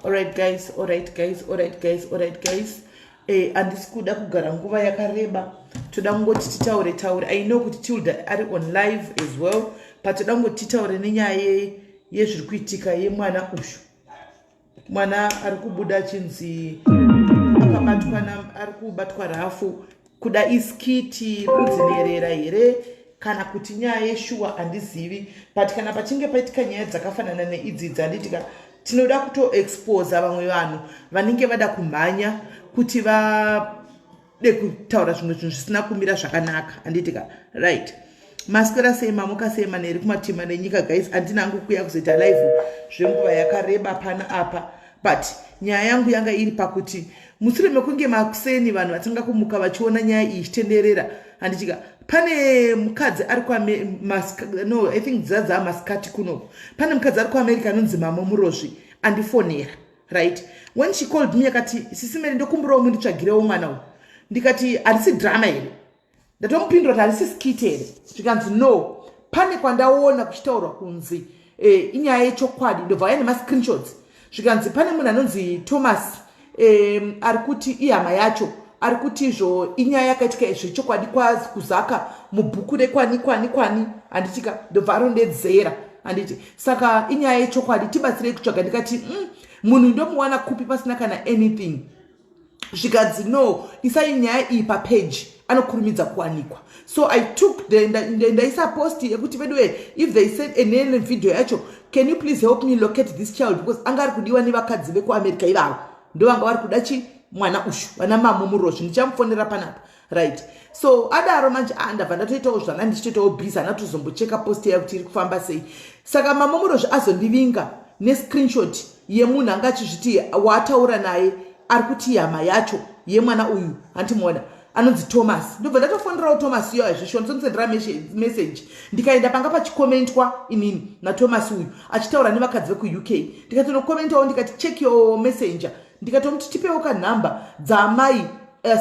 Alright guys, alright guys, alright guys, alright guys. Eh, handisi kuda kugara nguva yakareba. Toda kungoti titaure taure. I know kuti Tilda ari on live as well, but toda kungoti titaure nenyaya yezviri kuitika yemwana uyu. Mwana ari kubuda achinzi akabatwa ari kubatwa rafu kuda iskiti kudzinerera here kana kuti nyaya yeshuwa handizivi, but kana pachinge paitika nyaya dzakafanana neidzi dzanditika, tinoda kutoexposa vamwe vanhu vanenge vada kumhanya kuti vade kutaura zvimwe zvinhu zvisina kumira zvakanaka, handitika? Right, maswera sei, mamuka sei maneri kumatima nenyika? Guys, handina hangu kuya kuzoita live zvenguva yakareba pana apa, but nyaya yangu yanga iri pakuti mushure mekunge makuseni vanhu vatanga kumuka vachiona nyaya iyi ichitenderera, handitika? Pane mukadzi ari, no, I think dzadza masikati kunoku, pane mukadzi ari kuAmerica anonzi Mamo Murozvi andifonera. Right, when she called me akati, "Sisi Mary, ndokumbirawo munditsvagirewo mwana uyu." Ndikati, "Handisi drama here?" Ndatomupindura kuti, "Handisi skit here?" Zvikanzi, "No, pane kwandaona kuchitaurwa kunzi inyaya yechokwadi." Ndobva vaya nemascreenshots, zvikanzi pane munhu anonzi Thomas ari kuti ihama yacho, ari kuti izvo inyaya yakaitika zvechokwadi kuzaka mubhuku rekwani kwani kwani, handitika? Ndobva arondedzera, handiti? Saka inyaya yechokwadi, tibatsirei kutsvaga. Ndikati, munhu ndomuwana kupi pasina kana anything?" Zvikanzi, "No, isai nyaya iyi papage, anokurumidza kuwanikwa." So I took the ndaisa post yekuti, "Veduwe, if they send an video yacho, can you please help me locate this child?" Because anga ari kudiwa nevakadzi vekuAmerica ivavo, ndovanga vari kuda chi mwana ushu, vana Mamo Murozvi. Ndichamufonera panapa. Right, so adaro manje, ah, ndabva ndatoitawo zvana ndichitoitawo busy, hana tozombocheka post yayo kuti iri kufamba sei. Saka Mamo Murozvi azondivinga nescreenshot yemunhu anga achizviti waataura naye, ari kuti hama yacho yemwana uyu, handimuona. Anonzi Thomas. Ndobva ndatofonerawo Thomas iyo azvisho, nditomusendera message. Ndikaenda panga pachikomentwa inini naThomas uyu achitaura nevakadzi vekuUK, ndikatonokomentawo, ndikati, "Check your messenger." Ndikatomuti, "Tipewo kanhamba dzaamai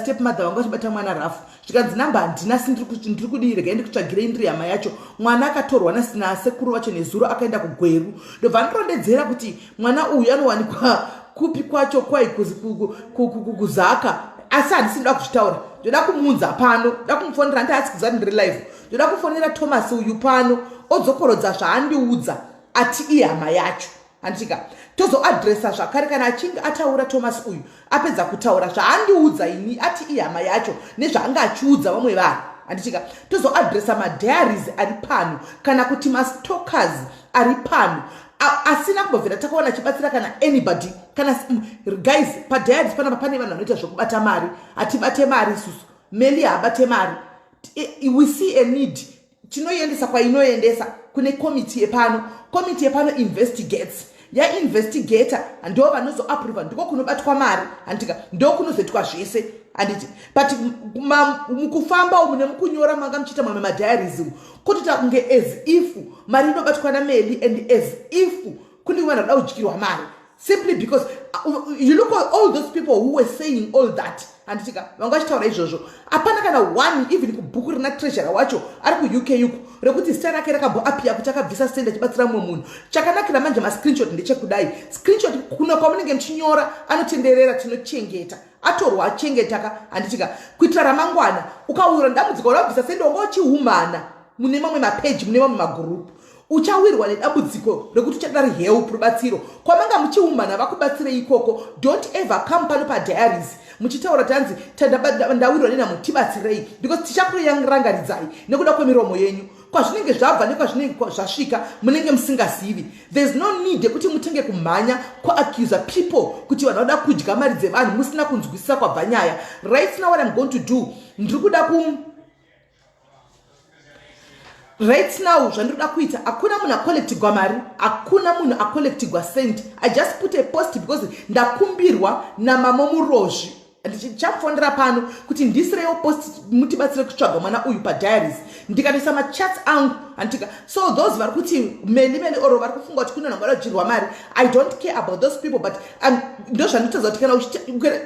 step mother vanga vachibata mwana rafu." Zvikanzi, "Namba handina, si ndiri kudii, regai ndikutsvagirei, ndiri hama yacho." Mwana akatorwa nasekuru vacho nezuro, akaenda kuGweru. Ndobva ndirondedzera kuti mwana uyu anowanikwa kupi kwacho, kwai kuZaka, asi handisi ndoda kuzvitaura. Ndoda kumuunza pano, ndoda kumufonera. Handi asi kuziva kuti ndiri live. Ndoda kufonera Thomas uyu pano, odzokorodza zvaandiudza ati ihama yacho, handitika? Tozoadresa zvakare kana achinge ataura. Thomas uyu apedza kutaura zvaandiudza ini ati ihama yacho nezvaanga achiudza vamwe vanhu, handitika? Tozoadresa madiaries ari pano, kana kuti mastalkers ari pano asina kumbobvira takaona achibatsira kana anybody. Kana guys, padiaries panapa pane vanhu vanoita zvokubata mari. Hatibate mari isusu. Meli haabate mari. We see a need, tinoiendesa kwainoendesa, kune komiti yepano. Komiti yepano investigates, yainvestigata, ndo vanozoapprova, ndiko kunobatwa mari, handika? Ndo kunozoitwa zvese, handiti? But mukufamba umu nemukunyora manga muchiita mamwe madiaries umu, kutoita kunge as if mari inobatwa naMeli and as if kune vanhu vanoda kudyirwa mari, simply because you look at all those people who were saying all that, handitika? Vanga vachitaura izvozvo, hapana kana one, even kubhuku rina treasurer wacho ari kuUK uku, rekuti zita rake rakamboappear kuti akabvisa sendi achibatsira mumwe munhu. Chakanakira manje mascreenshot ndechekudai, screenshot kuno kwamunenge muchinyora anotenderera, tinochengeta, atorwa, achengetaka, handitika? Kuitira ramangwana ukawira dambudziko rabvisa sendi, wanga uchihumana mune mamwe mapeji, mune mamwe magurupu, uchawirwa nedambudziko rekuti uchada help, rubatsiro. Kwamanga muchiumana, vakubatsirei ikoko. Don't ever come pano padiaries muchitaura tanzi ndawirwa nenhamo, tibatsirei, because tichakurangaridzai nekuda kwemiromo yenyu. Kwazvinenge zvabva nekwazvinenge zvasvika munenge musingazivi. There is no need yekuti mutenge kumhanya kuaccusa people kuti vanhu vanoda kudya mari dzevanhu musina kunzwisisa kwabva nyaya. Right now, what I'm going to do, ndiri kuda ku right now, zvandinoda kuita, hakuna munhu acollectigwa mari, hakuna munhu acollectigwa cent. I just put a post because ndakumbirwa namamo Murozvi. Ndichamufonera pano kuti ndisirewo post, mutibatsire kutsvaga mwana uyu padiaries. Ndikatoisa machats angu, handitika? So those vari kuti Meli, Meli, or vari kufunga kuti kune vanhu vanodyirwa mari, I don't care about those people, but ndo zvandinotaridza kuti kana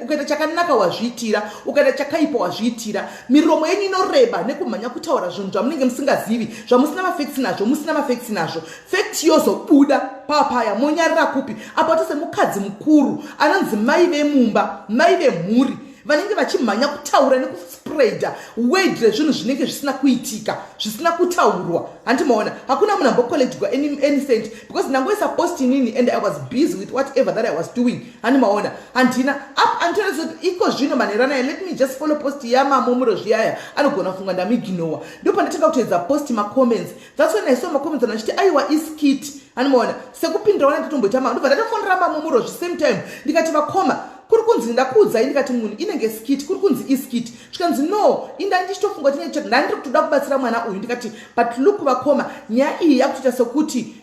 ukaita chakanaka wazviitira, ukaita chakaipa wazviitira. Miromo yenyu inoreba nekumhanya kutaura zvinhu zvamunenge musingazivi, zvamusina mafacts nazvo, musina mafacts nazvo. Fact yozobuda papaya, monyarira kupi? Apo tose mukadzi mukuru anonzi mai vemumba, mai vemhuri, vanenge vachimhanya kutaura nekuspreada word rezvinhu zvinenge zvisina kuitika, zvisina kutaurwa, handimaona? Hakuna munhu ambocollectwa any cent, because ndangoisa post inini and I was busy with whatever that I was doing, handimaona? Handina up until iko zvino manheru anaya. Let me just follow post yamamo Murozviyaya, anogona kufunga ndamuignowa. Ndo pandatanga kutoedza post macomments. That's when I saw macomments anachiti, "Aiwa, iskit," handimaona? Sekupindira wana ndatomboita ma ndobva ndatofonera mamo Murozvi same time, ndikati, "Vakoma, kuri kunzi ndakuudzai," ndikati, "munhu inenge skit, kuri kunzi iskit." Zvikanzi, "No, inda ndichitofunga kuti ndandiri kutoda kubatsira mwana uyu." Ndikati, "But look, vakoma, nyaya iyi yakutoita sekuti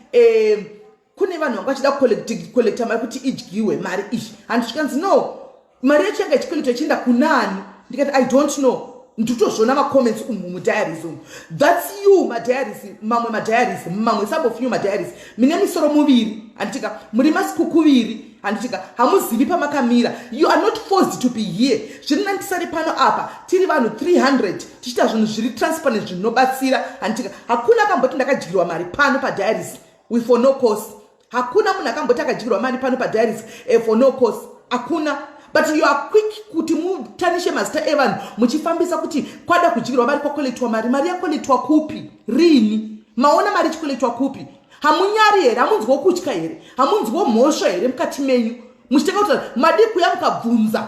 kune vanhu vanga vachida kucollecta mari kuti idyiwe mari iyi." Handi zvikanzi, "No, mari yacho yanga ichicollecta ichienda kunani?" Ndikati, "I don't know, nditozviona macomments umu mudiaries umu." That's you madiaries, mamwe madiaries, mamwe, some of you madiaries mine misoro muviri, handitika? Muri masikukuviri, handitika? Hamuzivi pamakamira. You are not forced to be here. Zviri nandisari pano apa tiri vanhu 300 tichiita zvinhu zviri transparent, zvinobatsira, handitika? Hakuna akamboti ndakadyirwa mari pano padiaries we for no cause. Hakuna munhu akamboti akadyirwa mari pano padiaries for no cause, hakuna. But you are quick kuti mutanishe mazita evanhu muchifambisa kuti kwada kudyirwa mari, kwacollectwa mari. Mari yacollectwa kupi, rini? Maona mari ichicollectwa kupi? Hamunyari here? Hamunzwo kutya here? Hamunzwo mhosva here mukati menyu? Muchitenga kuti madi kuya mukabvunza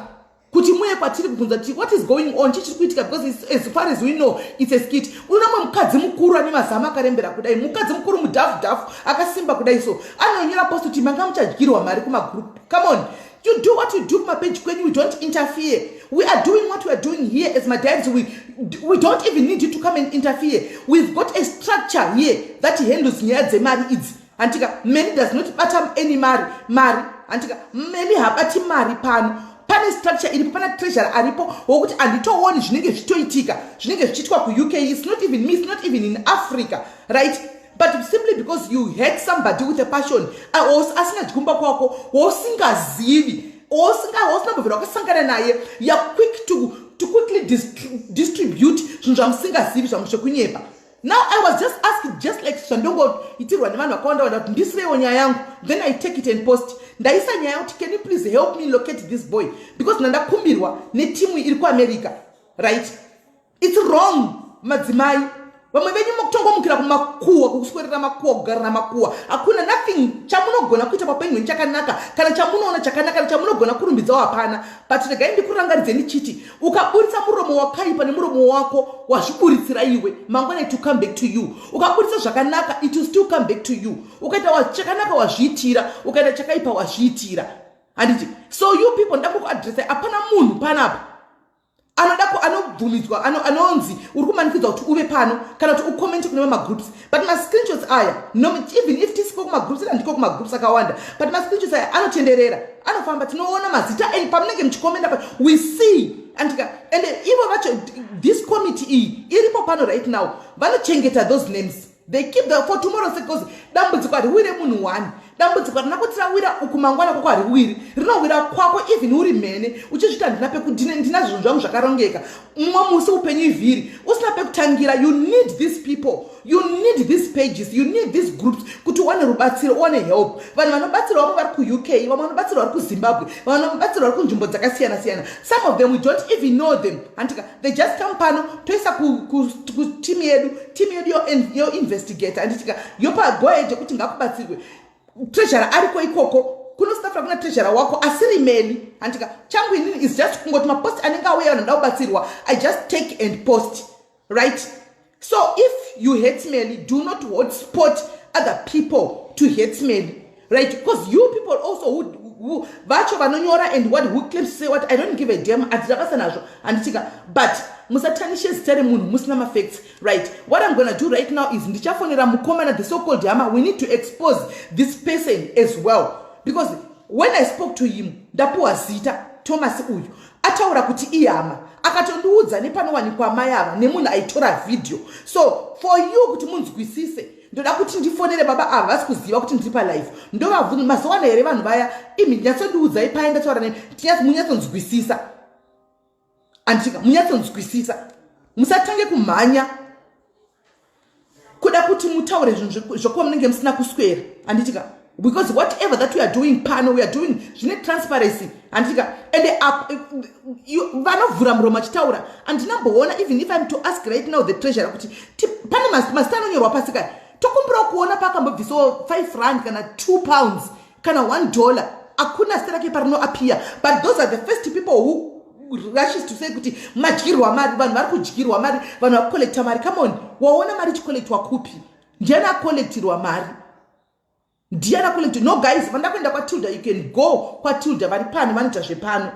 kuti muye kwatiri kubvunza kuti what is going on, chii chiri kuitika? Because as far as we know, it's a skit. Unoona mwe mukadzi mukuru ane mazama akarembera kudai, mukadzi mukuru mudhafu dhafu akasimba kudai, so anonyora post kuti manga muchadyirwa mari kumagroup. Come on, you do what you do kumapeji kwenyu. We don't interfere. We are doing what we are doing here as madiaries. We don't even need you to come and interfere. We've got a structure here that handles nyaya dzemari idzi, handika? Many does not bata any mari, mari, handika? Many habati mari pano. Pane Pane structure iripo, pana treasurer aripo wokuti handitooni zvinenge zvichitoitika, zvinenge zvichiitwa kuUK. It's not even me, it's not even in Africa, right? But simply because you hate somebody with a passion, asingadyi kumba kwako, wausingazivi, wausingambobvira wakasangana naye, you are quick to quickly distribute zvinhu zvamusingazivi, zvamu zvekunyepa. Now I was just asked, just like zvandongoitirwa nevanhu vakawanda wanda, kuti ndisireiwo nyaya yangu. Then I take it and post. Ndaisa nyaya kuti, "Can you please help me locate this boy?" Because ndandakumbirwa netimu iri kuAmerica, right? It's wrong, madzimai. Vamwe venyu mukutongomukira kumakuwa, kukuswerera makuwa, kugarira makuwa. Hakuna nothing chamunogona kuita paupenyu hwenyu chakanaka, kana chamunoona chakanaka, kana chamunogona kurumbidzawo hapana. But regai ndikurangaridze ndichiti, ukaburitsa muromo wakaipa nemuromo wako, wazviburitsira iwe. Mangwana it will come back to you. Ukaburitsa zvakanaka, it will still come back to you. Ukaita chakanaka, wazviitira. Ukaita chakaipa, wazviitira, handiti? So you people, ndakukuadresa. Hapana munhu panapa anoda, anobvumidzwa, anonzi uri kumanikidzwa kuti uve pano kana kuti ucommente kune mamagroups. But mascreenshots aya, no, even if tisiko kumagroups, andiko kumagroups akawanda, but mascreenshots aya anotenderera, anofamba. Tinoona mazita and pamunenge muchikomenda pa we see andika. And ivo vacho, this committee iyi iripo pano right now, vanochengeta those names. They keep the for tomorrow, because dambudziko hariwire munhu one. Dambudziko harina kuti rawira uku, mangwana kwako hariwiri, rinowira kwako. Even uri mhene uchizviti handina ndina zvinhu zvangu zvakarongeka, mumwe musi upenyu ivhiri, usina pekutangira. You need these people, you need these pages, you need these groups kuti uwane rubatsiro, uwane help. Vanhu vanobatsirwa, vamwe vari kuUK, vamwe vanobatsirwa vari kuZimbabwe, vamwe vanobatsirwa vari kunzvimbo dzakasiyana siyana. Some of them we don't even know them, handika? They just come pano, toisa kutimu yedu, timu yedu yoinvestigate, handitika? Yopa go ahead yekuti ngakubatsirwe. Treasurer ariko ikoko kunoSouth, kuna treasurer wako asiri meli, handika? Changu inini is just kungoti mapost anenge auya, vanhu nda kubatsirwa, I just take and post, right? So if you hate Meli, do not hotspot other people to hate Meli, right? Because you people also who vacho vanonyora and what, who claims to say what, I don't give a damn, handina basa nazvo, handitika? But musatanishe zita remunhu musina mafacts, right? What I'm gonna do right now is ndichafonera mukomana, the so called hama. We need to expose this person as well, because when I spoke to him, ndapuwa zita, Thomas uyu ataura kuti ihama, akatondiudza nepanowanikwa mai ava nemunhu aitora vhidhiyo. So for you kuti munzwisise, ndoda kuti ndifonere baba ava. Vasi kuziva kuti ndiri palive. Ndovabvunza, mazowana here vanhu vaya? Imi nyatsondiudzai pai ndataura nemi, munyatsonzwisisa, anditika? Munyatsonzwisisa, musatange kumhanya kuda kuti mutaure zvinhu zvokuva munenge musina kuswera, handitika? Because whatever that we are doing pano, we are doing zvine transparency, handitika? And vanovhura muromo achitaura, handinamboona. Even if I'm to ask right now the treasurer kuti pane mazita anonyorwa pasi kai, tokumbirawo kuona paakambobvisawo 5 rand kana £2 kana $1, hakuna zita rake parinoappear. But those are the first people who rushes to say kuti madyirwa mari, vanhu vari kudyirwa mari, vanhu vari kucollecta mari. Come on, waona mari ichicollectwa kupi? Ndiani acollectirwa mari? Ndiani acollecti? No guys, vanoda kuenda kwaTilda, you can go kwaTilda. Vari pano vanoita zvepano,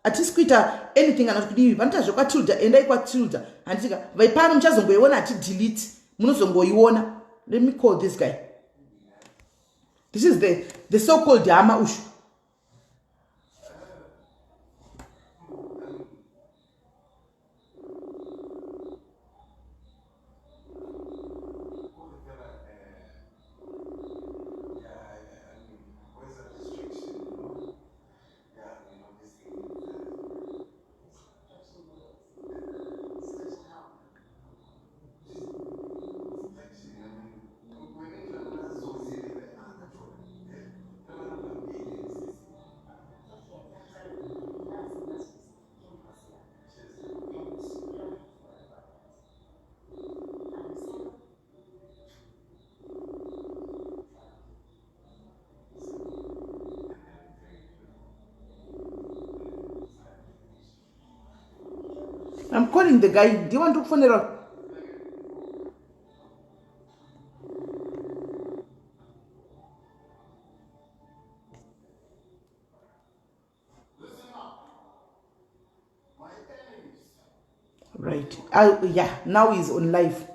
hatisi kuita anything kana kuti vanoita zvekwaTilda. Endai kwaTilda, handitika? Vaipano muchazongoiona, hatidelete, munozongoiona. Let me call this guy. This is the so called hama ushu. I'm calling the guy. Do you want to phone it? Right. Yeah, now he's on live.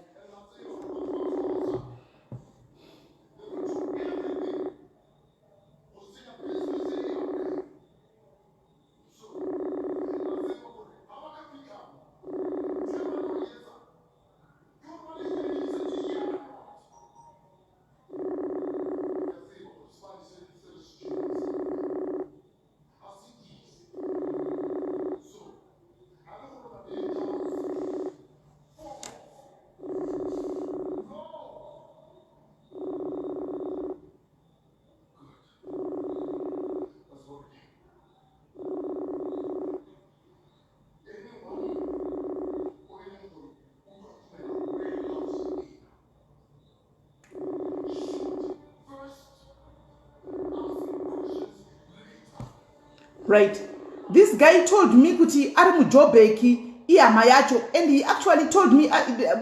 Right, this guy told me kuti ari muJoburg, ihama yacho, and he actually told me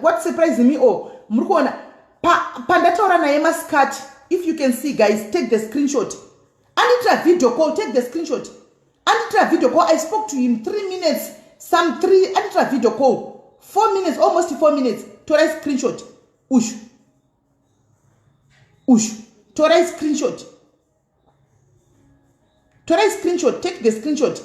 what surprised me. Oh, muri kuona pandataura naye masikati. If you can see, guys, take the screenshot. Andiitira video call. Take the screenshot. Andiitira video call. I spoke to him 3 minutes, some three. Andiitira video call 4 minutes, almost 4 minutes. Torai screenshot. Ushu, ushu, torai screenshot, torai screenshot. Take the screenshot.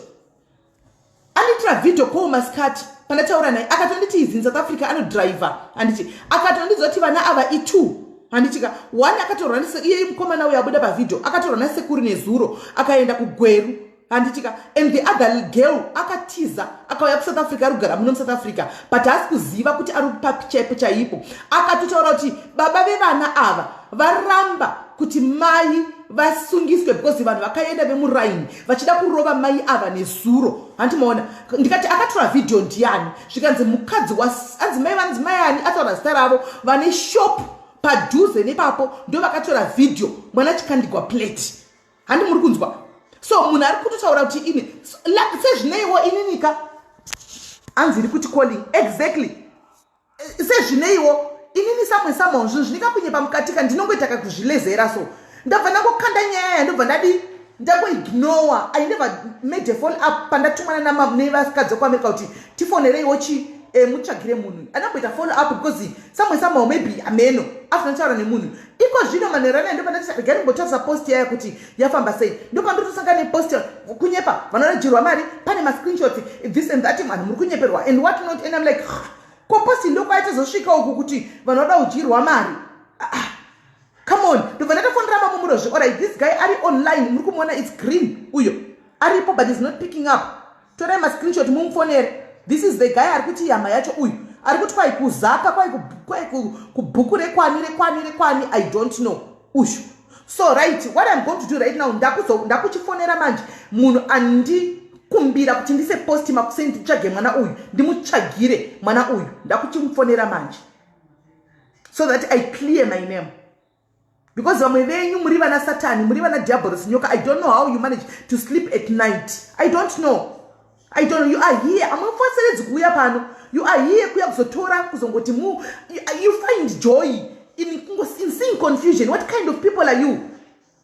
Andiitira video call masikati pandataura naye, akatonditi is in South Africa, anodriver. Handiti akatondizoti vana ava i2, handitika? One akatorwa, iye mukomana uyo abuda pavhidhio, akatorwa nasekuru nezuro akaenda kuGweru, handitika? And the other girl akatiza akauya kuSouth Africa, ari kugara muno muSouth Africa, but haasi kuziva kuti ari papi chaipo chaipo. Akatotaura kuti baba vevana ava varamba kuti mai vasungiswe because vanhu vakaenda vemuraini vachida kurova mai ava nezuro, handimaona? Ndikati akatora vhidhiyo ndiani? Zvikanzi mukadzi, anzi mai, vanzi mai ani, ataura zita ravo, vane shop padhuze nepapo, ndo vakatora vhidhiyo mwana achikandigwa plate. Handi muri kunzwa? So munhu ari kutotaura kuti ini sezvineiwo ininika, anzi iri kuti calling exactly. Sezvineiwo inini samwe samwe zvinhu zvinikakunyepa mukatika, ndinongoita kakuzvilezera. So ndabva ndangokanda nyaya, yandobva ndadi ndangoignore. I never made a follow up. Pandatumana nevakadzi vekuAmerica kuti tifonereiwo chi mutsvagire munhu, andamboita follow up because samwe somehow maybe ameno after ndataura nemunhu iko zvino manheru anaya, ndopandati regai ndimbotarisa post yaya kuti yafamba sei. Ndopandotosangana nepost kunyepa, vanoradyirwa mari, pane mascreenshots, this and that, vanhu muri kunyeperwa and what not. And I'm like, ko post ndokwaitozosvika uku kuti vanhu vada kudyirwa mari? Ah, ah. Come on. Ndobva ndatofonera Mamumurozvi. Alright, this guy ari online, muri kumuona, it's green uyo aripo, but is not picking up. Torai mascreenshot mumufonere. This is the guy ari kuti yama yacho uyu ari kuti kwai kuzaka, kwai kubhuku rekwani rekwani rekwani, I don't know ushu. So right, what I'm going to do right now, ndakuchifonera manje munhu andikumbira kuti ndise post makuseni nditsvage mwana uyu, ndimutsvagire mwana uyu. Ndakuchimufonera manje so that I clear my name, because vamwe venyu muri vana Satani, muri vana diabolos, nyoka. I don't know how you manage to sleep at night. I don't know, I don't know. You are here, amufoseredzi kuuya pano. You are here kuya kuzotora, kuzongoti mu you find joy in seeing confusion. What kind of people are you?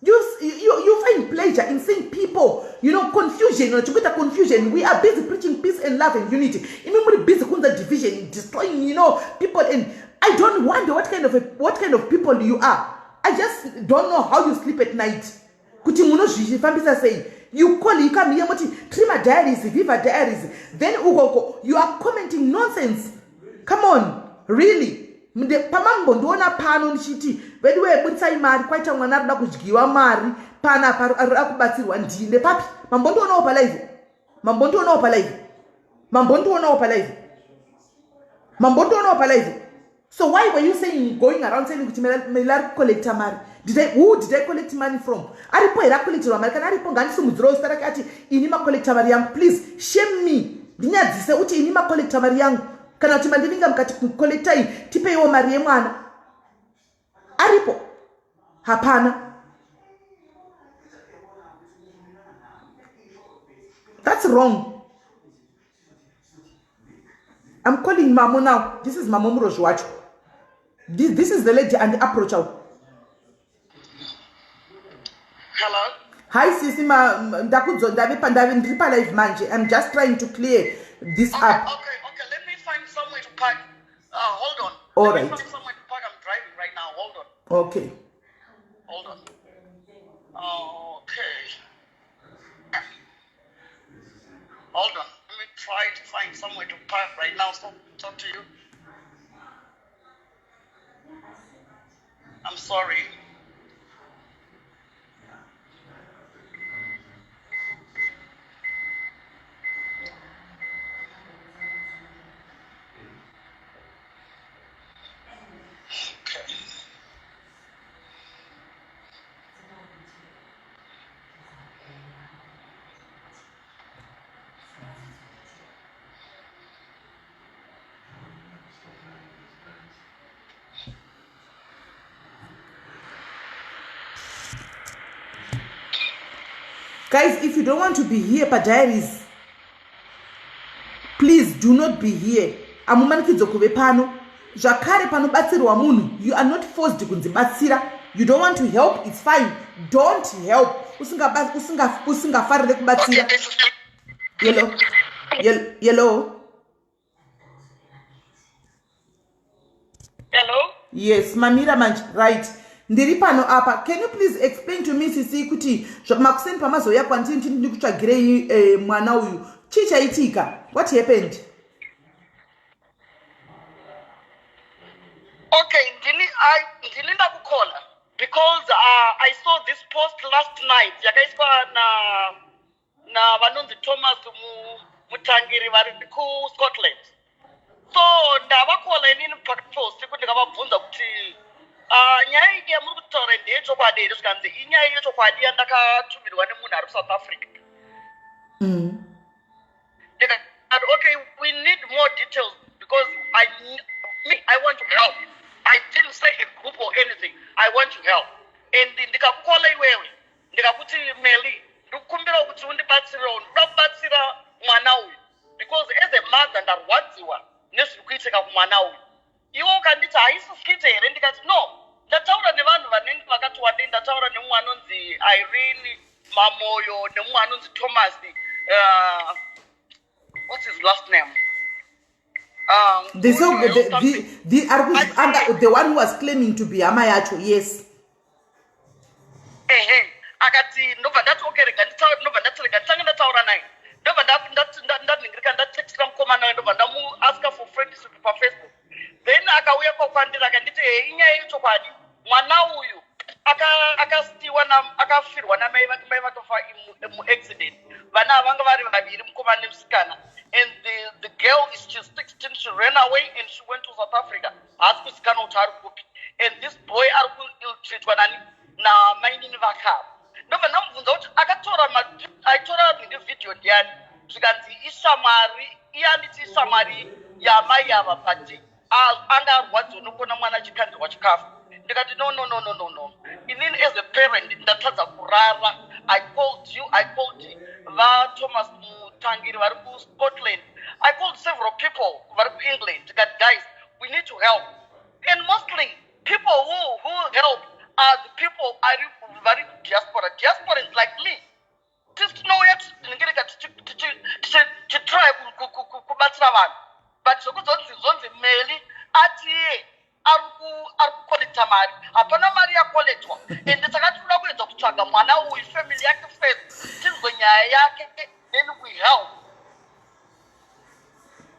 You find pleasure in seeing people, confusion, chikuita confusion. We are busy preaching peace and love and unity. Imi muri busy kunza division, destroying people. And I don't wonder what kind of people you are. I just don't know how you sleep at night. Kuti munozvifambisa sei? You call, you come here moti Trima Diaries, Viva Diaries. Then ukoko you are commenting nonsense. Come on, really? Pamambondiona pano ndichiti vedu weburisai mari, kwaita mwana arikuda kudyiwa mari panapa, arikuda kubatsirwa, ndine papi? Mambondionawo palive? Mambondionawo palive? Mambondionawo palive? Mambondionawo palive? So why were you saying, going around saying kuti Mela ari kucollecta mari? Who did I collect money from? Aripo here acollecterwa mari? Kana aripo, ngandisimudzirewo zita rake ati ini macollecta mari yangu. Please shame me, ndinyadzise uti ini macollecta mari yangu, kana kuti mandivinga mukati collectai, tipeiwo mari yemwana. Aripo? Hapana. That's wrong. I'm calling Mamo now. This is Mamo Murozvi wacho. This is the lady and approach out. Hello. Hi sisi, ma ndakudzo ndave pandave ndiri palive manje. I'm just trying to clear this up. Okay. Let me find somewhere to park. Hold on. All Let right. me find somewhere to park. I'm driving right now. Hold on. Okay. Hold on. Okay. Hold on. Let me try to find somewhere to park right now. So talk to you. I'm sorry. Okay. Guys, if you don't want to be here padiaries, please do not be here. Amumanikidzo kuve pano zvakare panobatsirwa munhu. You are not forced kunzi batsira. You don't want to help, it's fine, don't help. Usingafarire kubatsira. Yellow, yellow. Hello? Yes, mamira manje, right? Ndiri pano apa. Can you please explain to me, sisi, kuti makuseni pamazouya kwandiri ndini ndikutsvagirei mwana uyu, chii chaitika? What happened? Okay, ndini ndakucalla because I saw this post last night yakaiswa na vanonzi Thomas Mutangiri vari kuScotland. So ndavacalla inini pakati peusiku, ndikavabvunza kuti nyaya iyi yamuri kutaura ndeyechokwadi here? Zvikanzi inyaya yechokwadi yandakatumirwa nemunhu ari kuSouth Africa. Ndikati, "Okay, we need more details," because me, I want to help. I didn't say a group or anything. I want to help. And ndikakucalla iwewe, ndikakuti, "Meli, ndikukumbira kuti undibatsirewo, ndikuda kubatsira mwana uyu because as a mother ndarwadziwa nezviri kuitika kumwana uyu." Iwe ukanditi, "Haisi skit here?" Ndikati, "No, ndataura nevanhu vanenge vakati wandei." Ndataura nemumwe anonzi Irene Mamoyo nemumwe anonzi Thomas, what's his last name? The, so, the, the, the one who was claiming to be hama yacho, yes. Ehe, akati, ndobva ndati, "Okay, rega." Ndobva ndati, "Rega nditange ndataura naye." Ndobva ndanhingirika, ndatextira mukomana wayo, ndobva ndamuaska for friendship paFacebook. Then akauya kwandiri akanditi, "He, inyaya yechokwadi. Mwana uyu akasiwa, akafirwa namai vake. Mai vakafa muaccident. Vana ava vanga vari vaviri, mukomana nemusikana, and the girl is, she's 16. She ran away and she went to South Africa. Haasi kuzikanwa kuti ari kupi. And this boy ari kuilltreatwa nani? Namainini vakava." Ndobva ndamubvunza kuti akatora, aitora nhingi vhidhiyo ndiani? Zvikanzi ishamwari. Iye anditi ishamwari yamai ava, but anga arwadziwa nokuona mwana achikandirwa chikafu. Ndikati, "No, no, no, no, no, no. Inini as a parent ndatadza kurara. I called you, I called vaThomas Mutangiri vari kuScotland, I called several people vari kuEngland." Ndikati, "Guys, we need to help." And mostly people who help are the people vari kudiaspora, diasporans like me. Tisi tinouya tinenge tichitry kubatsira vanhu, but zvokuzonzi zvonzi Meli atiye ari kucollecta mari, hapana mari yacollectwa. Ende saka tinoda kuedza kutsvaga mwana uyu, family yake first, tinzwe nyaya yake, then we help.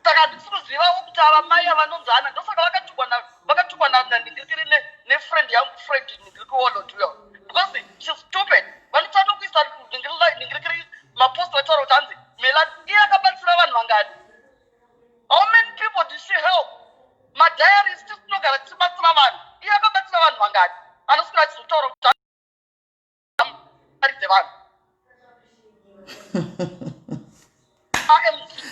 Saka handisi kuzivawo kuti ava mai avanonzi ana, ndosaka vakatukwa nanhingirikiri nefriend yangu, friend nhingiriki wolotuyo, because she's stupid. Vanotsvaka kuisa nhingirikiri mapost vataura kuti hanzi Melani iye akabatsira vanhu vangani? How many people did she help? Madiaries tisinogara tichibatsira vanhu, iye akabatsira vanhu vangani anoswera achizotaura kuti mari dzevanhu?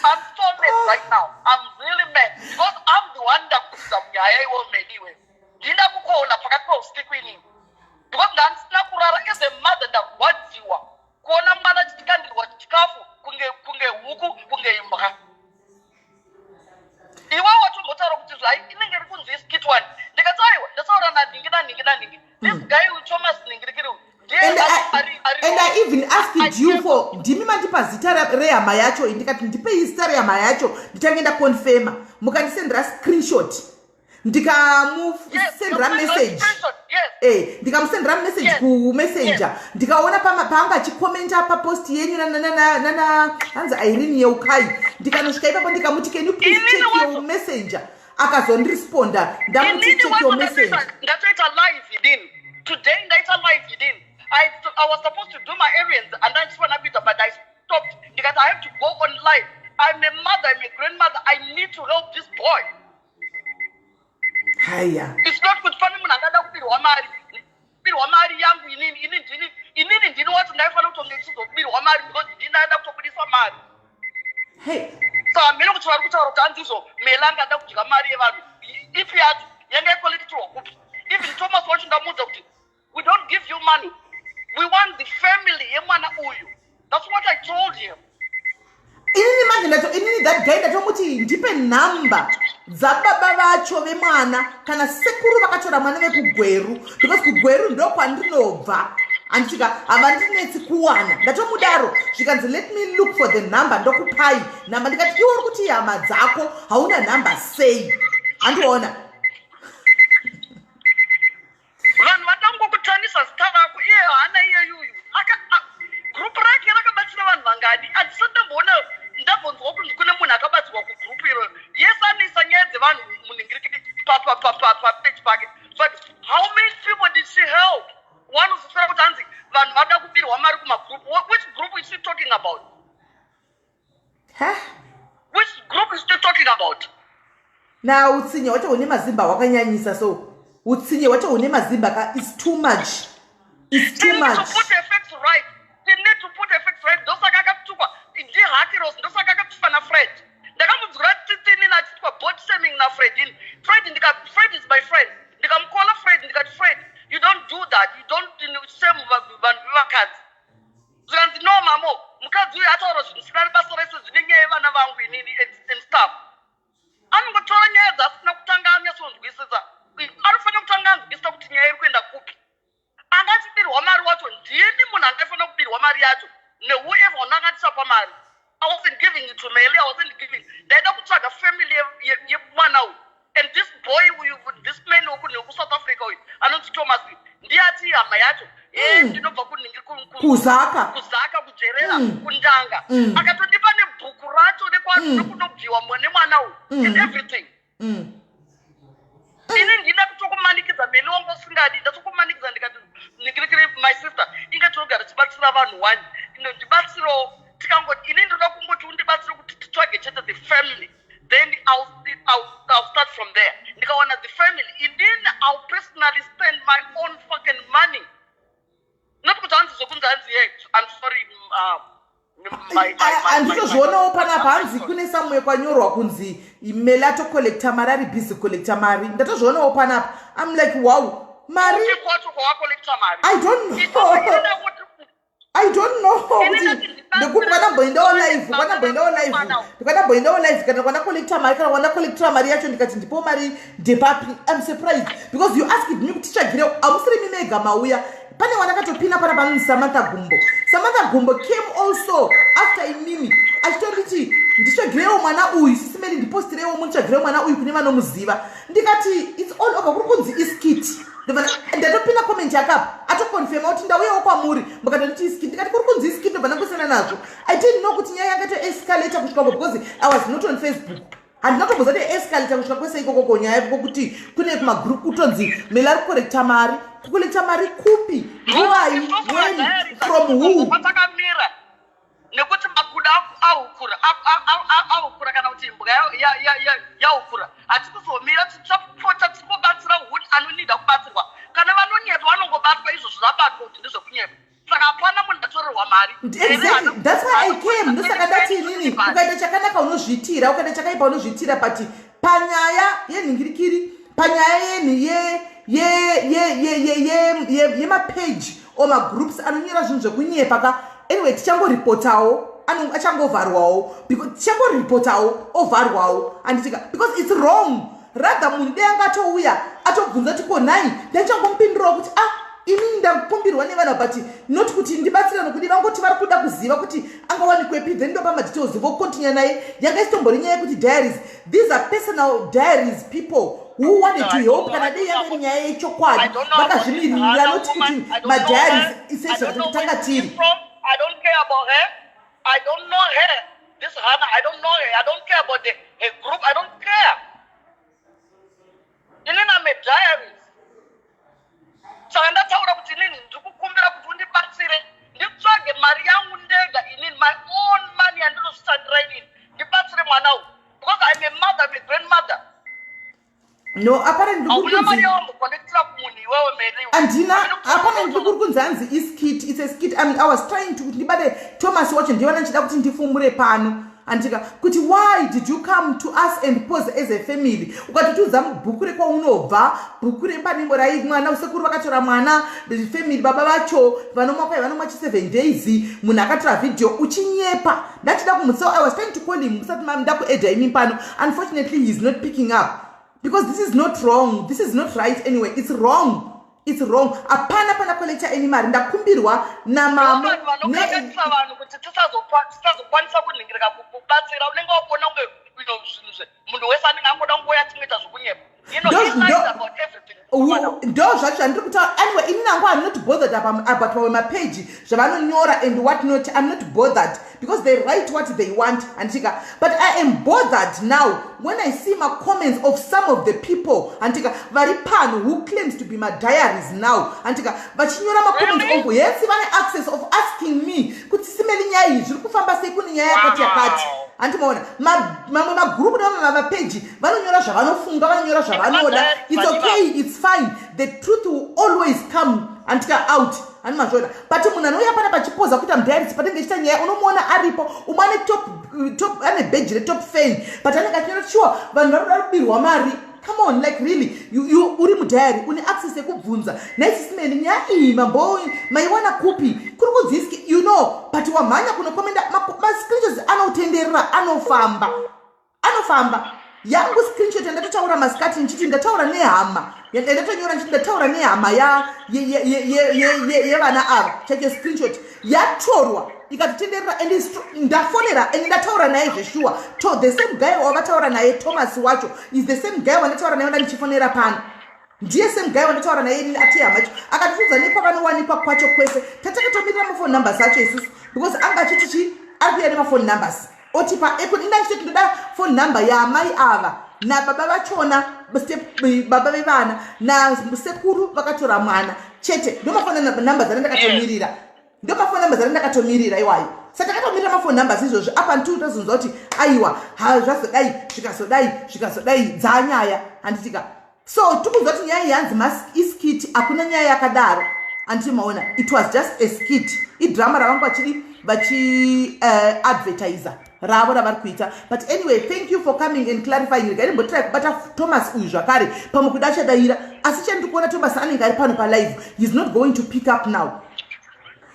I'm so mad right now. I'm really mad because I'm the one ndakuza munyaya iwo meniwe. Ndinda kucalla pakati peusiku inini because ndandisina kurara. As a mother ndarwadziwa kuona mwana achikandirwa chikafu kunge huku, kunge imbwa. Iwe watombotaura kuti zvai inenge iri kunzi iskit one. Ndikati, "Aiwa, ndataura nanhingi nanhingi nanhingi." This guy uyu, Thomas Ningirikiri, ndiye And I even asked you for, ndimi mandipa zita rehama yacho. Ndikati, "Ndipei zita rehama yacho nditange ndaconfirma." Mukandisendera screenshot, ndikamusendera message. Ndikamusendera message kuMessenger, ndikaona paanga achicommenta papost yenyu nana hanzi Irene Yeukai. Ndikanosvika ipapo ndikamuti, "Can you please check your Messenger?" Akazondiresponda. Ndamuti, "Check your Messenger." Ndatoita live idini today, ndaita live idini. I was supposed to do my errands and andisifana kuita, but I stopped. Ndikati, "I have to go on live. I'm a mother, I'm a grandmother. I need to help this boy." Haya. It's not kuti pane munhu angada kubirwa mari. Birwa mari yangu inini, ini ndini, inini ndini wacho ndaifanira kutonge ndichizobirwa mari because ndini ndaida kutobudisa mari. Hey. So hamene kuti vari kutaura kuti hanzizvo Mela angada kudya mari yevanhu. Ipi yacho yanga yacollectirwa kupi? Even Thomas wacho ndamuudza kuti we don't give you money, we want the family yemwana uyu. That guy ndatomuti ndipe nhamba dzababa vacho vemwana kana sekuru vakatora mwana vekuGweru, because kuGweru ndokwandinobva, handitika? Havandinetsi kuwana. Ndatomudaro, zvikanzi, "Let me look for the number, ndokupai nhamba." Ndikati, "Iwe uri kuti hama dzako hauna nhamba sei?" Handiona. Vanhu vatangokutanisa zita rako. Iye haana, iye yuyu gurupu rake rakabatsira vanhu vangani? Handisati ndamboona, ndambonzwa kunzi kune munhu akabatsirwa kugurupu iroro. Yes, anoisa nyaya dzevanhu munhingiriki papeji pake, but how many people did she help? Wanozoswera kuti hanzi vanhu vada kubirwa mari kumagurupu. Which group is she talking about? Ha. Which group is she talking about? Na utsinye hwacho hune mazimba hwakanyanyisa. So utsinye hwacho hune mazimba ka is too much, is too They need to much. put the facts right. They need to put the facts right. Ndosaka akatukwa ndihakiros, ndosaka akatukwa naFred. Ndakamunzwira tsitsi achitwa body shaming naFred. Ini Fred ndika, Fred is my friend, ndikamukola Fred, ndikati, "Fred, you don't do that. You don't shame vanhu vevakadzi." Zvikanzi, "No, mamo, mukadzi uyu ataura zvinhu zvisina basa rese, zvine nyaya yevana vangu inini and stuff." Anongotora nyaya dzaasina kutanga anyatsonzwisisa. Anofanira kutanga anzwisisa kuti nyaya iri kuenda kupi. Anga achibirwa mari wacho ndini munhu angafanira kubirwa mari yacho newhoever unanga tichapa mari. I wasn't giving it to Meli. I wasn't giving. Ndaida kutsvaga family yemwana uyu. And this boy uyu, this man wekuSouth Africa uyu anonzi Thomas, ndiye ati hama yacho e ndinobva Kuzaka. Kuzaka, kuJerera, kuNdanga. Akatondipa nebhuku racho nekunobviwa nemwana uyu and everything. Ini ndida kutokumanikidza, Meli wangu usingadi. Ndatokumanikidza, ndikati, "Nikirikiri, my sister, inge tinogara tichibatsira vanhu wani, ndibatsirawo." Tikangoti, ini ndoda kungoti undibatsire kuti titsvage chete the family, then I'll start from there. Ndikawana the family, inini I'll personally spend my own fucking money, not kuti hanzi zvokunzi hanzi ye, I'm sorry. Handitozvionawo panapa, hanzi kune samwe kwanyorwa kunzi Meli atocollecta mari, ari busy collecta mari. Ndatozvionawo panapa. I'm like, wow, mari? Kwacho kwawacollecta mari? I don't know, I don't know kuti ndekuti kwandamboendawo live, kwandamboendawo live, kwandamboendawo live, kana kwandacollecta mari, kana kwandacollectira mari yacho, ndikati ndipo mari ndepapi? I'm surprised because you asked me kuti titsvagire. Hamusiri mimega mauya, pane wandakatopina pana panonzi Samantha Gumbo. Samantha Gumbo came also after inini achitonditi, "Nditsvagirewo mwana uyu, Sisi Meli, ndipostirewo, munditsvagirewo mwana uyu kune vanomuziva." Ndikati, "It's all over, kuri kunzi iskit." Ndatopinda comment yakapa, atoconfirma kuti ndauyawo kwamuri, mukatonditi iskit. Ndikati, "Kuri kunzi iskit." Ndobva ndangosiyana nazvo. I didn't know kuti nyaya yangatoescalata kusvika ko, because I was not on Facebook. Handina kutomboziva kuti escalata kusvika kwese ikokoko nyaya kokuti kune kumagroup kutonzi Meli ari kucollecta mari. Kucollecta mari kupi, nguvai, when, from who? Kwatakamira nekuti makuda ahukura, ahukura, kana kuti imbwa yahukura, hatikuzomira. Tichapota tichimbobatsira huni anonida kubatsirwa. Kana vanonyepa vanongobatwa. Izvozvo zvabatwa kuti ndezvekunyepa, saka hapana munhu atorerwa mari. Exactly, that's why I came. Ndosaka ndati inini, ukaita chakanaka unozviitira, ukaita chakaipa unozviitira. But panyaya yenhingirikiri, panyaya yemapeji or magroups anonyora zvinhu zvekunyepa ka, anyway, tichangoripotawo, achangovharwawo, tichangoripotawo, ovharwawo, handitika? Because it's wrong. Rather munhu dei angatouya atobvunza kuti, "Ko nhai?" Ndaichangomupindurawo kuti, "Ah, inini ndakumbirwa nevanhu," but not kuti ndibatsira, nokuti vangoti vari kuda kuziva kuti angawanikwepi, then ndopa madetails, vocontinue naye. Yanga isitombori nyaya yekuti diaries. These are personal diaries, people who wanted to help. Kana dei yanga iri nyaya yechokwadi, vakazvimiririra, not kuti madiaries isezvatanga tiri. I don't care about her. I don't know her. This Hannah, I don't know her. I don't care about her group. I don't care. Inini I'm a diarist. Saka ndataura kuti inini ndiri kukumbira kuti undibatsire nditsvage mari yangu ndega inini, my own money yandinozvishandira inini, ndibatsire mwana uyu, because I'm a mother, I'm a grandmother. No, apparently Hauna mari yawambocollectira kumunhu iwewe, Mary? Handina. Apparently kuri kunzi hanzi iskit, it's a skit. I mean, I was trying to kuti ndibate Thomas wacho, ndiona ndichida kuti ndifumure pano. Andika kuti why did you come to us and pose as a family, ukatitiudza mubhuku rekwaunobva, bhuku repanimbo rai mwana, sekuru vakatora mwana, family, baba vacho vanomwa, kwai vanomwa chi 7 days, munhu akatora vhidhiyo uchinyepa. Ndachida kumutsa, I was trying to call him musati ndakuadda imi pano. Unfortunately, he is not picking up because this is not wrong, this is not right. Anyway, it's wrong, it's wrong. Hapana pana collecta any mari. Ndakumbirwa namamo. Vanhu vanokanganisa vanhu kuti tisazokwanisa kunhingirika kubatsira. Unenge wakuona kunge zvinhu munhu wese anenge angoda kungoya tingoita zvokunyepa. Ndo zvacho zvandiri kutaura. Anyway, ini nangu I'm not bothered about pamwe mapeji zvavanonyora and what not. I'm not bothered because they write what they want, handika? But I am bothered now when I see macomments of some of the people, handika, vari pano who claims to be madiaries now, handika, vachinyora macomments of, yes, vane access of asking me kuti, "Simeli, nyaya iyi zviri kufamba sei? Kune nyaya yakati yakati." Handimaona mamwe magurupu nemamwe mapeji vanonyora zvavanofunga, vanonyora zvavanoda. It's okay, it's fine. The truth will always come, handika, out. Handimazviona? But munhu anouya pana pachipoza kuita mudiaries, patinge chiita nyaya, unomuona aripo umwe ane top, top, ane bheji retop fan, but anenge achinyora, "Sure, vanhu vari kuda kubirwa mari." Come on, like, really, you uri mudiary, une access yekubvunza, "Naisisimeni, nyaya iyi mambo maiwana kupi? Kuri kunziiski?" But wamhanya kunokomenda. Mascreenshots anotenderera, anofamba, anofamba. Yangu screenshot yandatotaura masikati ndichiti ndataura nehama, yandatonyora ndichiti ndataura nehama yevana ava, chacho screenshot yatorwa ikatotenderera. And ndafonera and ndataura naye zveshuwa to the same guy wavataura naye. Thomas wacho is the same guy wandataura naye, wanda ndichifonera pano, ndiye same guy wandataura naye inini. Ati hama yacho akatiudza nekwavanowanikwa kwacho kwese. Tatakatomirira mafone numbers acho isusu because anga achiti chi ari kuuya nemafone numbers, otipa inda ndichiti ndoda phone number yaamai ava nababa vachona, baba vevana nasekuru vakatora mwana chete. Ndo mafone numbers ane ndakatomirira, ndo mafone numbers ane ndakatomirira iwayo. Saka takatomirira mafone numbers izvozvo apa ntiu tazonzwa kuti aiwa, ha, zvazodai, zvikazodai, zvikazodai, dzanyaya, handitika? So tikunzwa kuti nyaya iyi yanzi iskit. Hakuna nyaya yakadaro, handiti maona? It was just a skit, idrama ravanga vachidi vachiadvertisa ravo ravari kuita. But anyway, thank you for coming and clarifying. Regai ndimbotirai kubata Thomas uyu zvakare, pamwe kuda achadayira. Asi chandiri kuona, Thomas anenge ari pano palive. He is not going to pick up now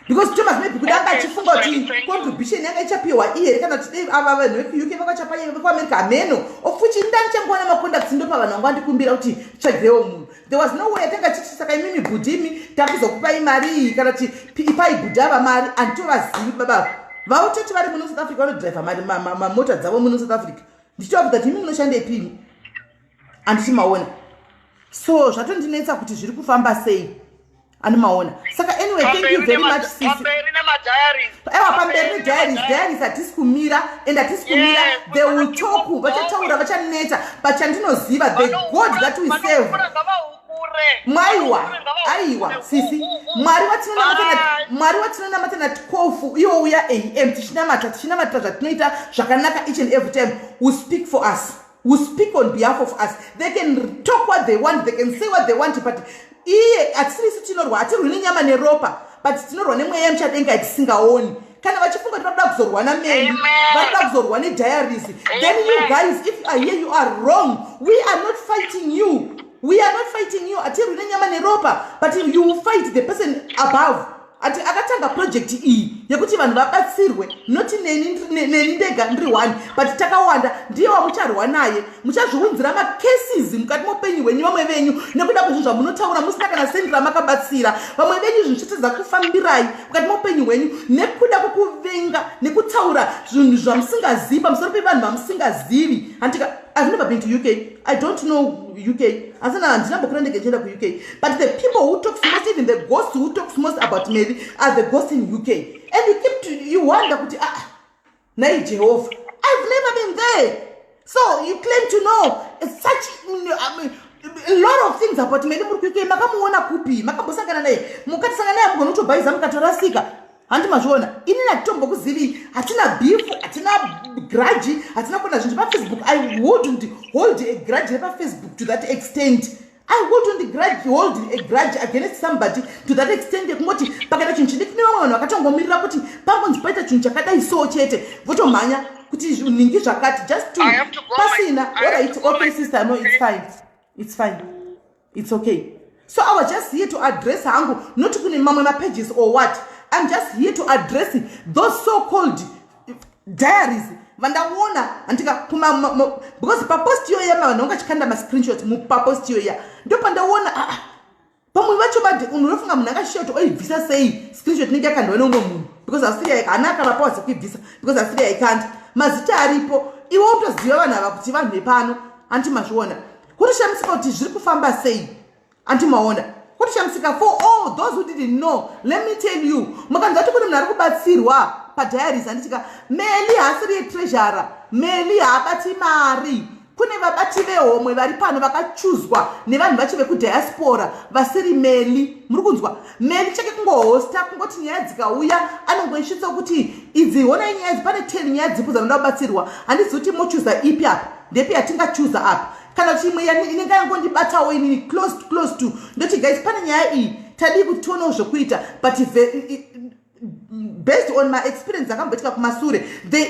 because Thomas maybe kuda anga achifunga kuti contribution yanga ichapiwa iye, kana kuti dei ava vanhu vekuUK vakachapa iye, vekuAmerica hameno. Of which ndandichangoona macontacts, ndopa vanhu vanga vandikumbira kuti tsvagirewo munhu. There was no way atanga chiti, "Saka imimi bhudhimi, takuzokupai mari iyi," kana kuti, "Ipai bhudhi ava mari." Handitovazivi baba vautoti vari muno South Africa, vanodhiraivha mamota dzavo muno South Africa. Ndichitovabvunza kuti, "Imi munoshandepini?" Handiti maona? So zvatondinetsa kuti zviri kufamba sei, animaona? Saka anyway, thank you very much, sisi. Aiwa, pamberi nediaries. Diaries hatisi kumira and hatisi kumira. They will talk, vachataura, vachanetsa, but chandinoziva, the God that we serve. Mwaiwa, aiwa sisi, Mwari watinonamata na12 iwo uya am tichinamata, tichinamata zvatinoita zvakanaka each and every time, will speak for us, will speak on behalf of us. They can talk what they want, they can say what they want, but iye hatisirisi tinorwa. Hatirwi nenyama neropa, but tinorwa nemweya muchadenga yatisingaoni. Kana vachifunga kuti varikuda kuzorwa nameni, varikuda kuzorwa nediaries, then you guys, if I hear, you are wrong. We are not fighting you, we are not fighting you. Hatirwi nenyama neropa, but you will fight the person above. Ati akatanga project iyi yekuti vanhu vabatsirwe, noti neni ndega ndiri one, but takawanda. Ndiye wamucharwa naye. Muchazviunzira macases mukati moupenyu hwenyu, vamwe venyu, nekuda kwezvinhu zvamunotaura musina kana sendi ramakabatsira. Vamwe venyu zvinhu zvichatadza kufambirai mukati moupenyu hwenyu nekuda kwekuvenga nekutaura zvinhu zvamusingazivi pamusoro pevanhu vamusingazivi, handika? I've never been to UK. I don't know UK. Asina, handinambokura ndege ndichienda kuUK. But the people who talks most, even the ghosts who talks most about Mary, are the ghosts in UK. And you keep to, you wonder kuti, "Ah, nai Jehovah, I've never been there." So you claim to know such, I mean, a lot of things about Mary. Muri kuUK, makamuona kupi? Makambosangana naye? Mukatisangana naye mugonotobhaiza mukatorasika, handi mazviona? Inini hatitombokuzivi, hatina beef, hatina grudge, hatina kuona zvinhu pafacebook. I wouldn't hold a grudge repafacebook to that extent. I wouldn't hold a grudge against somebody to that extent yekungoti pakaita chinhu chidiki. Kune vamwe vanhu vakatongomirira kuti pangonzi paita chinhu chakadai so chete, votomhanya. Kuti nhingi zvakati, just two. I have to go, my- Pasina. I have Alright, to go, okay, my- sister. No, it's Okay. fine, it's fine, it's okay. So I was just here to address hangu, not kune mamwe mapages or what. I'm just here to address those so called diaries vandaona, handika, kuma because papost iyoya vanhu vanga chikanda mascreenshot mupapost iyoya. Ndo pandaona, ah, ah, pamwe vacho vadi unofunga munhu akashiya kuti oibvisa sei screenshot inenge yakandwa neumwe munhu, because asiri haana akavapawa dzekuibvisa, because asiri yaikanda, mazita aripo. Iwe utoziva vanhu ava kuti vanhu vepano, anti mazviona? Kutoshamisika kuti zviri kufamba sei, anti maona? Kutoshamisika. For all those who didn't know, let me tell you, mukanzwa kuti kune munhu ari kubatsirwa padiaries, handitika, Meli haasiri yetreasurer. Meli haabati mari. Kune vabati vehomwe vari pano vakachuzwa nevanhu vacho vekudiaspora vasiri Meli. Muri kunzwa? Meli chake kungohosta, kungoti nyaya dzikauya anongoisvitsa kuti idzi, honai nyaya idzi, pane 10 nyaya dzipo dzanoda kubatsirwa. Handizivi kuti mochuza ipi apa, ndepi yatingachuza apa, kana kuti imwe inenge yangondibatawo inini close to. Ndoti, "Guys, pane nyaya iyi, tadii kuti tionewo zvokuita?" But based on my experience akamboitika kumasure,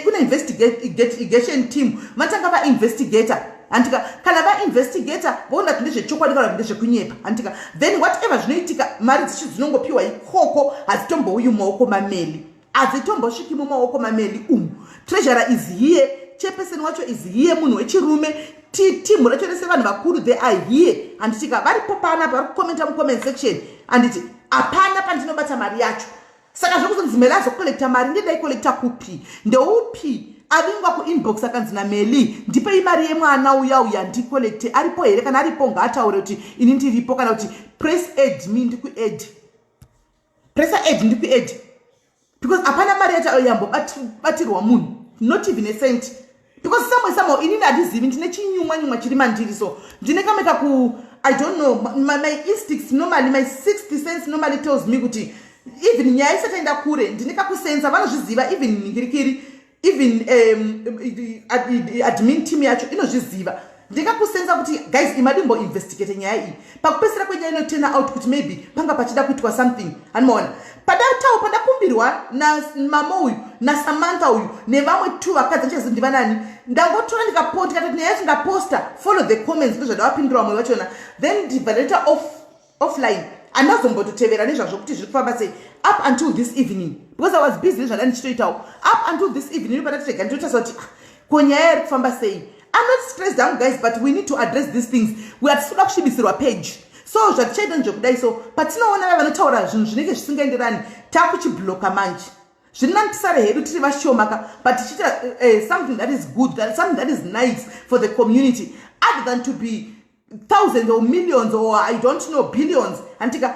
kune investigation team, vatanga vainvestigata, handika? Kana vainvestigata voona kuti ndezvechokwadi kana kuti ndezvekunyepa, handika? Then whatever zvinoitika, mari dzicho dzinongopiwa ikoko, hadzitombouyi mumaoko maMeli, hadzitombosviki mumaoko maMeli umu. Treasurer is here, chairperson wacho is here, munhu wechirume. Timu racho rese vanhu vakuru, they are here, handitika? Varipo panapa, vari kukomenta mucomment section, handiti? Hapana pandinobata mari yacho. Saka zvekuzonzi Meli azokolekta mari, ndendaikolekta kupi? Ndeupi avingwa kuinbox akanzi naMeli, "Ndipei mari yemwana uya uya ndikolekte"? Aripo here? Kana aripo, ngaataure kuti ini ndiripo, kana kuti press add me, ndikuadd. Pressa add, ndikuadd, because hapana mari yacho yambobatirwa munhu, not even a cent. Because somewhere, somehow, inini handizivi, ndine chinyumwa nyumwa chiri mandiri. So ndine kamwe kaku, I don't know, my instincts normally, my sixth sense normally tells me kuti even nyaya isati aenda kure, ndine kakusensa. Vanozviziva, even ningirikiri, even admin team yacho inozviziva. Ndingakusenza kuti, guys, imadimboinvestigate nyaya iyi. Pakupedzisira kwenyaya inoturn out kuti maybe panga pachida kuitwa something, hanimaona? Padatau pandakumbirwa namama uyu, naSamantha uyu, nevamwe two vakadzi, andichazivi ndivanani. Ndangotora ndikapota, ndikatoti nyaya yacho ndaposta, follow the comments, ndozvandavapindura vamwe vachona. Then ndibva ndaita offline, handazombototevera nezvazvo kuti zviri kufamba sei up until this evening, because I was busy nezvanda ndichitoitawo up until this evening. Pandatotega nditotarisa kuti, ah, ko nyaya iri kufamba sei? I'm not stressed down, guys, but we need to address these things. We hatisi kuda kusvibisirwa page. So zvatichaita ndezvekudai. So patinoona vaya vanotaura zvinhu zvinenge zvisingaenderani, takuchibloka manje. Zviri nani tisare hedu tiri vashomaka, but tichiita something that is good, something that is nice for the community, other than to be thousands or millions or, I don't know, billions, handika?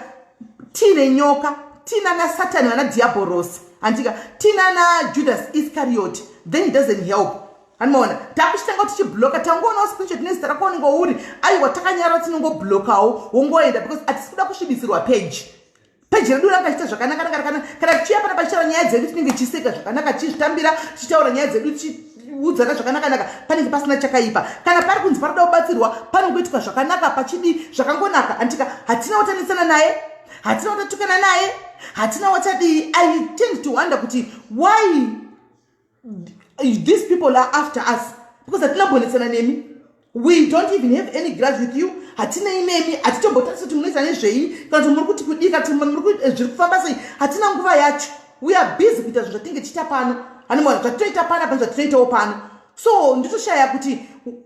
Tiine nyoka, tina naSatani, vana Diabhorosi, handika? Tina naJudas Iscariot, then it doesn't help, handimaona? Takuchitanga tichibloka. Tangoonawo screenshot nezita rako unenge uri, aiwa, takanyara, tinongoblokawo, wongoenda, because hatisi kuda kusvibisirwa page. Page redu ranga chiita zvakanaka naka. Kana tichiuya pana pachitaura nyaya dzedu, tinenge tichiseka zvakanaka, tichizvitambira, tichitaura nyaya dzedu, tichiudzana zvakanaka-naka, panenge pasina chakaipa. Kana pari kunzi paroda kubatsirwa, panongoitwa zvakanaka, pachidi zvakangonaka, handika? Hatina kutanetsana naye, hatina kutatukana naye, hatina watadii. I tend to wonder kuti why these people are after us, because hatina kumbonetsana nemi. We don't even have any grudge with you. Hatinei nemi, hatitombotarisa kuti munoita nezvei, kana kuti muri kuti kudii, kana kuti zviri kufamba sei. Hatina nguva yacho. We are busy kuita zvinhu zvatinge tichiita pano, hanimona? Zvatinoita pana pane zvatinoitawo pano. So nditoshaya kuti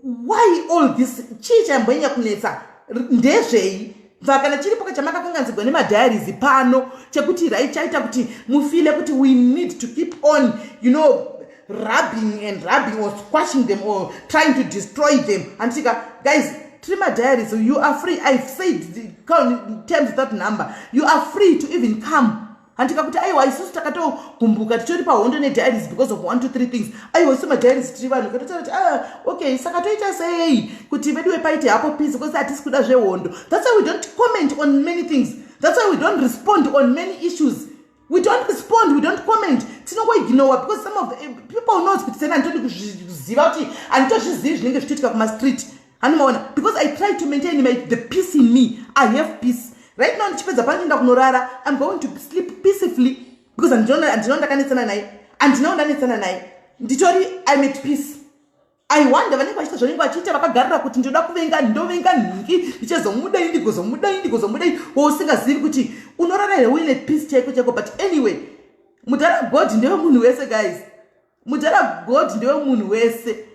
why all this? Chii chaimbonyanya kunetsa? Ndezvei? Bva kana chiripo chamakakanganzirwa nemadiaries pano chekuti rai chaita kuti mufile kuti we need to keep on rubbing and rubbing or squashing them or trying to destroy them, handitika? Guys, tiri madiaries. You are free. I've said terms that number. You are free to even come, handika, kuti aiwa, isusu takatogumbuka, titori pahondo nediaries because of one, two, three things. Aiwa, isu madiaries tiri vanhu katotaura kuti, ah, okay, saka toita sei kuti veduwe paite hapo peace? Because hatisi kuda zvehondo. That's why we don't comment on many things. That's why we don't respond on many issues. We don't respond, we don't comment, tinongoignore, because some of the people knows kuti sena handitodi kuziva, kuti handitozvizivi zvinenge zvichiitika kumastreet, handimaona? Because I try to maintain the peace in me. I have peace right now. Ndichipedza panoenda kunorara, I'm going to sleep peacefully, because handinawo ndakanetsana naye, handinawo ndanetsana naye. Nditori, I'm at peace. I wonder vanenge vachiita zvanenge vachiita vakagarira kuti ndinoda kuvenga, ndovenga nhingi, ndichazomudai, ndigozomudai, ndigozomudai, wousingazivi kuti unorara here uine peace chaiko chaiko. But anyway, mudhara God ndewe munhu wese, guys. Mudhara God ndewe munhu wese.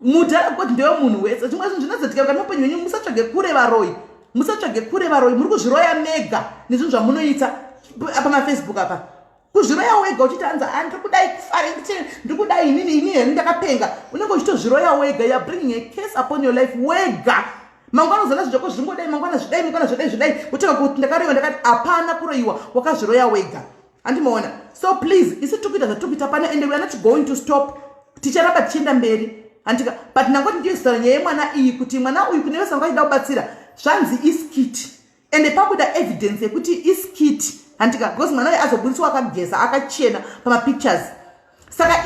Mudhara God ndewe munhu wese. Zvimwe zvinhu zvinozoitika mukati meupenyu hwenyu, musatsvage kure varoyi, musatsvage kure varoyi. Muri kuzviroya mega nezvinhu zvamunoita pamafacebook apa. Kuzviroya wega uchiti hanzi ah, ndiri kudai kufare, ndiri kudai inini, ini here ndakapenga. Unenge uchitozviroya wega. You are bringing a case upon your life wega. Mangwana uzona zvinhu zvako zvingodai, mangwana zvidai, mangwana zvidai, zvidai, utanga kuti ndakaroyiwa. Ndakati hapana kuroyiwa, wakazviroya wega. Handimaona? So please, isu tiri kuita zvatiri kuita pano and we are not going to stop. Ticharamba tichienda mberi, handika? But ndangoti ndiyozotaura nyaya yemwana iyi kuti mwana uyu, kune vese vanga vachida kubatsira, zvanzi iskit ende pakuda evidence yekuti iskit, handika? Because mwana uyu azoburitswa akageza, akachena pamapictures. Saka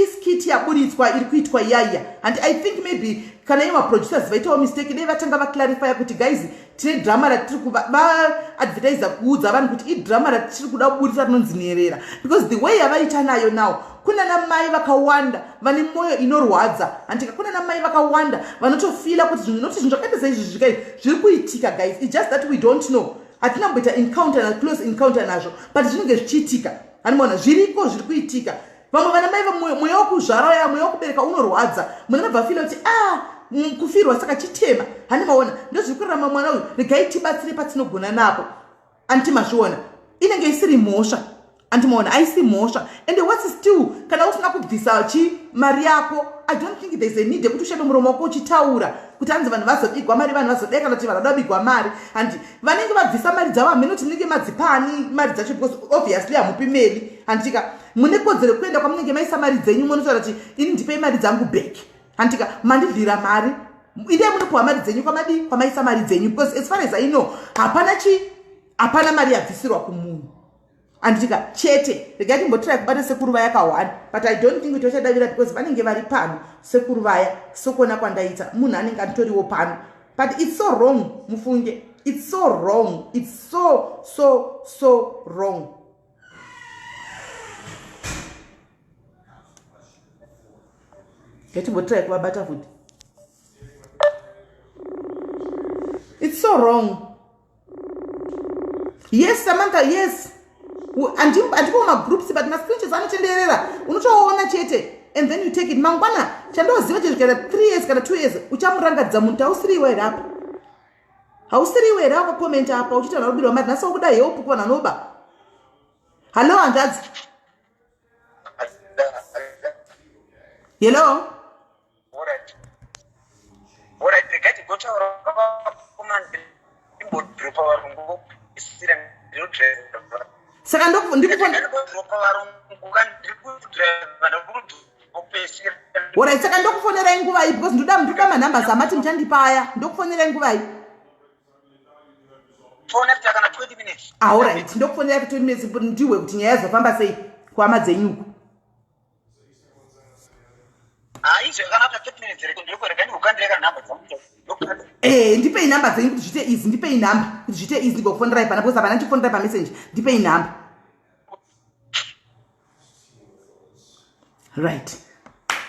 iskit yaburitswa iri kuitwa iyaiya, and I think maybe kana ivo maproducers vaitawo mistake, dei vatanga vaclarifya kuti guys, tine drama ratiri vaadvertisa kuudza vanhu kuti idrama ratiri kuda kuburitsa rinonzi Nherera. Because the way yavaita nayo now, kuna namai vakawanda vane mwoyo inorwadza, handika? Kuna namai vakawanda vanotofila kuti zvinhu, noti zvinhu zvakaita seizvi zvikai zviri kuitika. Guys, it's just that we don't know, hatina kumboita encounter na close encounter nazvo, but zvinenge zvichiitika, handimaona? Zviriko, zviri kuitika. Vamwe vana mai, mweya wekuzvara ya mweya wekubereka unorwadza. Munhu anobva afila kuti a ah, kufirwa saka chitema, handimaona? Ndozviri kurarama mwana uyu. Regai tibatsire patinogona napo, anditi mazviona? Inenge isiri mhosva, andimaona? Aisi mhosva. And what's still, kana usina kubvisa chi mari yako, I don't think there's a need yekuti ushame muromo wako uchitaura kuti hanzi vanhu vazobigwa mari, vanhu vazodai, kana kuti vanhu vada kubigwa mari. Handi vanenge vabvisa mari dzavo? Hamene kuti munenge madzipani mari dzacho, because obviously hamupi meli, handitika? Mune kodzero yekuenda kwamunenge maisa mari dzenyu, munotaura kuti ini ndipei mari dzangu back, handitika? Mandidlira mari. Indai munopiwa mari dzenyu kwamadi kwamaisa mari dzenyu, because as far as I know, hapana chi hapana mari yabvisirwa kumunhu, handitika? Chete regai timbotirai kubata sekuru vaya ka1, but I don't think kuti vachadavira because vanenge vari pano sekuru vaya. Sokuona kwandaita, munhu anenge anitoriwo pano. But it's so wrong, mufunge. It's so wrong, it's so so so wrong. Ngatimbotirai kuvabata futi. It's so wrong. Yes, Samantha, yes. Andiko magroups, but mascreenshots anotenderera, unotoona chete and then you take it. Mangwana chandoziva chezvo, kana 3 years kana 2 years, uchamurangadza munhu. Tausiriwe here apa? Hausiriwe here wakakomenta apa uchiti vanhu varikubirwa mari? Nhasi wakuda help kuvanhu vanoba. Hallo, hanzvadzi. Hello. Alright, regai tigotaura vakomana, ndimbodropa varungu isira ndinodriva. Saka ndikudropa varungu ka, ndiri kudriva, ndikudropesira. Alright, saka ndokufonerai nguvai? Because ndoda manhamba amati muchandipa aya. Ndokufonerai nguvai? Fona kana 20 minutes. Alright, ndokufonerai for 20 minutes, ndihwe kuti nyaya yazofamba sei kuhama dzenyuku. Hayi, zvakanaka, 30 minutes reko ndiri kurega ndikukandireka nhamba dzangu. Eh, ndipei nhamba dzenyu kuti zviite easy. Ndipei nhamba kuti zviite easy, ndigokufonerai pana, because hapana ndichifonerai pamessage. Ndipei nhamba. Right,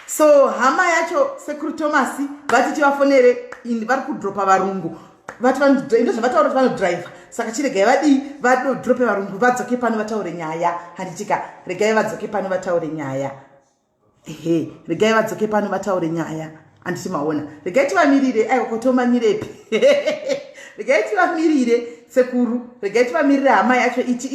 so hama yacho, Sekuru Thomas, vati tivafonere. Vari kudropa varungu. Vati ndo zvavataura kuti vanodhiraivha, saka chiregai vadii, vadodrope varungu, vadzoke pano vataure nyaya, handitika? Regai vadzoke pano vataure nyaya. Ehe, regai vadzoke pano vataure nyaya, handiti maona? Regai tivamirire. Aiwa, kotomanyirepi? Regai tivamirire sekuru, regai tivamirire. Hama yacho iti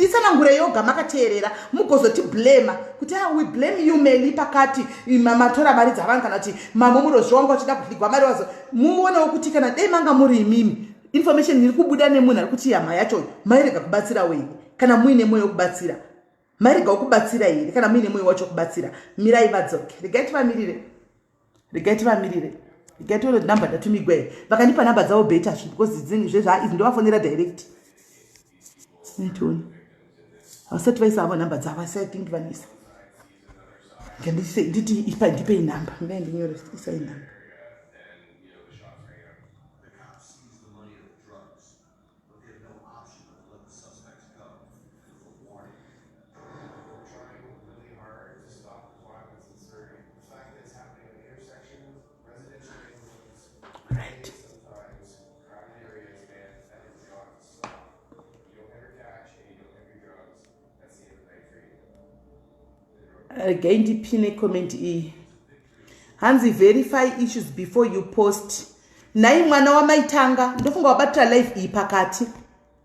itsanangure yoga, makateerera, mugozotiblema kuti ah, we blame you, Meli, pakati matora mari dzavanhu, kana kuti mamomurozvi wanga uchida kudligwa mari wazo. Muonewo kuti kana dei manga muri imimi, information iri kubuda nemunhu ari kuti hama yacho, mairega kubatsira wei kana muine mwoyo wekubatsira? Mairega kubatsira here kana muine mwoyo wacho kubatsira? Mirai vadzoke, regai tivamirire, regai tivamirire, regai tione kuti namba ndatumigwa here. Vakandipa namba dzavo better zvi, because zvezva izi ndovafonera direct. Tione, havasati vaisa havo namba dzavo, asi I think vanoisa. Nditi ipa, ndipei namba, ndai ndinyore, isai namba. Regai ndipine comment iyi. Hanzi verify issues before you post. Nhai mwana wamaitanga, ndofunga wabatira live iyi pakati.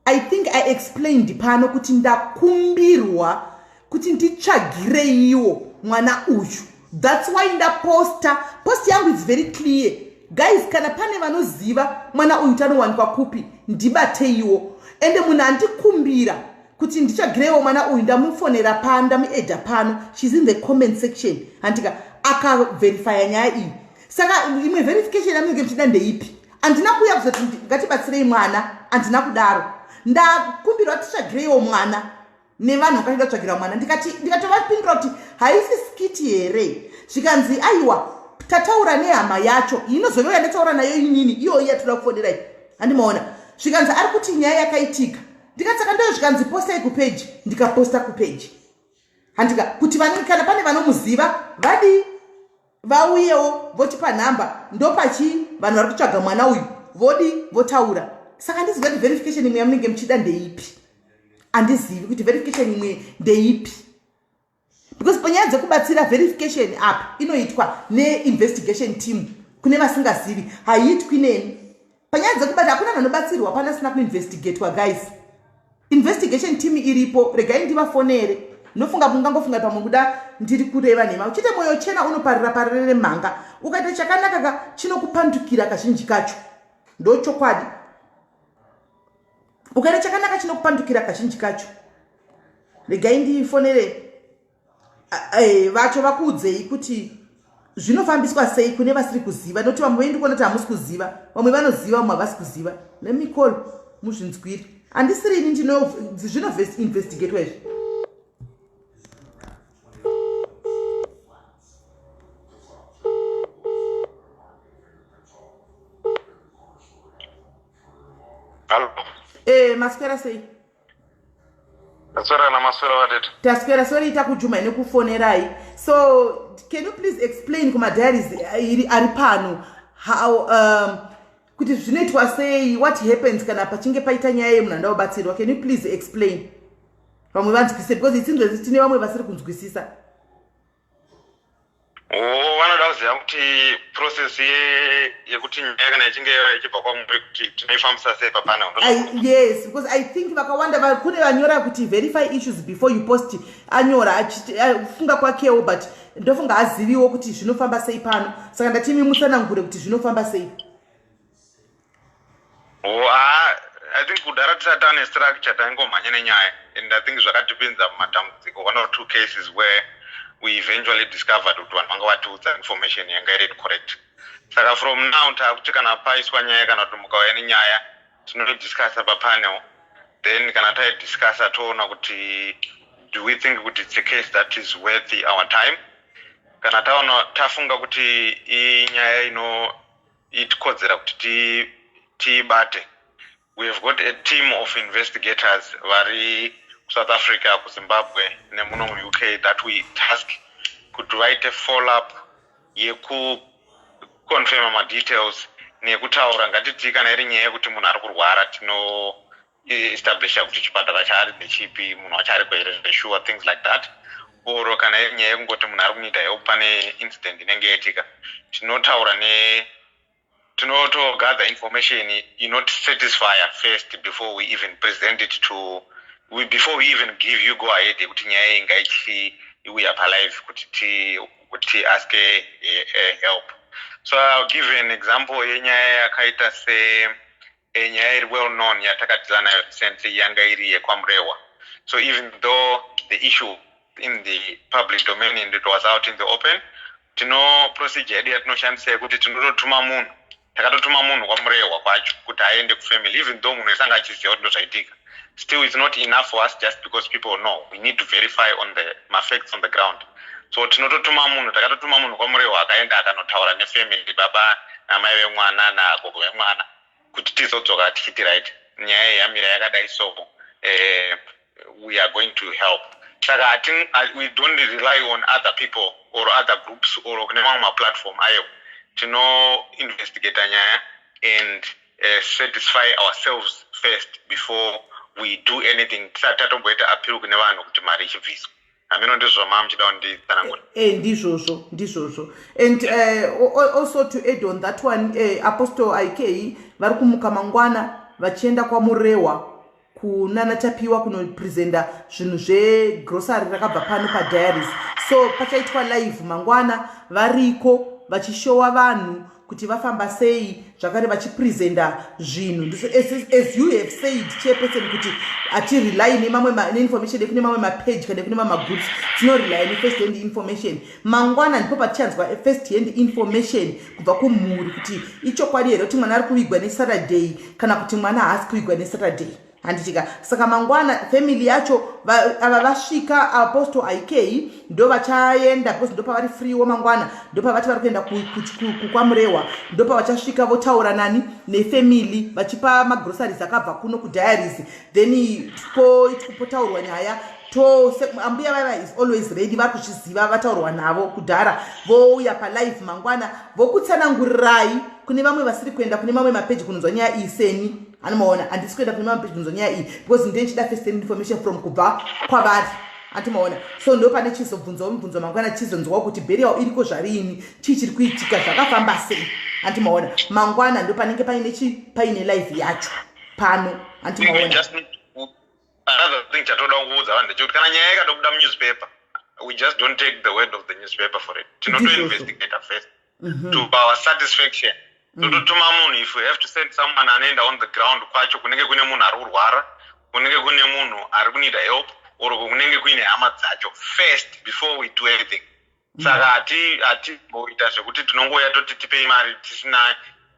I think I explained pano kuti ndakumbirwa kuti nditsvagireiwo mwana uyu. That's why ndaposta. Post yangu is very clear. Guys, kana pane vanoziva mwana uyu tanowanikwa kupi, ndibateiwo. Ende munhu andikumbira kuti nditsvagireiwo mwana uyu, ndamufonera pano, ndamuedha pano. She's in the comment section. Handika akaverifya nyaya iyi. Saka imwe verification yamunenge muchida ndeipi? Handina kuuya kuzoti ngatibatsirei mwana, handina kudaro. Ndakumbirwa titsvagireiwo mwana nevanhu vakachida kutsvagira mwana, ndikatovapindura kuti haisi skit here? Zvikanzi aiwa, tataura nehama yacho inozove yandataura nayo inini, iyoyi yatoda kufonerai, handimaona. Zvikanzi ari kuti nyaya yakaitika. Ndikati saka ndoyo. Zvikanzi postai kupeji. Ndikaposta kupeji, handika, kuti kana pane vanomuziva vadii, vauyewo votipa nhamba, ndopachi vanhu vari kutsvaga mwana uyu vodi votaura. Saka handizivi kuti verification imwe yamunenge muchida ndeipi. Handizivi kuti verification imwe ndeipi, because panyaya dzekubatsira, verification apa inoitwa neinvestigation team. Kune vasingazivi, haiitwi neni. Panyaya dzekubata, hakuna vanhu vanobatsirwa pana asina kuinvestigatwa. Guys, investigation team iripo, regai ndivafonere. Ndofunga mungangofunga pamwe kuda ndiri kureva nhema. Uchite mwoyo chena unoparira parere mhanga. Ukaita chakanaka ka, chinokupandukira kazhinji kacho. Ndochokwadi, ukaita chakanaka chinokupandukira kazhinji kacho. Regai ndifonere vacho vakuudzei kuti zvinofambiswa sei kune vasiri kuziva, nokuti vamwe vendi kuona kuti hamusi kuziva. Vamwe vanoziva, vamwe havasi kuziva. Let me call muzvinzwiri. Handisiri ini zvinoinvestigatwa izvi. Hallo. Maswera sei? Maswera namaswera, vatete. Taswera. Sorry takujuma nekufonerai. So can you please explain kumadiaries iri ari pano how kuti zvinoitwa sei, what happens kana pachinge paita nyaya yemunhu anoda kubatsirwa? Can you please explain, vamwe vanzwisise, because it seems tine vamwe vasiri kunzwisisa. Oh, vanoda kuziva kuti process yekuti nyaya kana ichinge ichibva kwamuri, kuti tinoifambisa sei papanel? Yes, because I think vakawanda kune vanyora kuti verify issues before you post. Anyora achifunga kwakewo, but ndofunga aziviwo kuti zvinofamba sei pano. Saka ndatimi mutsanangure kuti zvinofamba sei. Oh, ah, I think kudhara tisati tane structure taingomhanya nenyaya, and I think zvakatipinza mumatambudziko, one or two cases where we eventually discovered kuti vanhu vanga vatiudza information yanga iri incorrect. Saka from now taakuti kana paiswa nyaya kana kuti mukauya nenyaya, tinoidiscussa papanel. Then kana taidiscussa, toona kuti do we think kuti it's a case that is worthy our time. Kana taona, tafunga kuti inyaya inoitikodzera kuti tiibate, we have got a team of investigators vari kuSouth Africa, kuZimbabwe nemuno muUK that we task kuti vaite follow up yekuconfirma madetails nekutaura. Ngatiti kana iri nyaya yekuti munhu ari kurwara, tinoestablisha kuti chipatara chaari ndechipi, munhu wacho ari kuhere zvesure, things like that. Or kana iri nyaya yekungoti munhu ari kuneeda help pane incident inenge yaitika, tinotaura ne tinotogather information inotisatisfya first before we even present it to we, before we even give you go ahead yekuti nyaya iyi ngaichiuya palive kuti ti ask help. So I'll give you an example yenyaya yakaita se nyaya iri well known yatakadhila nayo recently, yanga iri yekwaMurehwa. So even though the issue in the public domain and it was out in the open, tino procedure yedu yatinoshandisa yekuti tinototuma munhu. Takatotuma munhu kwaMurehwa kwacho kuti aende kufamily. Even though munhu wese anga achiziva kuti ndozvaitika, still it's not enough for us just because people know. We need to verify on the mafacts on the ground. So tinototuma munhu. Takatotuma munhu kwaMurehwa, akaenda akanotaura nefamily, baba namai vemwana nagogo vemwana, kuti tizodzoka tichiti right, nyaya yamira yakadai, so we are going to help. Saka we don't rely on other people or other groups or kune mamwe maplatform ayo. Tinoinvestigata nyaya and satisfy ourselves first before we do anything, tisati tatomboita appeal kune vanhu kuti mari ichibviswa. Hamino, ndizvo maa muchida kunditsanangura? Ndizvozvo, ndizvozvo. And also to add on that one, Apostle IK vari kumuka mangwana vachienda kwaMurehwa kunana Tapiwa kunopresenta zvinhu zvegrocery rakabva pano padiaries. So pachaitwa live mangwana, variko vachishowa vanhu kuti vafamba sei, zvakare vachipresenta zvinhu. As you have said, Chairperson, kuti hatirely nemamwe neinformation ekune mamwe mapage kana ekune mamwe magroups, tinorely nefirst hand information. Mangwana ndipo patichanzwa first hand information kubva kumhuri kuti ichokwadi here kuti mwana ari kuvigwa neSaturday kana kuti mwana haasi kuvigwa neSaturday, handitika? Saka mangwana family yacho ava vasvika, Apostle IK ndo vachaenda because ndo pavari freewo mangwana, ndo pavati vari kuenda kwaMurehwa, ndo pavachasvika votaura nani, nefamily, vachipa magroceries akabva kuno kudiaries. Then potaurwa nyaya to ambuya vaiva is always ready, vari kuzviziva, vataurwa navo kudhara, vouya palive mangwana vokutsanangurirai. Kune vamwe vasiri kuenda kune mamwe mapeji kunonzwa nyaya iyi, seni anomaona, handisi kuenda kune mamwe mapeji kunonzwa nyaya iyi because ndenichida first hand information from kubva kwavari, andimaona? So ndo pane chizobvunzawo mibvunzo mangwana, chizonzwawo kuti burial iriko zvariini, chii chiri kuitika, zvakafamba sei, andimaona? Mangwana ndo panenge paine chi paine live yacho pano, andimaona? Another thing chatoda kuudza vanhu ndechekuti kana nyaya ikatobuda munewspaper, we just don't take the word of the newspaper for it. Tinotoinvestigata first to our satisfaction. Tototuma munhu if we have to send someone anoenda on the ground kwacho kunenge kune munhu ari kurwara, kunenge kune munhu ari kuneeda help, or kunenge kuine hama dzacho first before we do anything. Saka hatimboita zvekuti tinongouya toti tipei mari tisina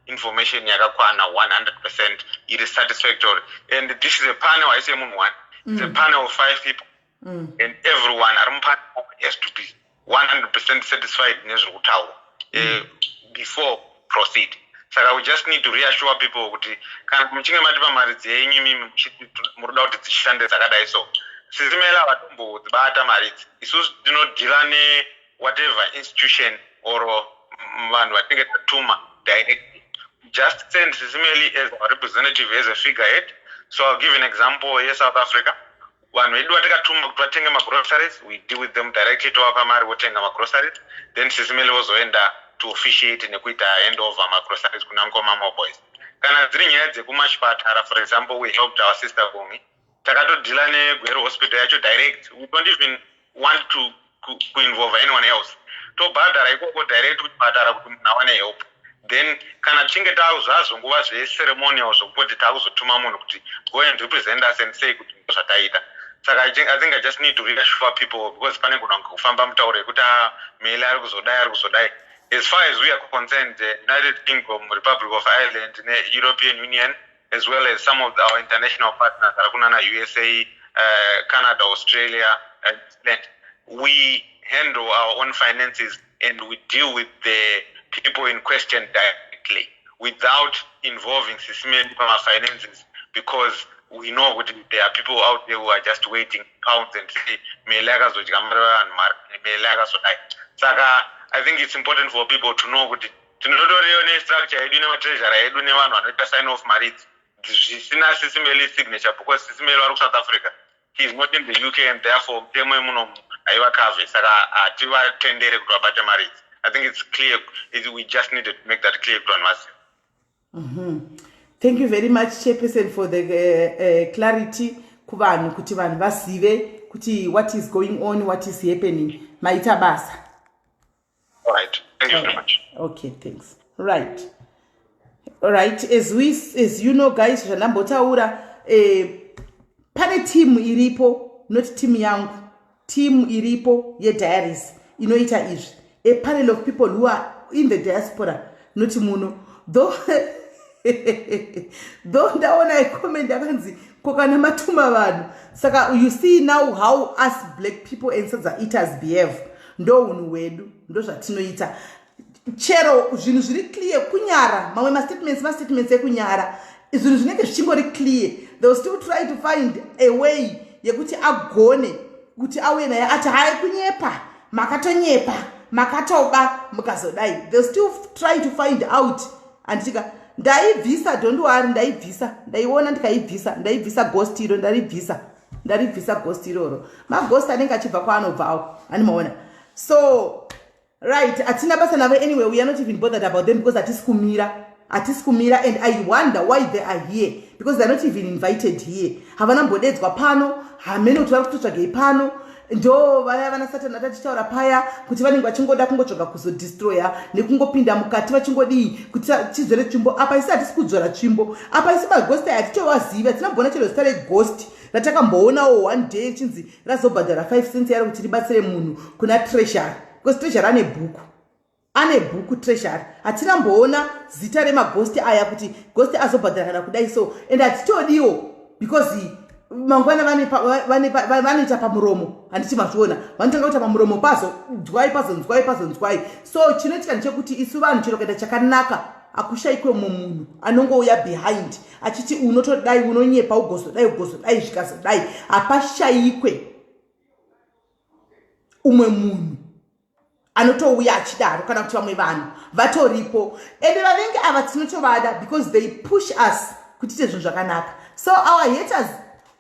information yakakwana 100% iri satisfactory. And this is a panel, haisi yemunhu one, it's a panel of five people and everyone ari mupanel has to be 100% satisfied nezviri kutaurwa before proceed. Saka we just need to reassure people kuti kana muchinge matipa mari dzenyu imimi muchiti muri kuda kuti dzishande dzakadai, so Sisi Melly vatombodzibata mari idzi. Isusu tinodeala newhatever institution or vanhu vatinenge tatuma directly. Just send Sisi Melly as our representative, as a figurehead. So I'll give an example yeSouth Africa. Vanhu vedu vatakatuma kuti vatenge magroceries, we deal with them directly, tovapa mari, votenga magroceries, then Sisi Melly vozoenda to officiate nekuita hand over magroceries kuna Mukoma Boys. Kana dziri nyaya dzekumachipatara, for example, we helped our sister Bongi, takatodeala neGweru Hospital yacho direct. We don't even want to kuinvolve anyone else. Tobhadhara ikoko direct kuchipatara kuti munhu awane help. Then kana tichinge tazvazvo nguva zveceremonial zvokutoti taakuzotuma munhu kuti go and represent us and say kuti zvataita. Saka I think I just need to reassure people because pane gona kufamba mutauro yekuti, ah, Melly ari kuzodai, ari kuzodai. As far as we are concerned, the United Kingdom, Republic of Ireland ne-European Union, as well as some of our international partners ari kunana USA, Canada, Australia, Zealand, we handle our own finances and we deal with the people in question directly without involving Sisi Melly pamafinances, because we know kuti there are people out there who are just waiting pounds and say Melly akazodya mari vanhu, mari Melly akazodai. Saka I think it's important for people to know kuti tinotoriyo nestructure yedu, nematreasurer edu, nevanhu vanoita sign off mari idzi zvisina Sisi Melly signature, because Sisi Melly vari kuSouth Africa, he is not in the UK, and therefore mutemo yemunomu haivakavhe, saka hativatendere kuti vabate mari idzi. I think it's clear. We just needed to make that clear kuti vanhu vazive. Thank you very much, Chairperson, for the clarity kuvanhu, kuti vanhu vazive kuti what is going on, what is happening. Maita basa. All right, thank you very much. Okay, thanks. Right, all right. As you know, guys, zvandambotaura, pane team iripo, not team yangu, team iripo yediaries inoita izvi, a panel of people who are in the diaspora, not muno. Though ndaona icomment yakanzi, "Ko kana matuma vanhu?" Saka you see now how us black people and sadza eaters behave. Ndo unhu hwedu, ndo zvatinoita. Chero zvinhu zviri clear, kunyara. Mamwe mastatements, mastatements ekunyara. Zvinhu zvinenge zvichingori clear, they will still try to find a way yekuti agone kuti auye naye ati, "Hai, kunyepa, makatonyepa, makatoba, mukazodai." They still try to find out. Handitika ndaibvisa, don't worry, ndaibvisa, ndaiona ndikaibvisa, ndaibvisa ghost iro, ndaribvisa. Ndaribvisa ghost iroro. Maghost anenge achibva kwaanobvawo, animaona. So right, hatina basa navo anyway. We are not even bothered about them because hatisi kumira, hatisi kumira. And I wonder why they are here, because they are not even invited here. Havana mbodedzwa pano. Hamene kuti vari kutotsvagei pano. Ndo vaya vana Satani atachitaura paya kuti vanenge vachingoda kungotsvaga kuzodestroya nekungopinda mukati, vachingodii kuti tizore tsvimbo apa. Isi hatisi kudzora tsvimbo apa. Isi maghost aya hatitovazivi. Hatina mboona chero zita reghost ratakamboonawo one day chinzi razobhadhara 5 cents yaro kuti ribatsire munhu kuna treasury, because treasury ane bhuku, ane bhuku treasury. Hatina mboona zita remaghost aya kuti ghost azobhadhara kana kudai. So and hatitodiwo because mangwana vanoita pamuromo, handiti mazviona? Vanotanga kuita pamuromo, pazonzwai, pazonzwai, pazonzwai. So chinoitika ndechekuti isu vanhu, chero kuita chakanaka, hakushayikwe mumwe munhu anongouya behind achiti unotodai, unonyepa, ugozodai, ugozodai, zvikazodai. Hapashayikwe umwe munhu anotouya achidaro, kana kuti vamwe vanhu vatoripo. Ende vavengi ava tinotovada because they push us kuti tiite zvinhu zvakanaka. So our haters,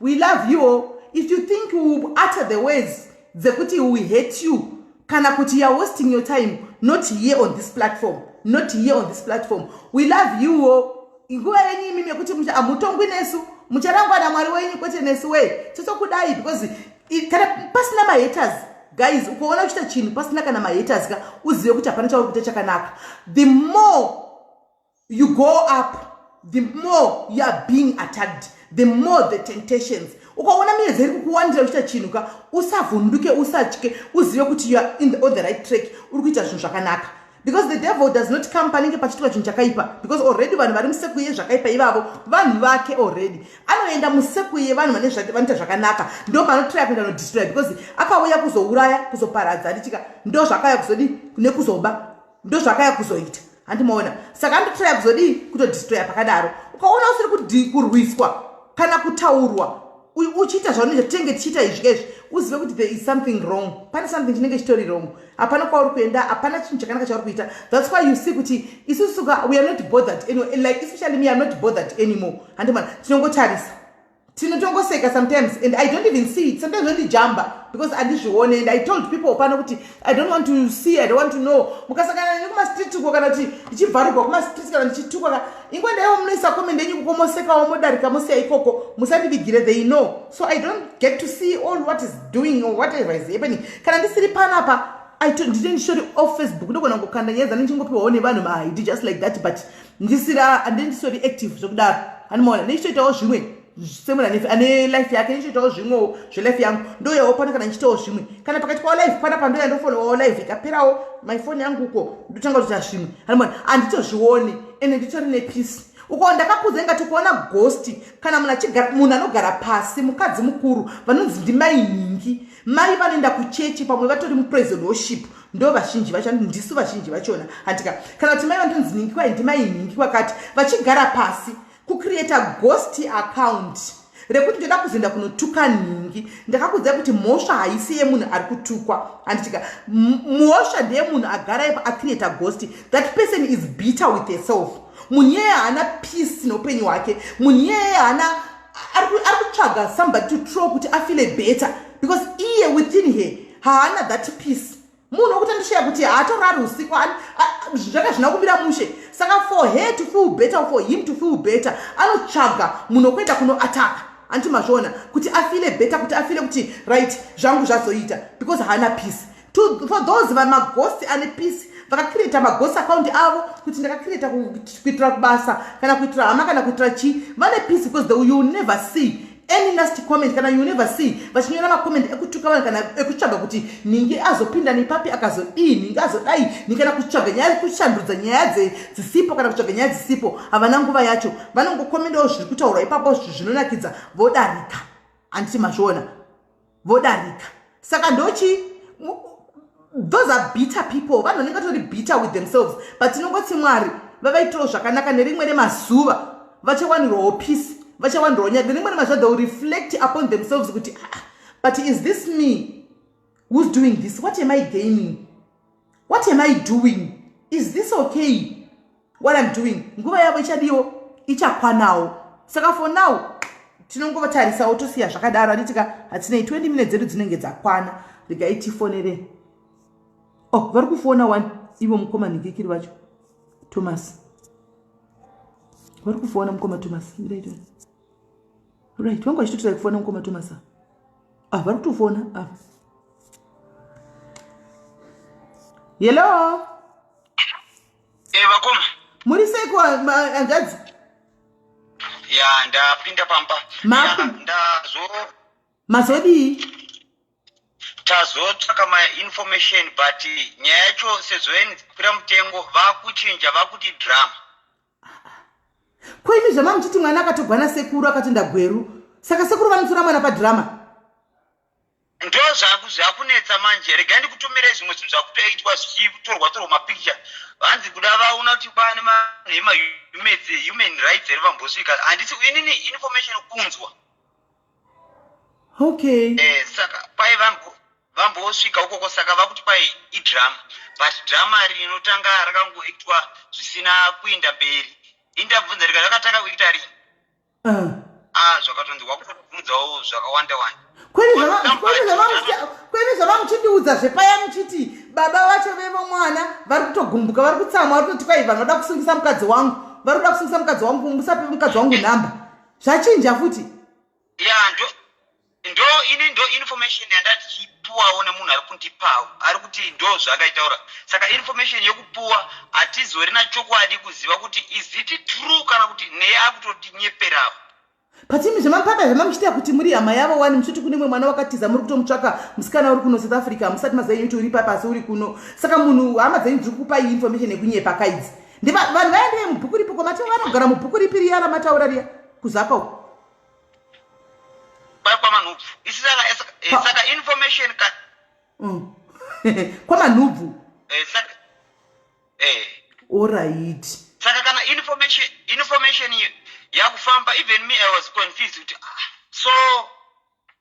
we love you all. If you think we will utter the words dzekuti we hate you kana kuti you are wasting your time, not here on this platform, not here on this platform. We love you all. Nguva yenyu imimi yekuti hamutongwi nesu, mucharangwa naMwari wenyu, kwete nesu. Wei totokudai because kana pasina mahaters, guys, ukaona uchiita chinhu pasina kana mahaters ka, uzive kuti hapana chauri kuita chakanaka. The more you go up, the more you are being attacked, the more the temptations. Ukaona miedzo iri kukuwandira uchiita chinhu ka, usavhunduke, usatye, uzive kuti you are on the right track, uri kuita zvinhu zvakanaka, because the devil does not come panenge pachiitwa chinhu chakaipa, because already vanhu vari museku yezvakaipa ivavo vanhu vake already. Anoenda museku yevanhu vanoita zvakanaka, ndo panotraya kuenda nodestroy, because akauya kuzouraya, kuzoparadza, handitika? Ndo zvakauya kuzodi nekuzoba, ndo zvakauya kuzoita, handimaona? Saka anotraya kuzodii? Kutodestroya pakadaro. Ukaona usiri kurwiswa kana kutaurwa uchiita zvaunoita, tinenge tichiita izvi kaizvi, uzive kuti there is something wrong. Pane something chinenge chitori wrong. Hapana kwauri kuenda, hapana chinhu chakanaka chauri kuita. That's why you see kuti isusu ka, we are not bothered anyway. Like, especially me, I'm not bothered anymore, handimana? Tinongotarisa, tinotongoseka sometimes, and I don't even see it sometimes. Ondijamba because handizvione. And I told people pano kuti I don't want to see, I don't want to know. Mukasangana nekumastreet uko, kana kuti ndichibvarugwa kumastreet, kana ndichitukwa ka, ingwendaiwo munoisa comment yenyu kukomosekawo, modarika, mosiya ikoko, musandivigire. They know. So I don't get to see all what is doing or whatever is happening. Kana ndisiri panapa, ndine ndichitori off Facebook, ndogona kukanda nyaya dzane ndichingopiwawo nevanhu mahaidi, just like that. But ndisira, handii ndisori active zvekudaro, handimaona? Ndichitoitawo zvimwe semunhu ane life yake, ndichitoitawo zvimwewo zvelife yangu. Ndoyawo pano kana ndichitawo zvimwe, kana pakati kwawo live panapa, ndoya ndofonowawo live, ikaperawo my phone yangu uko, ndotanga kutoita zvimwe, handimaona? Handitozvioni, ende nditori nepeace uko. Ndakakudza ingati kuona ghost kana munhu achigara, munhu anogara pasi, mukadzi mukuru vanonzi ndimai nhingi, mai vanoenda kuchechi, pamwe vatori mupraise and worship, ndo vazhinji vacho, ndisu vazhinji vachona, handika? Kana kuti mai vanotonzi nhingi, kwai ndimai nhingi kwakati, vachigara pasi kucreata ghost account rekuti ndoda kuzoenda kunotuka nhingi. Ndakakudzai kuti mhosva haisi yemunhu ari kutukwa, handitika? Mhosva ndeyemunhu agara ipo acreata ghost. That person is bitter with herself. Munhu iyeye haana peace neupenyu hwake. Munhu iyeye haana, ari kutsvaga somebody to troll kuti afeel better, because iye within her haana that peace. Munhu wekuti andishaya kuti haatorari usiku, zvaka zvina kumira mushe. Saka for her to feel better, for him to feel better, anotsvaga munhu wekuenda kunoataka, handiti mazviona? Kuti afeel better, kuti afeel kuti right, zvangu zvazoita, because haana peace. For those vamaghost ane peace, vakacreata maghost account avo kuti ndakacreata kuitira kubasa, kana kuitira hama, kana kuitira chii, vane peace because you never see any nasty comment, kana you never see vachinyora macomment ekutuka vanhu, kana ekutsvaga kuti nhingi azopinda nepapi, akazodii, nhingi azodai nhingi, kana kutsvaga nyaya, kushandudza nyaya dzisipo, kana kutsvaga nyaya dzisipo. Havana nguva yacho. Vanongokomendawo zviri kutaurwa ipapo zvinonakidza, vodarika, handiti mazviona? Vodarika. Saka ndochi those are bitter people, vanhu vanenge vatori bitter with themselves. But tinongoti Mwari vavaitirawo zvakanaka. Nerimwe remazuva vachawanirwawo peace, vachawanirwawo nyaya. Nerimwe remazuva they will reflect upon themselves kuti, "Ah, but is this me who's doing this? What am I gaining? What am I doing? Is this okay what I'm doing?" Nguva yavo ichadiwo, ichakwanawo. Saka for now Tinongotarisawo tosiya zvakadaro, handitika? Hatinei, 20 minutes dzedu dzinenge dzakwana. Regai tifonere. Oh, vari kufona wani ivo mukoma Nigikiri vacho, Thomas. Vari kufona mukoma Thomas. Right, vanga vachitotirai kufona mukoma Thomas. Ah, vari kutofona ava. Ah. Hello. Eh, vakoma. Muri sei ko hanzvadzi? Ya, ndapinda pamba. Maku. Ndazo. Mazodii? Tazotsvaka ma information but nyaya yacho sezvo kwira mutengo vakuchinja vakuti drama. Ko imi zvama muchiti mwana akatogwa nasekuru akatoenda Gweru. Saka sekuru vanotora mwana padrama? Ndo zvakunetsa manje. Regai ndikutumirei zvimwe zvinhu zvakutoitwa zvichitorwa torwa mapicture. Vanzi kuda vaona kuti kwane mahuman rights here vambosvika. Handisi inini information kunzwa. Okay. Eh, saka pai vambosvika ukoko saka vakuti kwai idrama, but drama rinotanga rakangoitwa zvisina kuinda mberi. Indabvunza rika rakatanga kuita rini? Ah, zvakatonzi wakutobvunzawo zvakawanda wanda. Kwene zvavamuchindiudza zvepaya muchiti baba vacho vevo mwana vari kutogumbuka, vari kutsamwa, vari kutoti kwai vanhu vada kusungisa mukadzi wangu, vari kuda kusungisa mukadzi wangu, musape mukadzi wangu nhamba. Zvachinja futi. Ya, ndo ini ndo information yandandichipuwawo nemunhu ari kundipawo, ari kuti ndo zvaakaitaura. Saka information yekupuwa hatizorina chokwadi kuziva kuti is it true kana kuti neye akutotinyeperawo. Patimi zvemapapa zvamamuchiita kuti muri hama yavo wani, muchiti kune mwe mwana wakatiza, muri kutomutsvaka musikana uri kuno South Africa, musati maziva yenyu kuti uri papa asi uri kuno. Saka munhu hama dzenyu dziri kukupa iyi information yekunyepa kaidzi. Vanhu vaya ndeve mubhuku ripi ko mati vanogara mubhuku ripi riya ramataura riya kuzaka uko? Kwamanhubvu. Isi saka information ka Kwamanhubvu. Saka Alright. Saka kana information yakufamba, even me I was confused kuti ah, so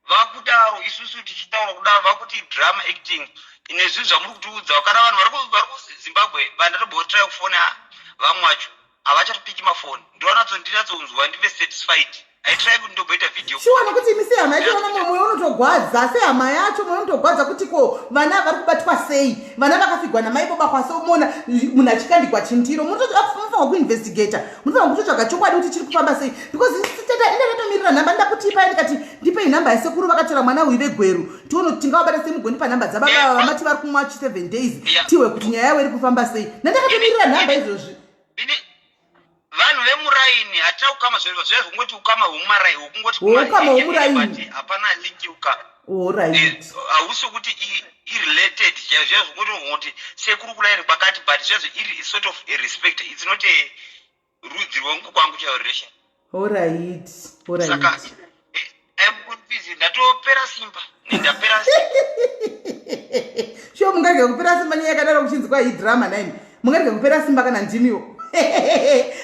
vakudaro isusu tichitaura kudaro vakuti drama acting nezvinhu zvamuri kutiudza. Kana vanhu vari kuZimbabwe vandatobotrai kufona, vamwe vacho havachatopiki mafoni. Ndonatso ndinatsonzwa ndive satisfied. I try kuti ndomboita video. Shuwa, nokuti imi sehama yacho ona mwoyo unotogwadza, sehama yacho mwoyo unotogwadza kuti ko vana vari kubatwa sei, vana vakafigwa namai vobahwa somona munhu achikandigwa chindiro. Munofanirwa kuinvestigata, munofanirwa kutotsvaga chokwadi kuti chiri kufamba sei, because indakatomirira nhamba ndakuti ipai, ndikati ndipei nhamba yasekuru vakatora mwana uyu veGweru, tione kuti tingavabata sei. Mugonipa nhamba dzababa vamati vari kumwa 7 days, tihwe kuti nyaya yavo iri kufamba sei. Nandakatomirira nhamba izvozvi. Vanhu vemuraini hatina kukama zviya zvekungoti ukama hwemumaraini hwekungoti Ukama hwemuraini. Hapana link ukama. Alright. Hausi kuti irelated zviya zviya zvekungoti kuti sekuru kulaini kwakati, but zviya iri sort of a respect, it's not a rudzi rwangu kwangu chaiyo relation. Alright. Saka I'm confused, ndatopera simba, ndapera simba. Shuwa, mungarega kupera simba nyaya yakadaro kuchinzi kwa idrama naimi? Mungarega kupera simba kana ndimiwo?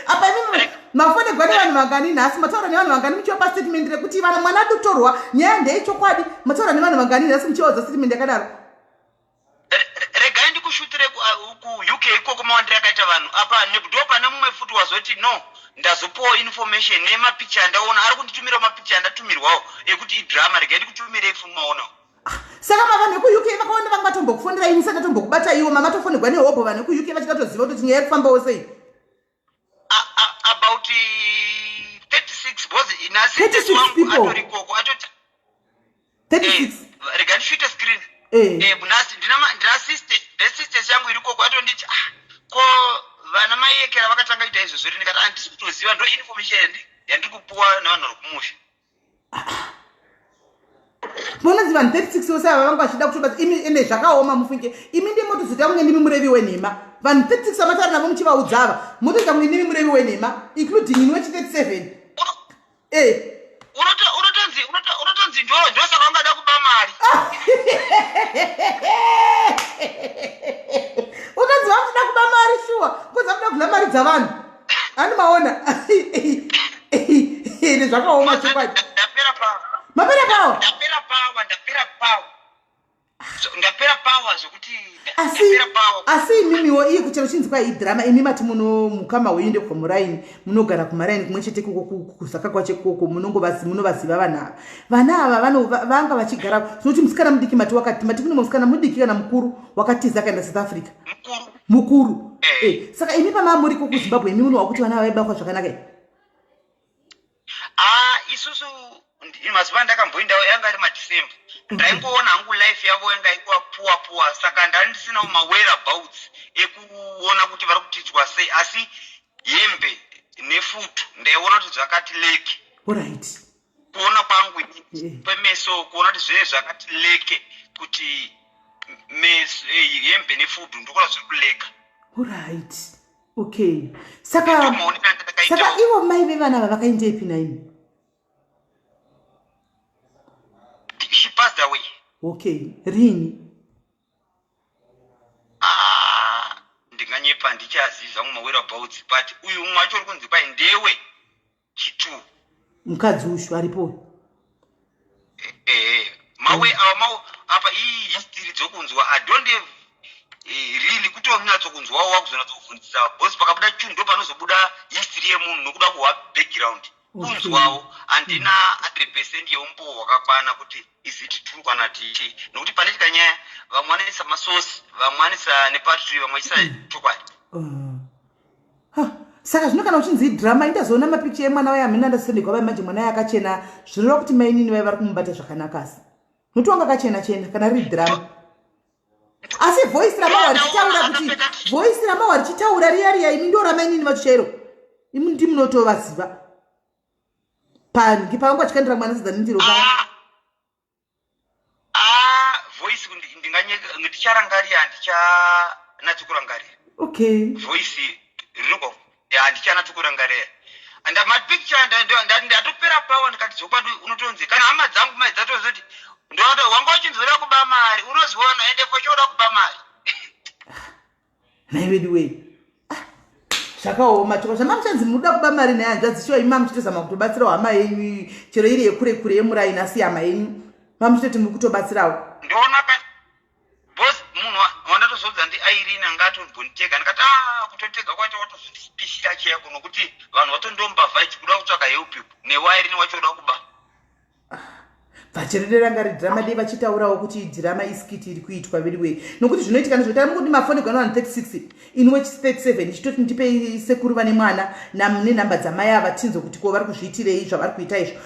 Apa imi mafonegwa nevanhu vangani nhasi? Mataura nevanhu vangani muchivapa statement rekuti vana mwana adotorwa, nyaya ndeyechokwadi? Mataura nevanhu vangani nhasi muchivaudza statement yakadaro? Regai ndikushutire kuUK ikoko mawandiro akaita vanhu apa. Ndo pane mumwe futi wazoti no, ndazopuwawo information nemapicha andaona, ari kunditumirawo mapicha andatumirwawo ekuti idrama. Regai ndikutumirei futi maonawo. Saka mavanhu vekuUK vakawanda vanga vatombokufonera ini sandatombokubata iwo, mamatofonegwa nehobho vanhu vekuUK vachida kutoziva kuti nyaya yekufambawo sei? About 36 because 36 wangu people. Atori ikoko atoti 36. Rega ndishuite screen. Nhasi ndina sister, ndesisters yangu iri koko, atonditi ah, ko vana maiyekera vakatanga kuita izvozvo ri? Ndikati handisi kutoziva, ndo information yandiri kupuwa nevanhu vari kumusha. Munonzi vanhu 36 vose ava vanga vachida kutobatsa imi. Ende zvakaoma mufunge, imi ndi motozoita kunge ndimi murevi wenhema. Vanhu 36 vamataura navo muchivaudza ava, motoita kunge ndimi murevi wenhema, including ini wechi 37. Unotonzi ndosaka ungada kuba mari. Ukanzi vakuda kuba mari, shuwa, kunzi vakuda kudla mari dzavanhu. Ani maona ende zvakaoma chokwadi. Ndapera pawa. Mapera pawa. Ndapera pawa, ndapera pawa. Ndapera power zvekuti asi asi imimiwo iye kuchero chinzi kwai idrama imi mati muno mukama wenyu ndekwamuraini munogara kumaraini kumwe chete koko kuzaka kwache koko munovaziva vana ava. Vana ava vanga vachigara tinoti musikana mudiki mati wakati mati kune musikana mudiki kana mukuru wakatiza akaenda South Africa. Mukuru. Eh. Eh, saka imi pama muri ko kuZimbabwe imi munowa kuti vana vaibakwa zvakanaka here? Ah, isusu mazuva andakamboendawo yanga ari madecember. Ndaingoona hangu life yavo yanga ikuwa puwa puwa, saka ndani ndisinawo mawhereabouts ekuona kuti vari kutidzwa sei, asi hembe nefutu ndaiona kuti zvakati leke. Alright. Kuona kwangu kwemeso kuona kuti zvee zvakati leke kuti hembe nefutu ndikuona zviri kuleka. Alright. Okay. Saka saka ivo mai vevana ava vakaendepi naimi? She passed away. Okay. Rini? Ah, ndinganyepa ndichaziva zvangu mawhereabouts, but uyu mumwe wacho uri kunzi kwai ndewe chitu. Mukadzi ushu aripo. Eh, mawe awa mawe apa iyi history dzokunzwa I don't have really kutonyatsokunzwawo wakuzonyatsokubvunzisa because pakabuda chinhu ndo panozobuda history yemunhu nokuda kuhwa background. Kunzwawo handina 100% yeumbowo hwakakwana kuti is it true kana tichi nokuti pane chikanyaya vamwe vanoisa masource, vamwe vanoisa nepatri, vamwe vachiisa chokwadi. Saka zvino kana uchinzi idrama indazoona mapikicha emwana waye hamene andasendegwa vai manje mwana yakachena zvinoreva kuti mainini vai vari kumubata zvakanaka asi nokuti wanga akachena chena kana riri drama. Asi voice ramawa richitaura kuti voice ramawa richitaura riya riya imi ndo ramainini vacho chairo imi ndi munotovaziva pangi pavanga vachikandira mwana sadza nendiro pa. Voice ndicharangarira, handichanatsi kurangarira. Okay. Voice rinobva handichanatsi kurangarira. And mapicture ndatopera power ndikati zvokwadi unotonzi kana hama dzangu mai dzatozoti ndoda wanga uchinzwira kuba mari unoziona ende for sure uda kuba mari. Nhai vedu wee. Zvakaoma choko zvamamuchanzi munoda kuba mari naye hanzvadzi shuwa imi mamuchitozama kutobatsirawo hama yenyu chero iri yekure kure yemuraini asi hama yenyu mamuchitoti muri kutobatsirawo. Ndoona ka boss munhu wandatozodza ndi Irene anga atombonditega ndikati ah kutotega kwacho watozondipishira cheya kuno kuti vanhu vatondombavha ichi kuda kutsvaka help newe Irene wacho uda kuba. Bvacherere ranga ridhirama dei vachitaurawo kuti idhirama iskiti iri kuitwa veliwei nokuti zvinoitika ndezvekuti ari mukuti mafoni gwana 136 ini wechi 37 ichitoti ndipei sekuru vane mwana nenhamba dzamai ava tinzwe kuti ko vari kuzviitirei zvavari kuita izvo.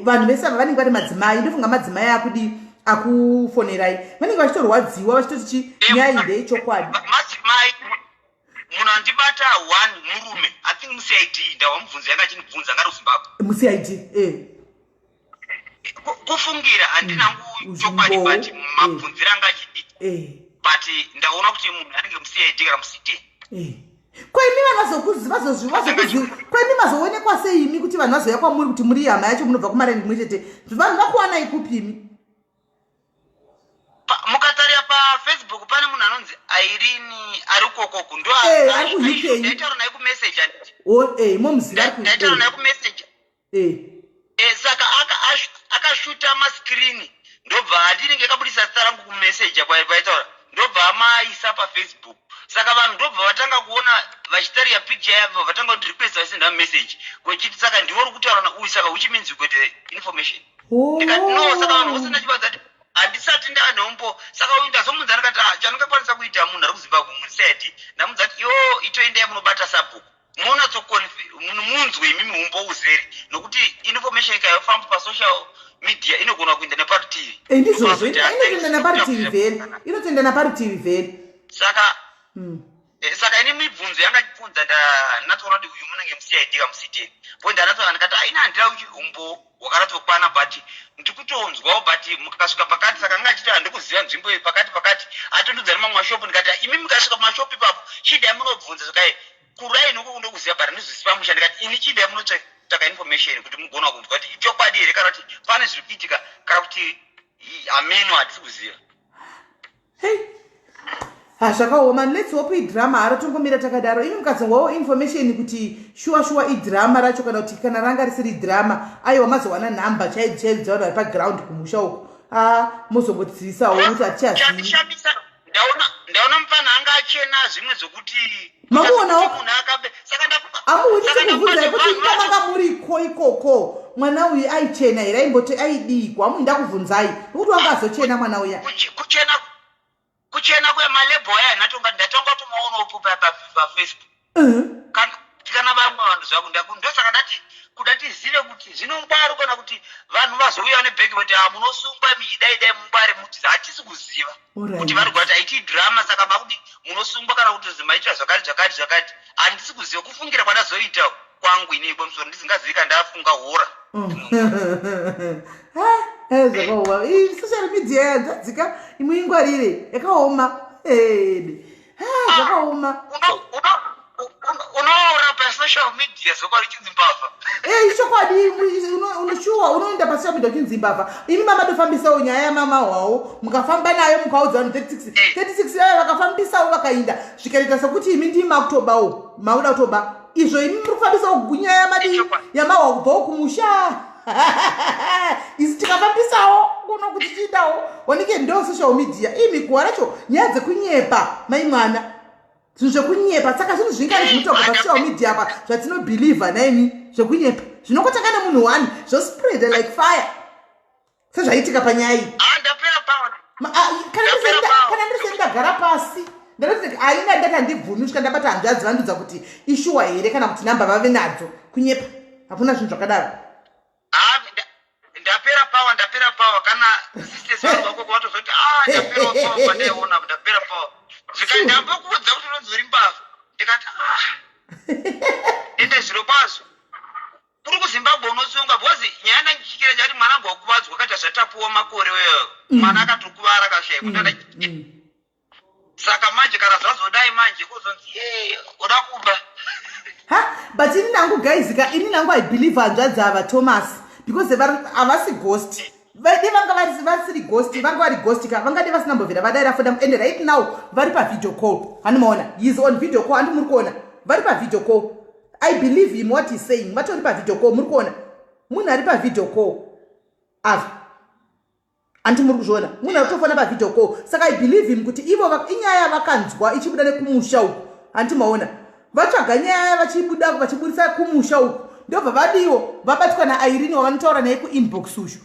Vanhu vese ava vanenge vari madzimai ndofunga madzimai akudi akufonerai vanenge vachitorwadziwa vachitoti chi nyaya iyi ndeyechokwadi. Madzimai munhu andibata one murume I think muCID ndawamubvunza yanga achindibvunza anga ari kuZimbabwe. MuCID eh. Kufungira handina hangu chokwadi but mabvunziro anga achiita but ndaona kuti munhu anenge muCID kana muCT. Ko imi ko imi mazoonekwa sei imi kuti vanhu vazouya kwamuri kuti muri hama yacho munobva kumareni kumwe chete vanhu vakuwanai kupi imi? Mukatarira pafacebook pane munhu anonzi Irene ari kokoko ndo ari kuUK. Ndaitaura naye kumessage handiti? Momuziva ari ku Ndaitaura naye kumessage. Saka akashuta mascreen ndobva handinenge akabudisa zita rangu kumessage kwaitaura ndobva amaisa pafacebook. Saka vanhu ndobva vatanga kuona vachitarira picture yavo vatanga kuti request vaisenda message kwechiti saka ndiwe uri kutaura nauyu saka which means you got the information. Ndikati no saka vanhu vose ndachivaudza kuti handisati ndanombo saka uyu ndazomunza ndikati ah chandingakwanisa kuita munhu ari kuZimbabwe musaid ndamunza kuti yo itoendai munobata sabhuku munzwe imimi umbo uzere nokuti information ikayofamba pasocial media inogona kuenda neparutivi. Ndizvozvo inotoenda naparutivi vheri inotoenda naparutivi vheri. Saka saka ini mibvunzo yanga ichibvunza ndanatsoona kuti uyu munenge muCID ka muCT bo ndanatsoona ndikati ah ini handina umbo hwakanatsokwana but ndikutonzwawo but mukasvika pakati saka anga achiti handikuziva nzvimbo iyi pakati pakati atondudza nemamwe mashopu ndikati imi mukasvika pamashopu ipapo chidai munobvunza zvikai kuraini uko ndokuziva but handizvisi pamusha ndikati ini chidai munotsvaka information kuti mugona kunzwa kuti ichokwadi here kana kuti pane zviri kuitika kana kuti hameno hatisi kuziva. Hey. Ha zvakaoma let's hope idrama haro tongomira takadaro imi mukadzongwawo information kuti shuwa shuwa idrama racho kana kuti kana ranga risiri drama aiwa mazowana nhamba chaidzo chaidzo dzavanhu vari paground kumusha uko. A mozongotizivisawo kuti hatichazivi. Ndaona mufana anga achena zvimwe zvokuti Mamuonawo? Amuoni chikubvunzai kuti inga manga muriko ikoko, mwana uyu aichena here? Aimboti aidiiko? Amuinda ndakubvunzai nokuti wanga azochena mwana uya. Kuchena, kuchena kwemalebo aya natonga ndatanga kutomaonawo paFacebook. Kana vamwe vanhu zvako ndosaka ndati kuda tizive kuti zvinongwaro kana kuti vanhu vazouya nebhegi voti, ah, munosungwa, dai dai mungware muti hatisi kuziva kuti vari kuti haiti drama, saka makuti munosungwa kana kuti zimaitira zvakati zvakati zvakati. Handisi kuziva kufungira kwandazoita kwangu inini kwemusoro, ndisingazivi kandafunga hora. Zvakaoma social media yanzvadzika, imwe ingwarire, yakaoma. Zvakaoma. Unoora pasocial media zokwadi chinzi mbavha. Chokwadi, unoshuwa unoenda pasocial media uchinzi mbavha. Imi mama tofambisawo nyaya yamama hwawo, mukafamba nayo mukaudza vanhu 36 36 yayo vakafambisawo vakainda, zvikaita sekuti imi ndimi makutobawo, makuda kutoba izvo. Imi muri kufambisawo nyaya yamadii yamahwa kubvawo kumusha, isi tikafambisawo kuno kuti chiindawo wanike. Ndo social media imi guwa racho, nyaya dzekunyepa, mai mwana, zvinhu zvekunyepa. Saka zvinhu zvingani zvinotaurwa pasocial media apa zvatinobhilivha naimi? Zvekunyepa zvinongotanga nemunhu one, zvospreada like fire, sezvaitika panyaya iyi. Kana ndiri seni ndagara pasi, ndatoti aina, ndati handibvumi kusvika ndabata hanzvadzi vandudza kuti ishuwa here kana kuti namba vave nadzo. Kunyepa, hakuna zvinhu zvakadaro. Ndapera power, ndapera power. Kana sisters vangu vakoko vatozoti, ah, ndapera power pandaiona, ndapera power. Zvikai ndambokuudza kuti unonzi uri mbavha, ndikati, ah, ende zviro kwazvo kuri kuZimbabwe unosunga, because nyaya ndandichikira chati mwana wangu wakuvadzwa kaita zvatapuwa makore weyo, mwana akatokuvara akashaya kutanda. Saka manje kana zvazodai manje kuzonzi ye uda kuba. Ha, but ini nangu guys ka, ini nangu I believe hanzvadzi ava Thomas, because havasi ghost. Vade vanga vasiri ghost, vanga vari ghost ka, vangade vasina mbovhera vadaira fona. And right now vari pavideo call, handimaona? He is on video call, handi muri kuona? Vari pavideo call. I believe him, what he's saying. Vatori pavideo call, muri kuona munhu ari pavideo call ava? Handi muri kuzviona munhu ari kutofona pavideo call? Saka I believe him kuti ivo inyaya vakanzwa ichibuda nekumusha uku, handi maona? Vatsvaga nyaya vachibuda vachiburisa kumusha uku, ndobva vadiwo vabatwa naIrene wavanotaura naye kuinbox ushu.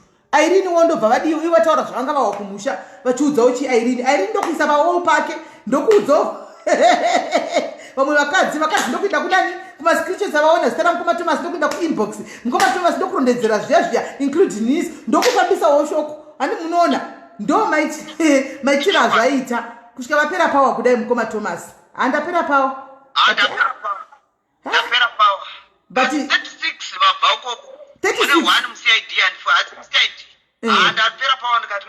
Irene wo ndobva vadiwo ivo vataura zvavanga vawa kumusha, vachiudzawo chi Irene. Irene ndokuisa pawo pake, ndokuudzawo vamwe vakadzi, vakadzi ndokuenda kunani, kumascreenshots avaona zita ramukoma Thomas, ndokuenda kuinbox mukoma Thomas, ndokurondedzera zviya zviya, including nis, ndokufambisawo shoko. Handi munoona ndo maitiro azvaita kusvika vapera power kudai mukoma Thomas? Handapera power. Ndapera power. But 36 vabva ukoko. 36 one muCID and for muCID. Ah, ndapera power, ndikati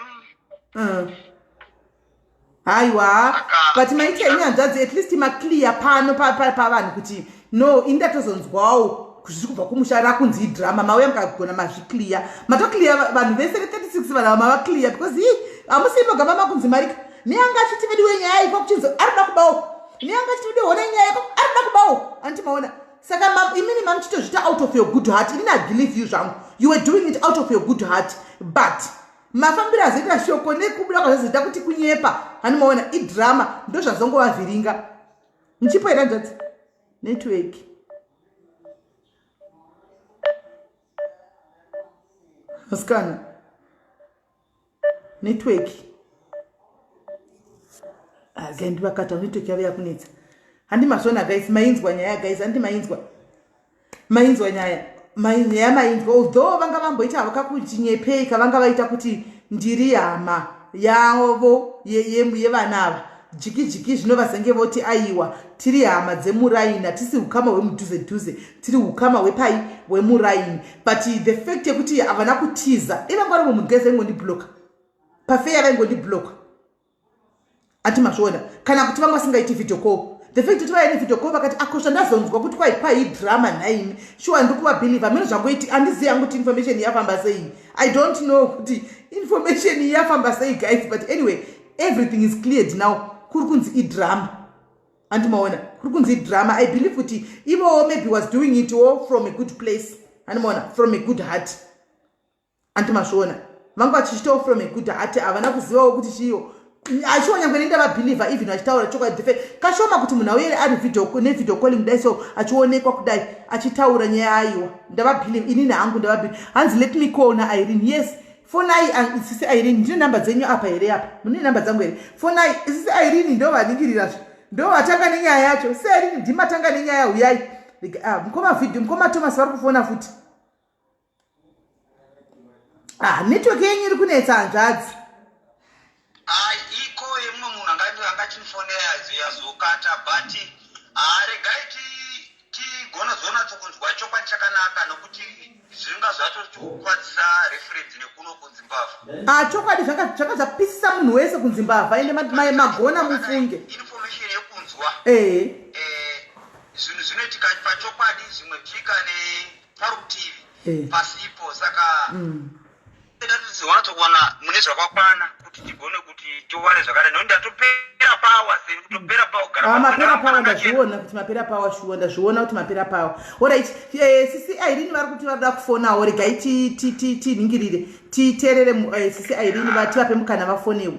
Haiwa, but maita ini hanzvadzi, at least maclear pano pavanhu kuti no, ini ndatozonzwawo zviri kubva kumusha rakunzi idrama. Mauya mukagona mazviclear, matoclear vanhu vese ve36, vanhu ava mavaclear, because i hamusi imoga mama kunzi marika neanga achiti veduwe nyaya iko kuchinzi ari kuda kubawo, neanga achiti veduwe hona nyaya iko ari kuda kubawo, anti maona? Saka imimi mamuchitozviita out of your good heart. Inini I believe you zvangu, you were doing it out of your good heart, but mafambiro azoita shoko nekubuda kwazvazoita kuti kunyepa, hani maona idrama, ndo zvazongovavhiringa. Muchipo here hanzvadzi? Network asikana, network again, ndivakata network yavo yakunetsa. Handi mazvona guys? Mainzwa nyaya guys? Handi mainzwa? Mainzwa nyaya? Nyaya mainzwa? Although vanga vamboita havo kakuchinyepei kavanga vaita kuti ndiri hama yavo yevana ava, jiki jiki, zvino vazenge voti aiwa, tiri hama dzemuraini, hatisi ukama hwemudhuze dhuze, tiri ukama hwepai, hwemuraini. But the fact yekuti havana kutiza, ivanga vari munhu guys, vaingondibloka pafeya, vaingondibloka, ati mazviona? Kana kuti vanga vasingaiti video call. The fact kuti vaiine video call vakati akosha, ndazonzwa kuti kwai kwai drama nhaimi, shuwa ndiri kuvabhilivha mino zvangoiti. Handizivi hangu kuti information yafamba sei, I don't know kuti information yafamba sei guys, but anyway, everything is cleared now. Kuri kunzi idrama, andimaona? Kuri kunzi idrama. I believe kuti ivowo maybe was doing it all from a good place, andimaona? From a good heart, andimazviona? Vanga vachichitawo from a good heart, havana kuzivawo kuti chiyo achiwa. Nyangwe nenda vabhilivha, even vachitaura chokwadi defe kashoma kuti munhu auye ari video, nevideo calling kudai, so achionekwa kudai achitaura nyaya. Aiwa, ndavabhilivha inini hangu, ndavabhilivha. Hanzi, "Let me call naIrene." Yes, fonai sisi Irene. Ndine namba dzenyu apa here? Apa mune namba dzangu here? Fonai sisi Irene, ndo vaningirirazve, ndo vatanga nenyaya yacho. Sisi Irene, ndimatanga nenyaya, uyai. Ah, mukoma video, mukoma Thomas vari kufona futi. Ah, network yenyu iri kunetsa, hanzvadzi. Ai, iko yemumwe munhu angachinifonera yazokata, but regai tigona zonatsokunzwa chokwadi chakanaka, nokuti zvinga zvatokwadzisa reference nekuno kunzimbabwe. Ah, chokwadi zvanga zvapisisa munhu wese kunzimbabwe. Ende magona mufunge. Information yekunzwa zvinhu zvinoitika pachokwadi, zvimwe zvika neparutivi pasipo, saka tiziwanatsokuwana mune zvakakwana kuti tigone kuti tiwane zvakadai, nokuti ndatopera power, seni kutopera power kugara. Ah, mapera power, ndazviona kuti mapera power, shuwa, ndazviona kuti mapera power. Alright, sisi Irene vari kuti varida kufonawo. Regai tiningirire, titeerere sisi Irene, tivape mukana vafonewo.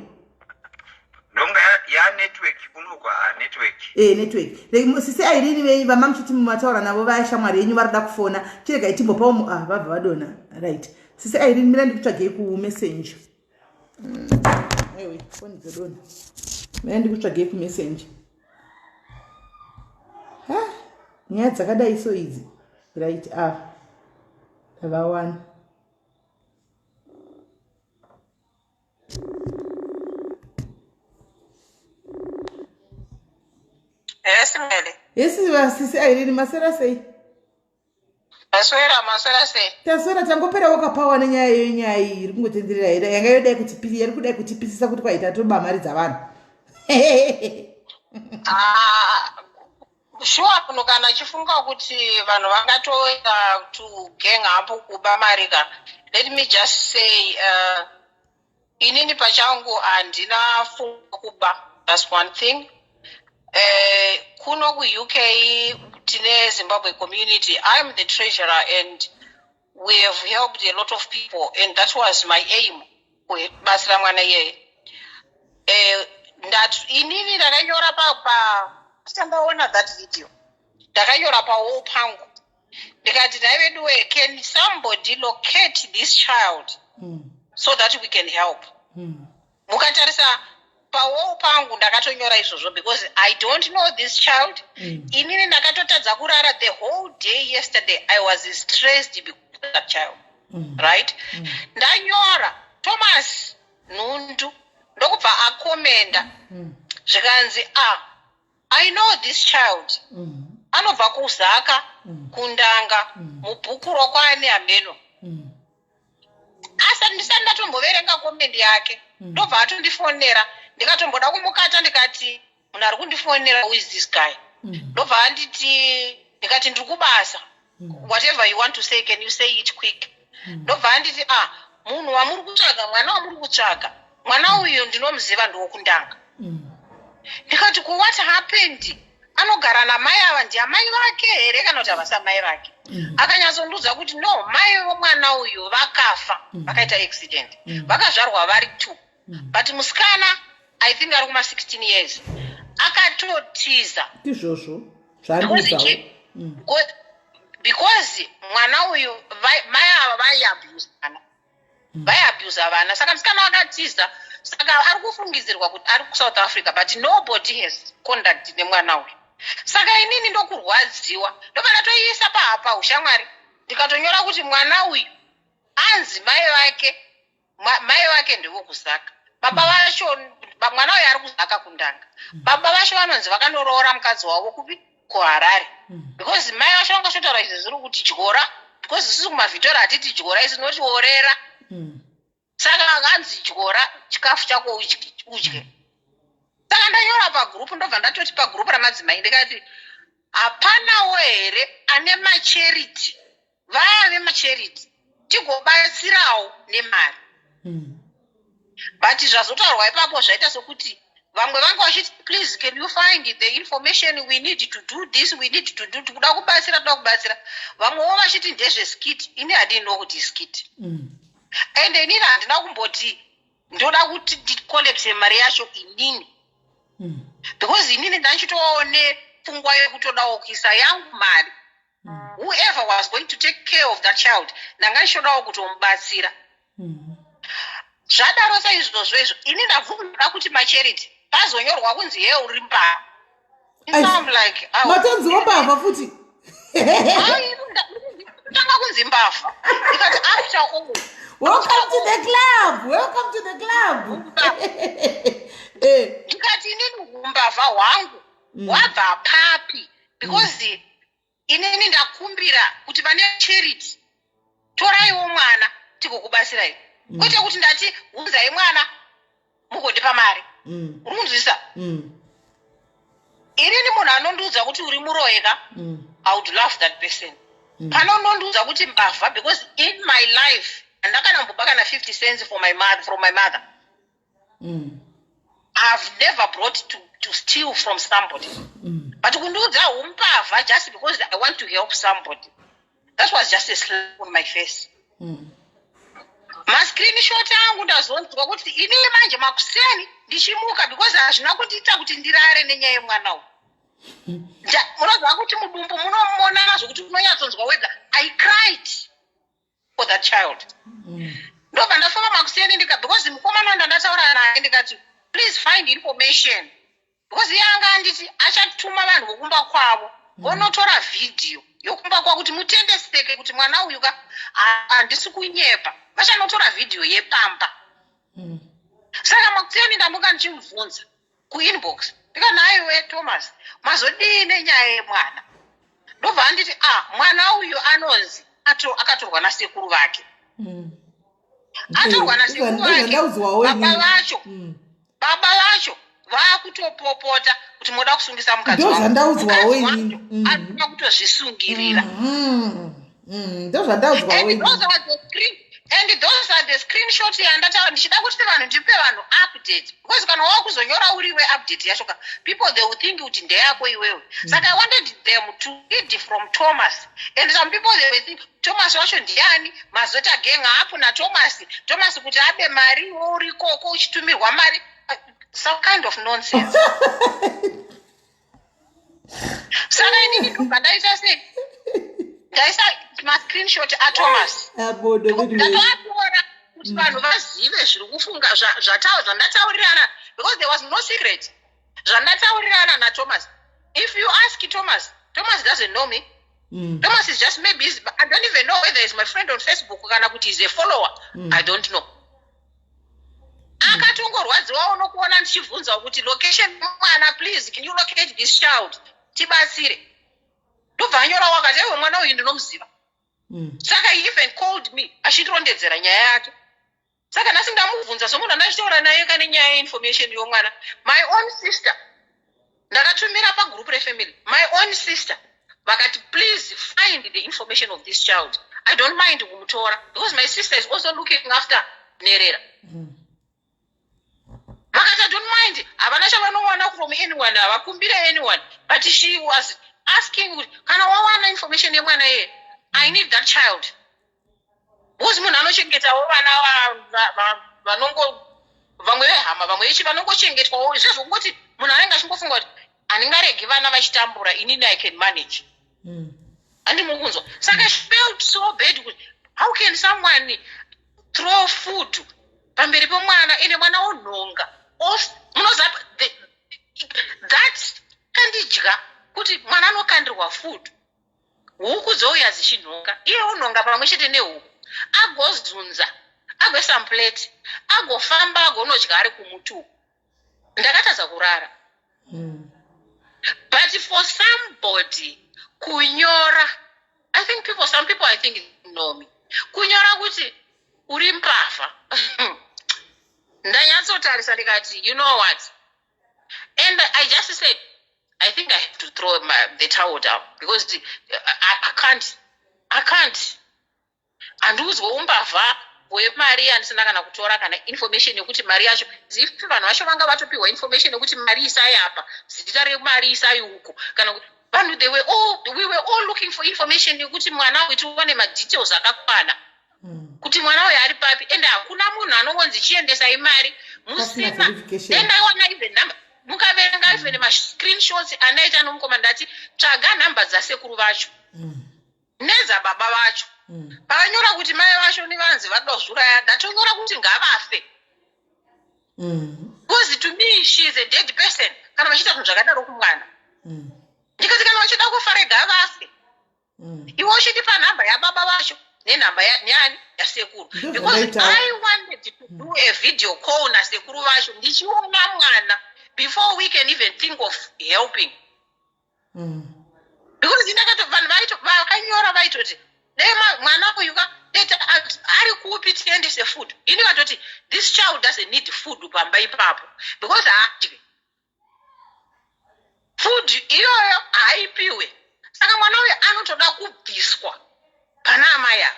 Ndonga yanetwork kunokwa, network. Network. Sisi Irene venyu vama muchiti mataura navo vaya, shamwari yenyu varida kufona, chiregai timbopawo ah, vabva vadona. Right, sisi Irene, mira ndikutsvagei kumessenger. Ewe, foni dzodona. Mira ndikutsvagei kumessenger. Ha, nyaya dzakadai so idzi. Right, ah, ndavawana. Yes, Mele. Yes, vasisi Irene, masera sei? Maswera, maswera sei? Taswera, tangopera wakapawa nenyaya iyo. Nyaya iyi iri kungotenderera here, yanga yodai kuti yari kudai kutipisisa kuti kwaita toba mari dzavanhu. Ah, sure, munhu kana achifunga kuti vanhu vangatoita to gang up kuba mari ka, let me just say, inini pachangu handina funga kuba. That's one thing. Kuno kuUK tine Zimbabwe community. I'm the treasurer and we have helped a lot of people, and that was my aim, kubatsira mwana iyeye. Inini ndakanyora pa tandaona that video, ndakanyora pawall pangu ndikati, "Nhai veduwe, can somebody locate this child so that we can help?" Mukatarisa pawall pangu ndakatonyora izvozvo because I don't know this child. Inini ndakatotadza kurara the whole day yesterday. I was stressed because of that child. Right, ndanyora, Thomas Nhundu ndokubva akomenda, zvikanzi, "Ah, I know this child." Anobva kuZaka, kundanga, mubhuku rokwaane hameno. Asa ndisati ndatomboverenga comment yake, ndobva atondifonera. Ndikatomboda kumukata, ndikati, "Munhu ari kundifonera, who is this guy?" Ndobva anditi, ndikati, "Ndiri kubasa. Whatever you want to say, can you say it quick?" Ndobva anditi, "Ah, munhu wamuri kutsvaga, mwana wamuri kutsvaga, mwana uyu ndinomuziva, ndowokundanga." Ndikati, "Ko what happened? Anogara namai ava, ndiamai vake here kana kuti havasi amai vake?" Akanyatsondiudza kuti no, mai vomwana uyu vakafa, vakaita accident. Vakazvarwa vari two, but musikana, I think ari kuma16 years, akatotiza. Ndizvozvo Because zvaandiudzawo. Because mwana uyu, mai ava vaiabhusana, vaiabhusa vana, saka musikana akatiza. Saka ari kufungidzirwa kuti ari kuSouth Africa, but nobody has contact nemwana uyu. Saka inini ndokurwadziwa, ndobva ndatoiisa pahapa ushamwari, ndikatonyora kuti mwana uyu anzi mai vake, mai vake ndevokuzaka, baba vacho, mwana uyu ari kuzaka kundanga, baba vacho vanonzi vakanoroora mukadzi wavo kupi? KuHarare. Because mai vacho vangasvotaura izvi zviri kuti tyora, because isusu kumaVhitora hatiti tyora, isi tinoti orera. Saka akanzi tyora chikafu chako udye, udye. Saka ndanyora pagurupu, ndobva ndatoti pagurupu ramadzimai, ndikati, "Hapanawo here ane macharity, vaya vemacharity, tigobatsirawo nemari?" But zvazotaurwa ipapo zvaita sokuti vamwe vanga vachiti, "Please, can you find the information? We need to do this, we need to do, tikuda kubatsira, toda kubatsira." Vamwewo vachiti ndezveskit. Ini handino kuti skit. And inini handina kumboti ndoda kuti ndicollecte mari yacho inini, because inini ndanchitovawo nepfungwa yekutodawo kuisa yangu mari. Whoever was going to take care of that child, ndanga ndichitodawo kutomubatsira. Zvadaro saizvozvo izvo, ini ndabvumira kuti macharity pazonyorwa kunzi, "Ye, uri mbavha." I'm like, oh. Matonziwo mbavha futi? Kutanga kunzi mbavha, ndikati, after all, Welcome to the club, welcome to the club. Ndikati, inini umbavha hwangu hwabva papi? Because inini ndakumbira kuti vane charity, toraiwo mwana tigokubatsirai, kwete kuti ndati unzai mwana mugondipa mari. Uri kunzwisa? Inini munhu anondiudza kuti uri muroyi ka, I would love that person. Pane unondiudza kuti mbavha, because in my life handakanamboba kana 50 cents for my mother, from my mother. I've never brought to steal from somebody. But kundiudza umbavha just because I want to help somebody, that was just a slap on my face. Mascreenshot angu, ndazonzwa kuti inini manje makuseni ndichimuka, because hazvina kundiita kuti ndirare nenyaya yemwana uyu. Munoziva kuti mudumbu munomonana zvokuti unonyatsonzwa wega. I cried for that child. Ndobva ndafamba makuseni ndika, because mukomana wandandataura naye, ndikati, "Please find information," because iye anga anditi achatuma vanhu vokumba kwavo vonotora vhidhiyo yokumba kwavo kuti mutendeseke kuti mwana uyu ka, handisi kunyepa, vachanotora vhidhiyo yepamba. Saka makuseni ndamuka ndichimubvunza kuinbox, ndikati, "Naiwe Thomas, mazodii nenyaya yemwana?" Ndobva anditi, "A, mwana uyu anonzi akatorwa nasekuru vake." Atorwa nasekuru vake. Ndauziwawo. Baba vacho, baba vacho vaakutopopota kuti moda kusungisa mukadzi Ndo wangu. zvandaudzwawo Mukadzi inini. wacho anoda kutozvisungirira. Ndo zvandaudzwawo And inini. those are the screen and those are the screenshot yandataura ndichida kuti vanhu, ndipe vanhu update, because kana wakuzonyora uriwe update yacho ka, people, they will think kuti ndeyako iwewe. Saka I wanted them to read from Thomas, and some people, they will think, "Thomas wacho ndiani? Mazota gang up naThomas, Thomas kuti abe mari, iwe uri ikoko uchitumirwa mari." Some kind of nonsense. Saka inini ndobva ndaita sei? Ndaisa mascreenshot aThomas. Abodo vedu. Ndatoatora kuti vanhu vazive zviri kufunga zvandataurirana, because there was no secret zvandataurirana naThomas. If you ask Thomas, Thomas doesn't know me. Thomas is just maybe I don't even know whether he's my friend on Facebook kana kuti he's a follower. I don't know. Akatongorwadziwawo nokuona ndichibvunzawo kuti, "Location mwana, please, can you locate this child, tibatsire?" Ndobva anyorawo akati, "Aiwe, mwana uyu ndinomuziva." Saka he even called me achitirondedzera nyaya yake. Saka nhasi ndamubvunza somunhu andachitaura naye kane nyaya yeinformation yomwana. My own sister, ndakatumira pagroup refamily, my own sister vakati, "Please find the information of this child. I don't mind kumutora," because my sister is also looking after nherera. Vakati, "I don't mind." Havana chavanowana from anyone, havakumbire anyone, but she was asking kuti, "Kana wawana information yemwana iye, I need that child," because munhu anochengetawo vana vanongo vamwe vehama, vamwe vechi vanongochengetwawo zvezvo, kungoti munhu anenge achingofunga kuti, "Handingaregi vana vachitambura, inini I can manage." Handimukunzwa? Saka she felt so bad kuti how can someone throw food pamberi pemwana, ende mwana onhonga. Munoziva that kandidya kuti mwana anokandirwa food, huku dzouya dzichinhonga, iye onhonga pamwe chete nehuku, agozunza, agoisa muplate, agofamba, agonodya ari kumuti uku. Ndakatadza kurara. But for somebody kunyora, I think people, some people, I think know me, kunyora kuti uri mbavha, ndanyatsotarisa ndikati, "You know what?" And I just said, "I think I have to throw the towel down," because I can't handiudzwa umbavha hwemari yandisina kana kutora kana information yekuti mari yacho. If vanhu vacho vanga vatopiwa information yekuti mari isai apa, zita remari isai uko, kana kuti vanhu, they were all we were all looking for information yekuti mwana uyu tiwane madetails akakwana kuti mwana uyu ari papi. papi. Ende hakuna munhu anongonzi chiendesai mari Pasina musina. verification. Then ndaiwana even number, mukaverenga even mascreenshots andaita nomukoma, ndati tsvaga nhamba dzasekuru vacho nedzababa vacho. Pakanyora kuti mai vacho nevanzi vada kuzviuraya, ndatonyora kuti ngavafe, because to me she is a dead person kana vachiita zvinhu zvakadaro kumwana. Ndikati kana vachida kufa, rega vafe. Iwe uchitipa nhamba yababa vacho nenhamba yani yasekuru, Ndozvo because ndaitawo. I wanted to do a video call nasekuru vacho ndichiona mwana before we can even think of helping, because indakato vanhu vakanyora vaitoti dai mwana uyu ka dai ari kupi tiendese food. Ini vatoti this child doesn't need food pamba ipapo because haadyi food iyoyo, haipiwe. Saka mwana uyu anotoda kubviswa pana amai ava.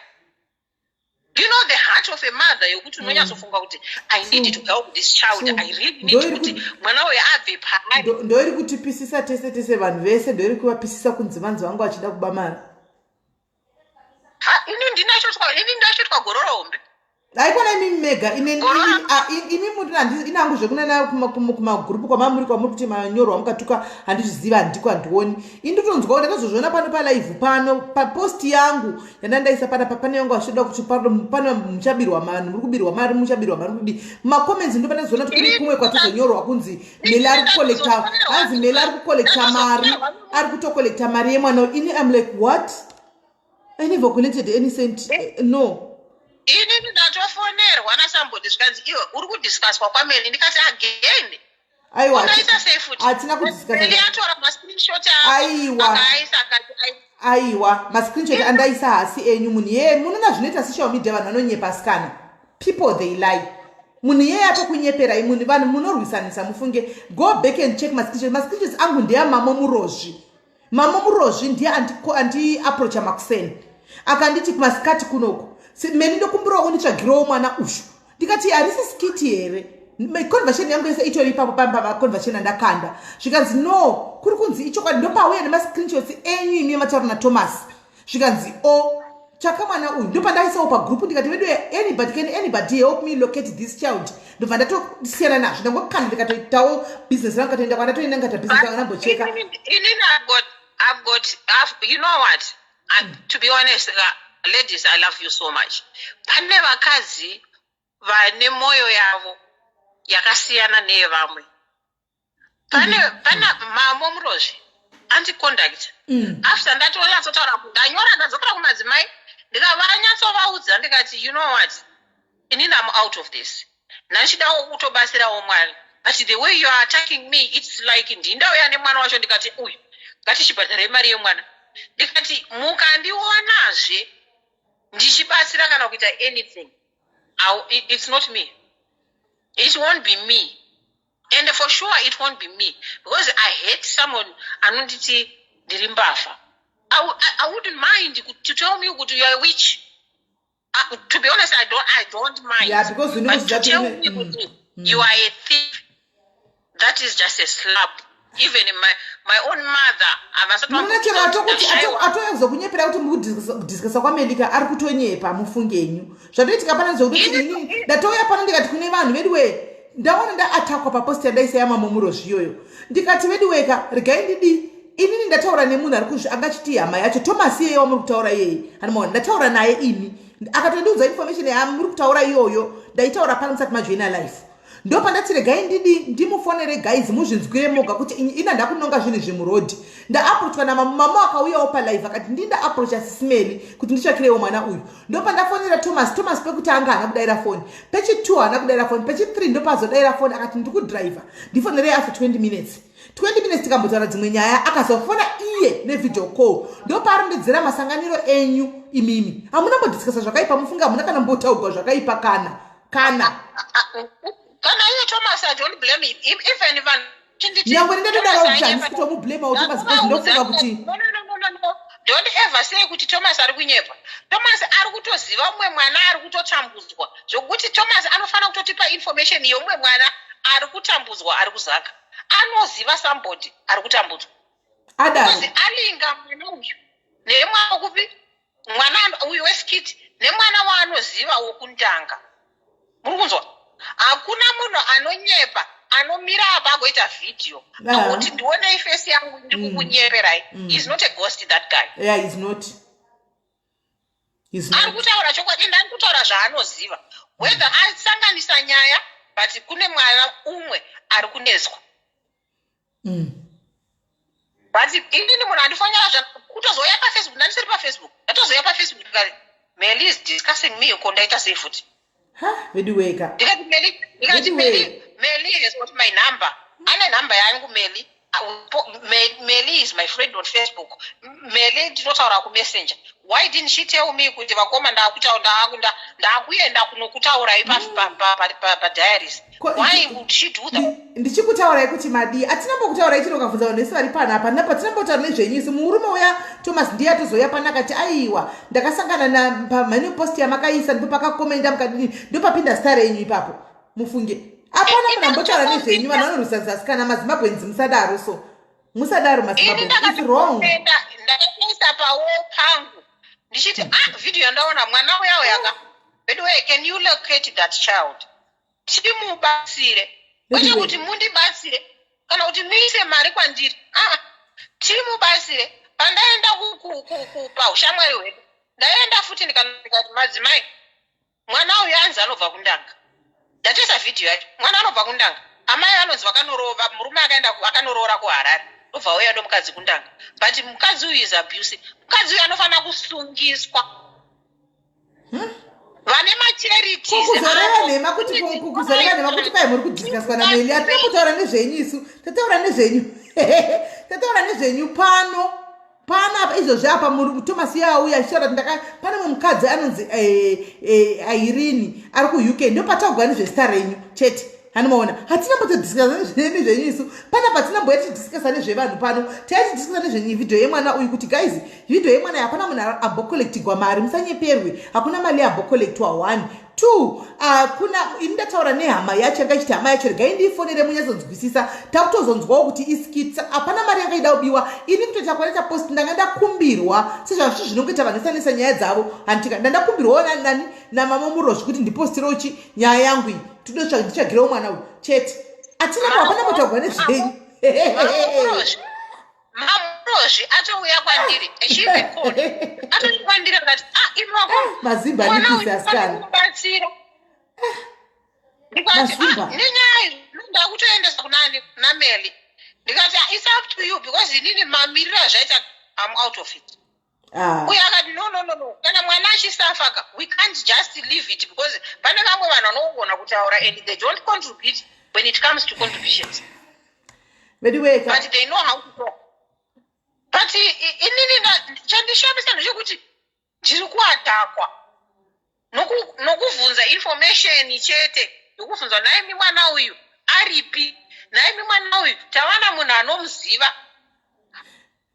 You know the heart of a mother yokuti unonyatsofunga kuti I need to help this child. True. I really Ndo need iri kuti mwana uyu abve paari. Ndoiri kutipisisa tese tese, vanhu vese, ndoiri kuvapisisa kunzi vanzi vangu vachida kuba mari. Ha, ini ndachotwa gororo hombe. Haikona imimi mega. Gororo. Imi muri inangu zvekunana kumagurupu kwamamuri, kwamuri kuti manyorwa mukatuka, handizviziva, handiko, handioni. Ini ndotonzwawo, ndakazozviona pano palive pano papost yangu yandandaisa panapa, pane yangu vachitoda kuti pano muchabirwa mari, muri kubirwa mari, muchabirwa mari kudi mumacomments. Ndo pandazoona kuti kune kumwe kwatozonyorwa kunzi Meli ari kucollecta, hanzi Meli ari kucollecta mari, ari kutocollecta mari yemwana. Ini am like, what? I never collected any cent. No. Inini ndatofonerwa nasomebody zvikanzi, iwe uri kudiscusswa kwaMeli. Ndikati again, Aiwa. unoita sei futi? Hatina kudiscussa. Meli atora mascreenshot Aiwa. akaaisa akati Aiwa, mascreenshot andaisa hasi enyu. Munhu yeye, munoona zvinoita social media, vanhu vanonyepa sikana. People, they lie. Munhu iyeye atokunyeperai munhu. Vanhu munorwisanisa mufunge. Go back and check mascreenshot. Mascreenshots angu ndeyamamo Murozvi. Mamo Murozvi ndiye andiapproacha makuseni, akanditi kumasikati kunoku, "Meni, ndokumbirawo unditsvagirewo mwana ushu." Ndikati, harisi skit here? Conversation yangu yese itori ipapo pamaconversation andakanda. Zvikanzi no, kuri kunzi ichokwadi. Ndopauya nemascreenshots enyu imi mataura naThomas. Zvikanzi o tsvaka mwana uyu. Ndopandaisawo pagroup ndikati, vedu, anybody, can anybody help me locate this child? Ndobva ndatosiyana nazvo, ndangokanda, ndikatoitawo business rangu, katoenda kwandatoenda, ndikata business rangu, ndambocheka. Inini I've got, you know what? To be honest, ladies, I love you so much. Pane vakadzi vane mwoyo yavo yakasiyana neyevamwe. Pane mamo Murozvi andiconduct after ndatonyatsotaura, ndanyora, ndadzokera kumadzimai, ndikavanyatsovaudza, ndikati, you know what, inini am out of this. Ndandichidawo kutobatsirawo Mwari, but the way you are attacking me, it's like ndindauya nemwana wacho. Ndikati uyu ngatichibhadharei mari yemwana. Ndikati mukandionazve ndichibatsira kana kuita anything, it's not me, it won't be me, and for sure it won't be me, because I hate someone anonditi ndiri mbavha. I wouldn't mind to tell me kuti you are a witch. To be honest, I don't mind. Yeah, because you know But to that tell me kuti you are a thief, that is just a slap. Even in my own mother havasati Munoona chero vambokuti atokuti ndashayiwa. atozokunyepera kuti mukudiscussa kwaMelika, ari kutonyepa mufungenyu. Zvatoitika pana zvokuti inini ndatouya pano, ndikati kune vanhu veduwe, ndaona ndaattackwa papost yandaisa yamamo Murozvi iyoyo. Ndikati, veduweka, regai ndidi inini ndataura nemunhu ari kuzvi angachiti hama yacho, Thomas iyeye wamuri kutaura iyeye. Handimaona, ndataura naye ini, akatondiudza information yamuri kutaura iyoyo. Ndaitaura pano musati majoina live. Ndopandati regai ndidi ndimufonere, guys, muzvinzwire moga kuti ina ndakunonga zvinhu zvemurodhi. Ndaapproachwa namama, akauyawo palive, akati ndindaapproacha Sisimeli kuti nditsvakirewo mwana uyu. Ndopandafonera Thomas. Thomas pekutanga haana kudaira foni, pechi2 haana kudaira foni, pechi3 ndopazodaira foni, akati ndikudhiraivha, ndifonerei after 20 minutes. 20 minutes tikambotaura dzimwe nyaya, akazofona iye nevideo call. Ndopaarondedzera masanganiro enyu imimi. Hamuna mbodiscussa zvakaipa mufunge, hamuna kana mbotaurwa zvakaipa kana. Kana iye Thomas, I don't blame him. Even vanhu chinditi Nyangwe ndindatodaro Thomas kuti handisi ainyepa. kutomublemawo Thomas, because ndofunga kuti No, no, no, no, no, no. Don't ever say kuti Thomas ari kunyepa. Thomas ari kutoziva mumwe mwana ari kutotambudzwa, zvokuti Thomas anofanira kutotipa information yomumwe mwana ari kutambudzwa ari kuzaka. Anoziva somebody ari kutambudzwa. Adaro. Because alinga mwana uyu nemwana kupi, mwana uyu weskit. Nemwana waanoziva wokundanga. Muri kunzwa? Hakuna munhu anonyepa anomira apa agoita vhidhiyo akuti ndionei face yangu ndiri kukunyeperai. He's not a ghost, that guy. Yeah, he's not. He's Ari not. Kutaura chokwadi ende ari kutaura zvaanoziva, whether asanganisa nyaya, but kune mwana umwe ari kunetswa. But inini munhu andifonera kutozouya paFacebook, ndandisiri paFacebook, ndatozouya paFacebook ndikati, "Meli is discussing me." Ko ndaita sei futi? Ha, veduweka. Ndikati Meli, ndikati Anyway. Meli, Meli has got my number, ane nhamba yangu Meli. Meli is my friend on Facebook. Meli ndinotaura kuMessenger. Why didn't she tell me kuti vakoma ndakuenda kunokutaurai padiaries? Why would she do that? Ndichikutaurai kuti madii, hatinambokutaurai chiro. Ukabvunza vanhu vese vari panapa, napa tinambotaura nezvenyu isu. Murume uya Thomas ndiye atozouya pana akati, "Aiwa, ndakasangana pamhani post yamakaisa, ndipo pakakomenda mukadini, ndopapinda zita renyu ipapo." Mufunge, hapana munhu ambotaura nezvenyu. Vanhu vanorwisanisa asikana, maZimbabweans, musadaro so, musadaro Ini maZimbabweans, it's wrong. Ndakatoisa pawo pangu ndichiti, "Ah, vhidhiyo yandaona mwana uya uyaka, by the way, can you locate that child timubatsire?" Kwete Anyway. kuti mundibatsire kana kuti muise mari kwandiri. Aa, timubatsire. Pandaenda paushamwari hwedu, ndaenda futi ndikati, "Madzimai, mwana uyu anzi anobva kundanga." Ndatoisa vhidhiyo yacho. Mwana anobva kundanga, amai vanonzi vakanorova murume, akaenda akanoroora kuHarare, obva auya nomukadzi kundanga, but mukadzi uyu is abusive. Mukadzi uyu anofanira kusungiswa. Vane macharities Kuzoreva nhema kuti kuzoreva nhema kuti kwai muri kudiscusswa naMeli. Hatina kutaura nezvenyu isu, tataura nezvenyu, tataura nezvenyu pano pano apa izvozvi apa. Thomas yauya achitaura kuti ndaka pane mumwe mukadzi anonzi Irene ari kuUK, ndopataugwa nezvezita renyu chete. Hanimaona, hatina mbotodiscussa nezvenyu isu panapa. Hatina tichidiscussa nezvevanhu pano, taitidiscussa nezvenyu, vhidhiyo yemwana uyu, kuti guys, vhidhiyo yemwana hapana munhu ambocollectigwa mari, musanyeperwe. Hakuna mari yambocollectwa, one two. Kuna ini ndataura nehama yacho, yanga ichiti hama yacho, "Regai ndiifonere munyatsonzwisisa." Takutozonzwawo kuti iskit, hapana mari yanga ida kubiwa. Ini kutoita kwanaita post, ndanga ndakumbirwa sezvazvo zvinongoita vanhu vesanisa nyaya dzavo, handitika? Ndandakumbirwawo nani, namama Murozvi, kuti ndipostirewo chi nyaya yangu iyi, nditsvagirewo mwana uyu chete. Hatina, hapana kutaurwa nezvenyu. Mamurozvi atouya kwandiri achirekodi, atouya kwandiri akati, "Ah, imoko Mazimba mwana anipisa uyu asikana. kubatsira." Ndikati, Mazimba. "Ah, nenyaya iyi ndakutoendesa kunani, kuna Meli." Ndikati, "Ah, it's up to you, because inini mamiriro azvaita, I'm out of it." Ah. Uye akati, "No, no, no, no, kana mwana achisafa ka, we can't just leave it, because pane vamwe vanhu vanogona kutaura and they don't contribute when it comes to contributions." Veduweka. But they know how to talk. But inini chandishamisa ndechekuti ndiri kuattackwa nokuvhunza information chete, nokuvhunza, "Naimi mwana uyu aripi? Naimi mwana uyu tawana munhu anomuziva?"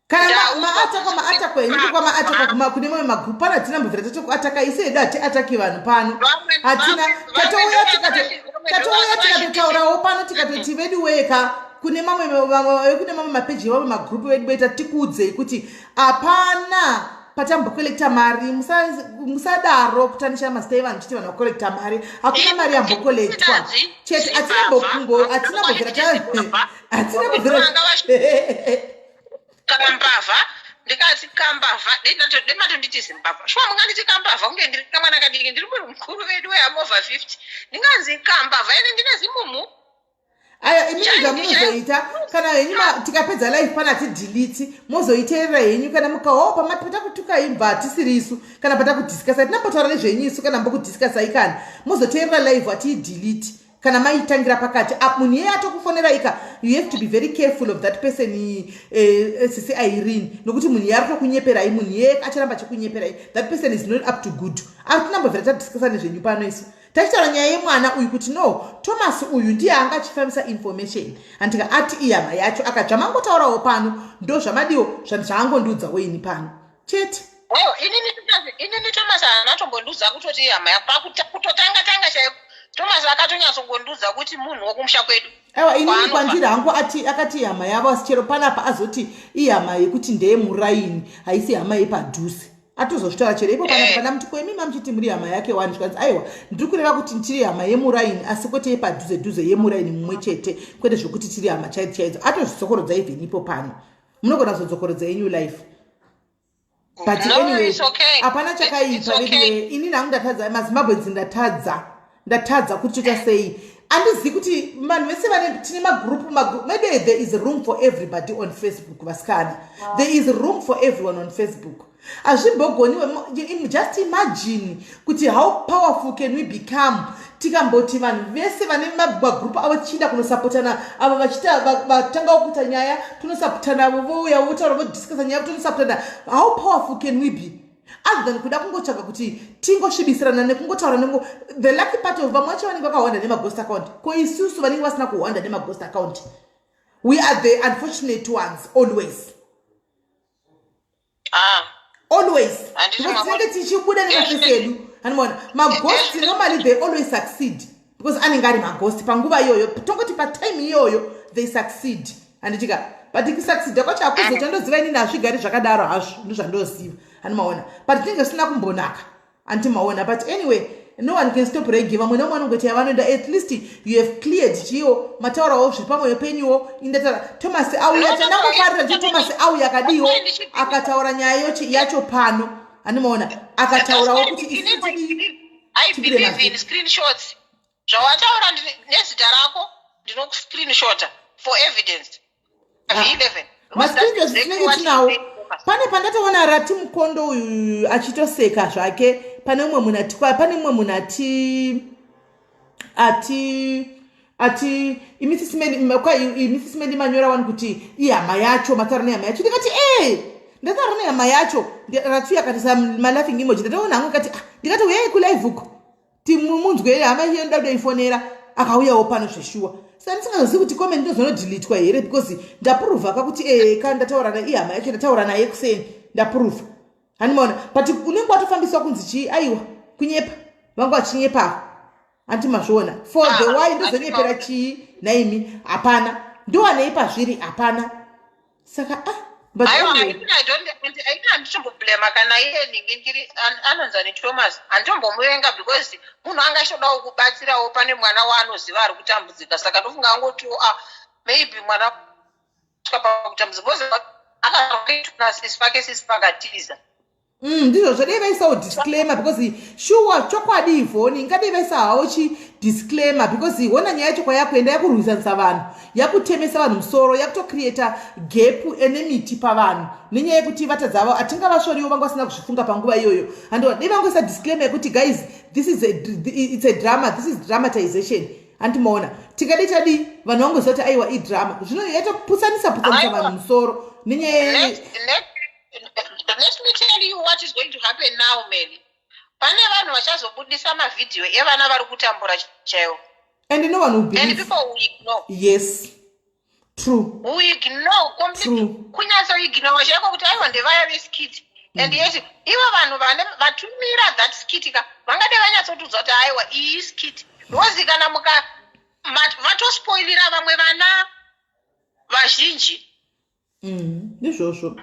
Kana Ndaudzwa maattackwa, maattackwa henyu, kwamaattackwa kune mamwe magrupu pano, hatina mbobvira tatokuattacka isu hedu, hatiattacki vanhu pano. Hatina. Tatouya Vamwe tikatotaurawo pano, tikatoti vedu weka, kune mamwe mapeji, mamwe magrupu vedu weta, tikuudzei kuti hapana patambocollecta mari. Musadaro kutanisha mazita evanhu chiti vanhu vacollecta mari. Hakuna mari yambocollectwa chete. Hatina mbobvira, hatina kubvira. Kambavha, ndikati kambavha, dematonditi zimbavha. Shuwa munganditi kambavha kunge ndiri kamwana kadiki? Ndiri munhu mukuru vedu, weam over 50, ndinganzi kambavha ine ndine zimumu? Aya, imini zvamunozoita kana henyu tikapedza live pana tidelete, mozoiteerera henyu. Kana mukawawo patakutukai, bva hatisiri isu. Kana patakudiscussa, tinambotaura nezvenyu isu kana mbokudiscussai. Kana mozoteerera live, hatiidelete. Kana maitangira pakati, munhu iyeye atokufonera ika, you have to be very careful of that person, sisi Irene, nokuti munhu iye ari kutokunyeperai. Munhu iyeye acharamba achikunyeperai. That person is not up to good. Ari tinambobvira tadiscussa nezvenyu pano isu, tachitaura nyaya yemwana uyu kuti no, Thomas uyu ndiye anga achifambisa information, handika? Ati ihama yacho, akati zvamangotaurawo pano ndo zvamadiwo, zvaangondiudzawo ini pano chete. Well, inini Thomas haana tombondiudza kutoti ihama kutotanga tanga chaiko. Thomas akatonyatsongondiudza kuti munhu wokumusha kwedu. Aiwa, inini Kwaanobva. Kwandiri hangu ati akati ihama yavo, asi chero panapa azoti ihama yekuti ndeyemuraini, haisi hama yepadhuze. Atozozvitaura chero ipo panapa. Pana muti ko imi mamuchiti muri hama yake wani? Zvikanzi aiwa, ndiri kureva kuti ndiri hama yemuraini, asi kwete yepadhuze dhuze, yemuraini mumwe chete, kwete zvokuti tiri hama chaidzo chaidzo. Atozvidzokorodza even ipo pano. Munogona kuzodzokorodza yenyu life, but No, anyway, it's okay. hapana chakaipa. It's okay. Anyway, ini nangu ndatadza, maZimbabweans, ndatadza kuti toita sei. Handizivi kuti vanhu vese vane, tine magrupu, maybe there is room for everybody on Facebook. Vasikana, there is room for everyone on Facebook. Hazvimbogoniwe. Just imagine kuti how powerful can we become tikamboti vanhu vese vane magrupu avo tichienda kunosapotana. Avo vachiita, vatangawo kuita nyaya, tonosapotana. Avo vouya votaura, vodiscussa nyaya, tonosapotana. How powerful can we be, other than kuda kungotsvaga kuti tingosvibisirana nekungotaura nengo? The lucky part of vamwe vacho vanenge vakawanda nemaghost account. Ko isusu vanenge vasina kuwanda nemaghost account, we are the unfortunate ones always. Ah. Always. Handiti Because tinenge tichibuda nemafesi edu, anomaona maghost. Normally they always succeed because anenge ari maghost panguva iyoyo. Tongoti patime iyoyo they succeed, handitika? But kusucceeda kwacho hakuzo chandoziva inini, hazvigari zvakadaro hazvo, ndozvandoziva, handimaona? But tinenge zvisina kumbonaka, handimaona? But anyway, no one can stop regi. Vamwe nevamwe vanongoti yavanoenda. At least you have cleared chiyo, mataurawo zviri pamwoyo penyuwo. Indataura Thomas auya. No, no, Chandangofarira no, nditi Thomas auya akadiwo, akataura nyaya yacho pano, handimaona? Akataurawo kuti isu tidii. I Tibire believe mazita. in screenshots. Zvawataura nezita rako, ndinokuscreenshota for evidence. Ah. V11. Mascreenshots tinenge tinawo. Pane pandatoona Rati Mukondo uyu achitoseka zvake. Pane mumwe munhu ati, pane mumwe munhu ati imi Sis Melly manyora wani kuti ihama yacho, mataura nehama yacho. Ndikati e, ndataura nehama yacho. Rati akatisa malaughing emoji. Ndatoona hangu kati, ah, ndikati uyai kulive uko timunzwe hama iye ndoda kutoifonera. Akauyawo pano zveshuwa. Saka ndisingazozivi kuti comment ndozonodhilitwa here, because ndapuruvha kakuti e ka ndataura naihama yacho, ndataura naye kuseni, ndapuruvha, handimaona? But unenge watofambiswa kunzi chii? Aiwa, kunyepa, vanga vachinyepa, handi mazviona? For the Ah, why ndozonyepera chii naimi? Hapana, ndowanei pazviri? Hapana. Saka ah, but Aiwa, anyway. Inini I don't, inini handitomboblema kana iye ningingiri anonzani Thomas. Handitombomuvenga because munhu anga achitodawo kubatsirawo. Pane mwana waanoziva ari kutambudzika, saka ndofunga angotiwo, ah, maybe mwana svika pakutambudzika because akaitwa sisi pake, sisi pakatiza. Ndizvo zvodei vaisawo disclaimer, because shuwa chokwadi ivhoni ingadei vaisa hawo chidisclaimer, because hona nyaya yacho kwayakuenda, yakurwisanisa vanhu, yakutemesa vanhu musoro, yakutocreata gap, enmity pavanhu nenyaya yekuti vatadza avo hatingavasvoriwo, vanga vasina kuzvifunga panguva iyoyo. Handiwa dei vangoisa disclaimer yekuti guys, this is a, it's a drama, this is dramatization, handimaona? Tikadi tadii, vanhu vangoziva kuti aiwa, idrama. Zvino yatoputsanisa putsanisa Aiwa. vanhu musoro nenyaya. Let me tell you what is going to happen now, Mary. Pane vanhu vachazobudisa mavhidhiyo evana vari kutambura chaiwo. And no one will And believe. people will ignore. Yes, true. Will ignore completely. True. Kunyatsoignore chaiko kuti aiwa, ndevaya veskit. And yet ivo vanhu vane vatumira that skit ka, vangade vanyatsotudza kuti aiwa, iyi skit, because kana muka vatospoilira vamwe vana vazhinji. Ndizvozvo,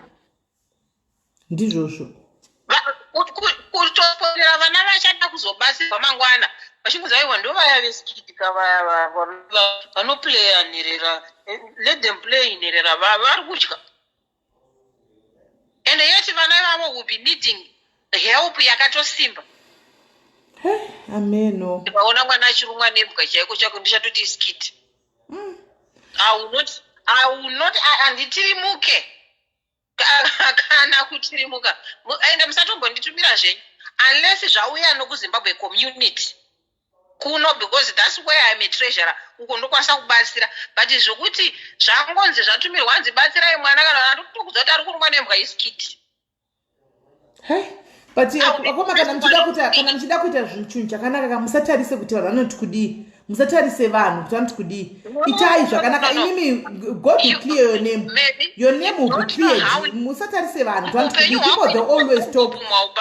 ndizvozvo. Kutospoilira vana vachada kuzobatsirwa mangwana, vachingozi aiwa, ndo vaya veskit ka, vanoplaya nherera. Let them play nherera, vari kutya. And yet vana ivavo will be needing help yakatosimba. He, ameno. Ndikaona mwana achirumwa nembwa chaiko chako, ndichatoti skit. I will not handitirimuke kana kutirimuka. Ende musatombonditumira zvenyu unless zvauya nokuZimbabwe community kuno, because that's where I'm a treasurer. Uko ndokwanisa kubatsira, but zvokuti zvangonzi zvatumirwa, hanzi batsirai mwana, kana andokutokudza kuti ari kurumwa nembwa, iskit. Hey, but akoma, kana muchida kuita chinhu chakanaka ka, musatarise kuti vanhu vanoti kudii, musatarise vanhu kuti vanoti kudii. Itai zvakanaka imimi. God will clear your name. Your name will be cleared. Musatarise vanhu kuti vanoti kudii. People, they always talk,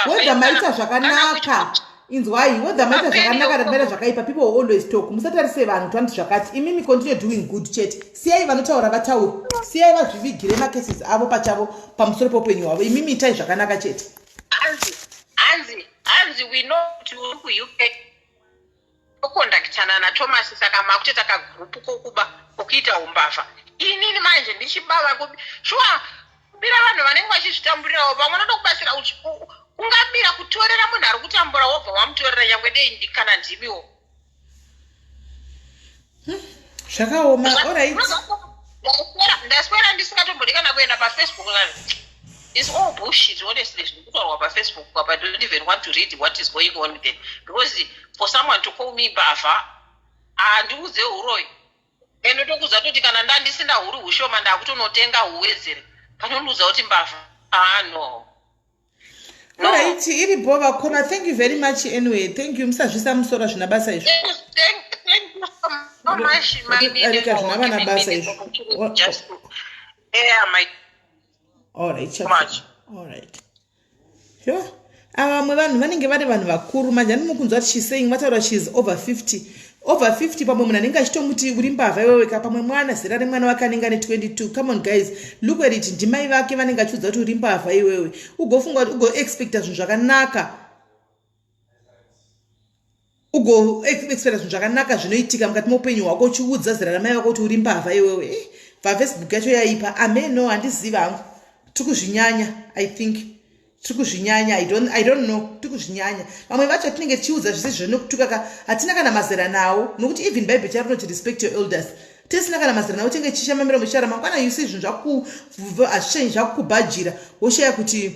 whether maita zvakanaka. Inzwai, whether maita zvakanaka kana maita zvakaipa, people will always talk. Musatarise vanhu kuti vanoti zvakati. Imimi continue doing good chete. Siyai vanotaura vataura, siyai vazvivigire macases avo pachavo pamusoro peupenyu hwavo. Imimi itai zvakanaka chete. Hanzi, hanzi, hanzi we know kuti uri kuUK tokondakitana naThomas, saka makutoita kagurupu kokuba, kokuita umbavha. Inini manje ndichibava shuwa kubira vanhu vanenge vachizvitamburirawo. Vamwe vanoda kubatsira, ungabira kutorera munhu ari kutambura, wobva wamutorera, nyangwe dei kana ndimiwo. Zvakaoma. Alright. Ndaswera ndisingatombodi kana kuenda paFacebook. It's all bullshit, honestly. Zviri kutaurwa paFacebook apa, I don't even want to read what is going on there, because for someone to call me mbavha, handiudze uroyi, ende tokuudza toti kana ndandisina huri hushoma, ndakutonotenga huwedzere panondiudza kuti mbavha. Ah, no. Alright, iripo vakoma. Thank you very much. Anyway, thank you. Musazvisa musoro, zvina basa izvo. Arika zvina vana basa izvo. Alright, alright. Yo, ava vamwe vanhu vanenge vari vanhu vakuru manje. Andinokunzwa kuti she's saying, vataura, she's over 50, over 50. Pamwe munhu anenge achitomuti uri mbavha iweweka, pamwe mwana, zera remwana wake anenge ane 22. Come on guys, look at it. Ndimai vake vanenge achiudza kuti uri mbavha iwewe. Ugofunga kuti ugoexpecta zvinhu zvakanaka, ugoexpecta zvinhu zvakanaka zvinoitika mukati meupenyu hwako, uchiudza zera ramai vako kuti uri mbavha iwewe? Eh, paFacebook yacho yaipa. Ameno, handizivi hangu. Tiri kuzvinyanya. I think tiri kuzvinyanya. I don't know, tiri kuzvinyanya. Vamwe vacho tinenge tichiudza zvese zvinokutuka ka, hatina kana mazera nawo, nokuti even Bhaibheri charo rinoti respect your elders. Tisina kana mazera nawo, tinge tichishama miromo tichara. Mangwana you see zvinhu hazvichanyi, zvakukubhajira, woshaya kuti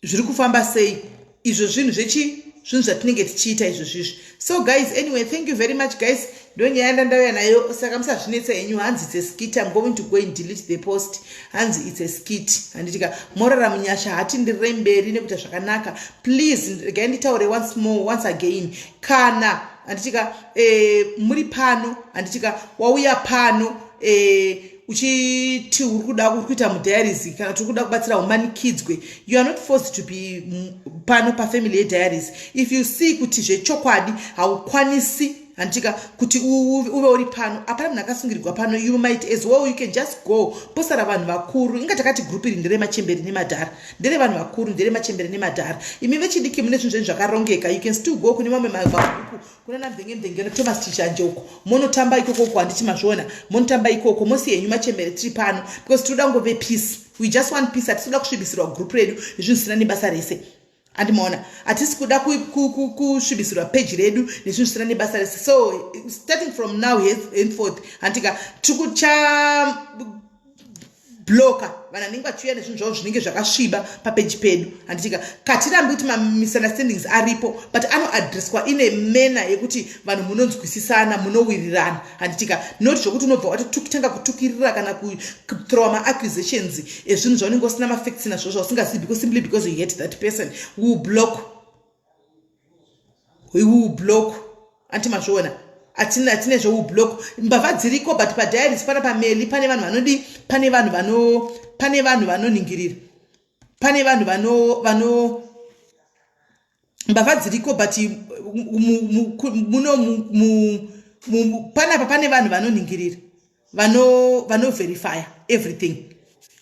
zviri kufamba sei. Izvo zvinhu zvechi zvinhu zvatinenge tichiita izvo zvizvi. So guys, anyway, thank you very much, guys. Ndo nyaya yandandauya nayo, saka musazvinetsa henyu. Hanzi it's a skit. I'm going to go and delete the post. Hanzi it's a skit. Handitika morara munyasha, hatindirire mberi nekuita zvakanaka. Please, regai nditaure once more, once again. Kana, handitika, muri pano, handitika, wauya pano uchiti uri kuda, uri kuita mudiaries, kana kuti uri kuda kubatsira, umanikidzwe. You are not forced to be pano pafamily yediaries. If you see kuti zvechokwadi haukwanisi, handitika, kuti uve uri pano, hapana munhu akasungirirwa pano. You might as well, you can just go. Posara vanhu vakuru. Inga takati group iri nderemachemberi nemadhara, nderevanhu vakuru, nderemachemberi nemadhara. Imi vechidiki mune zvinhu zvenyu zvakarongeka, you can still go kune mamwe magrupu, kuna namvenge mvenge, naThomas Chishanje uko, monotamba ikoko. Handiti mazviona? Monotamba ikoko, mosi henyu machembere tiri pano, because tinoda kungove peace. We just want peace. Hatisi kuda kusvibisirwa group redu nezvinhu zvisina nebasa rese. Andimaona? Hatisi kuda kusvibisirwa peji redu nezvinhu zvisina nebasa rese. So starting from now henceforth, handika, tiri kucha blocka vanhu vanenge vachiuya nezvinhu zvavo zvinenge zvakasviba papeji pedu. Handitika katirambi kuti mamisunderstandings aripo, but anoadresswa ine manner yekuti vanhu munonzwisisana, munowirirana. Handitika not zvokuti unobva watotanga kutukirira kana kuthrowa maaccusations ezvinhu zvaunenge usina mafacts nazvo, zvausingazivi, because simply because you hate that person. Will block, we will block. Anti mazviona? Hatine zveublock. Mbavha dziriko, but padiaries pana pameli pane vanhu vanodi, pane vanhu vano, pane vanhu vanoningirira, pane vanhu vano mbavha dziriko, but muno panapa pane vanhu vanoningirira, vanoverifya everything.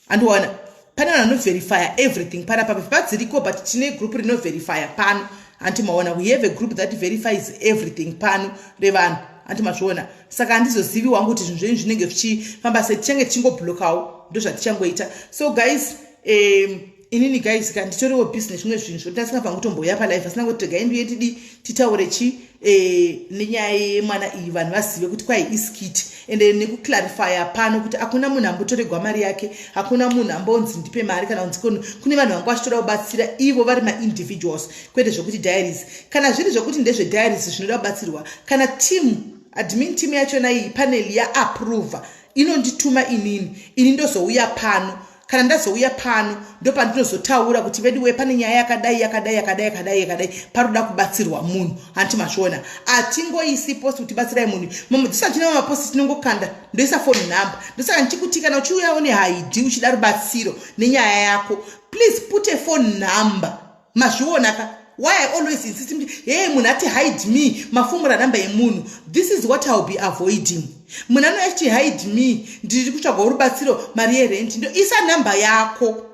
Andiona pane vanhu vanoverifya everything panapa. Mbavha dziriko, but tine group rinoverifya pano. Hanti maona? We have a group that verifies everything pano revanhu. Hanti mazviona? Saka handizozivi wangu kuti zvinhu zvenyu zvinenge zvichifamba sei. Tichange tichingoblokawo, ndo zvatichangoita. So guys, inini guys ka nditoriwo busy nezvimwe zvinhu zvokuti asingafangi kutomboya palive, asina kuti regai ndiuye tidi titaure chi nenyaya yemwana iyi, vanhu vazive kuti kwai iskit, ende nekuclarifya pano kuti hakuna munhu ambotoregwa mari yake, hakuna munhu ambonzi ndipe mari kana kunzi kune vanhu vanga vachitoda kubatsira ivo vari maindividuals, kwete zvokuti diaries. Kana zviri zvokuti ndezvediaries zvinoda kubatsirwa, kana team, admin team yachona iyi, panel yaapprova, inondituma inini, ini ndozouya pano. Kana ndazouya pano, ndopandinozotaura kuti veduwe, pane nyaya yakadai, yakadai, yakadai, yakadai, yakadai, paroda kubatsirwa munhu. Hanti mazviona? Hatingoisi post kuti batsirai munhu. Dzisati tine mapost, tinongokanda, ndoisa phone number. Ndosaka ndichikuti kana uchiuyawo nehaidi, uchida rubatsiro nenyaya yako, please put a phone number. Mazviona ka why I always insist kuti hey, munhu ati "Hide me", mafumura namba yemunhu. This is what I will be avoiding. Munhu anouya achiti "Hide me, ndiri kutsvagawo rubatsiro, mari yerent", ndo isa namba yako.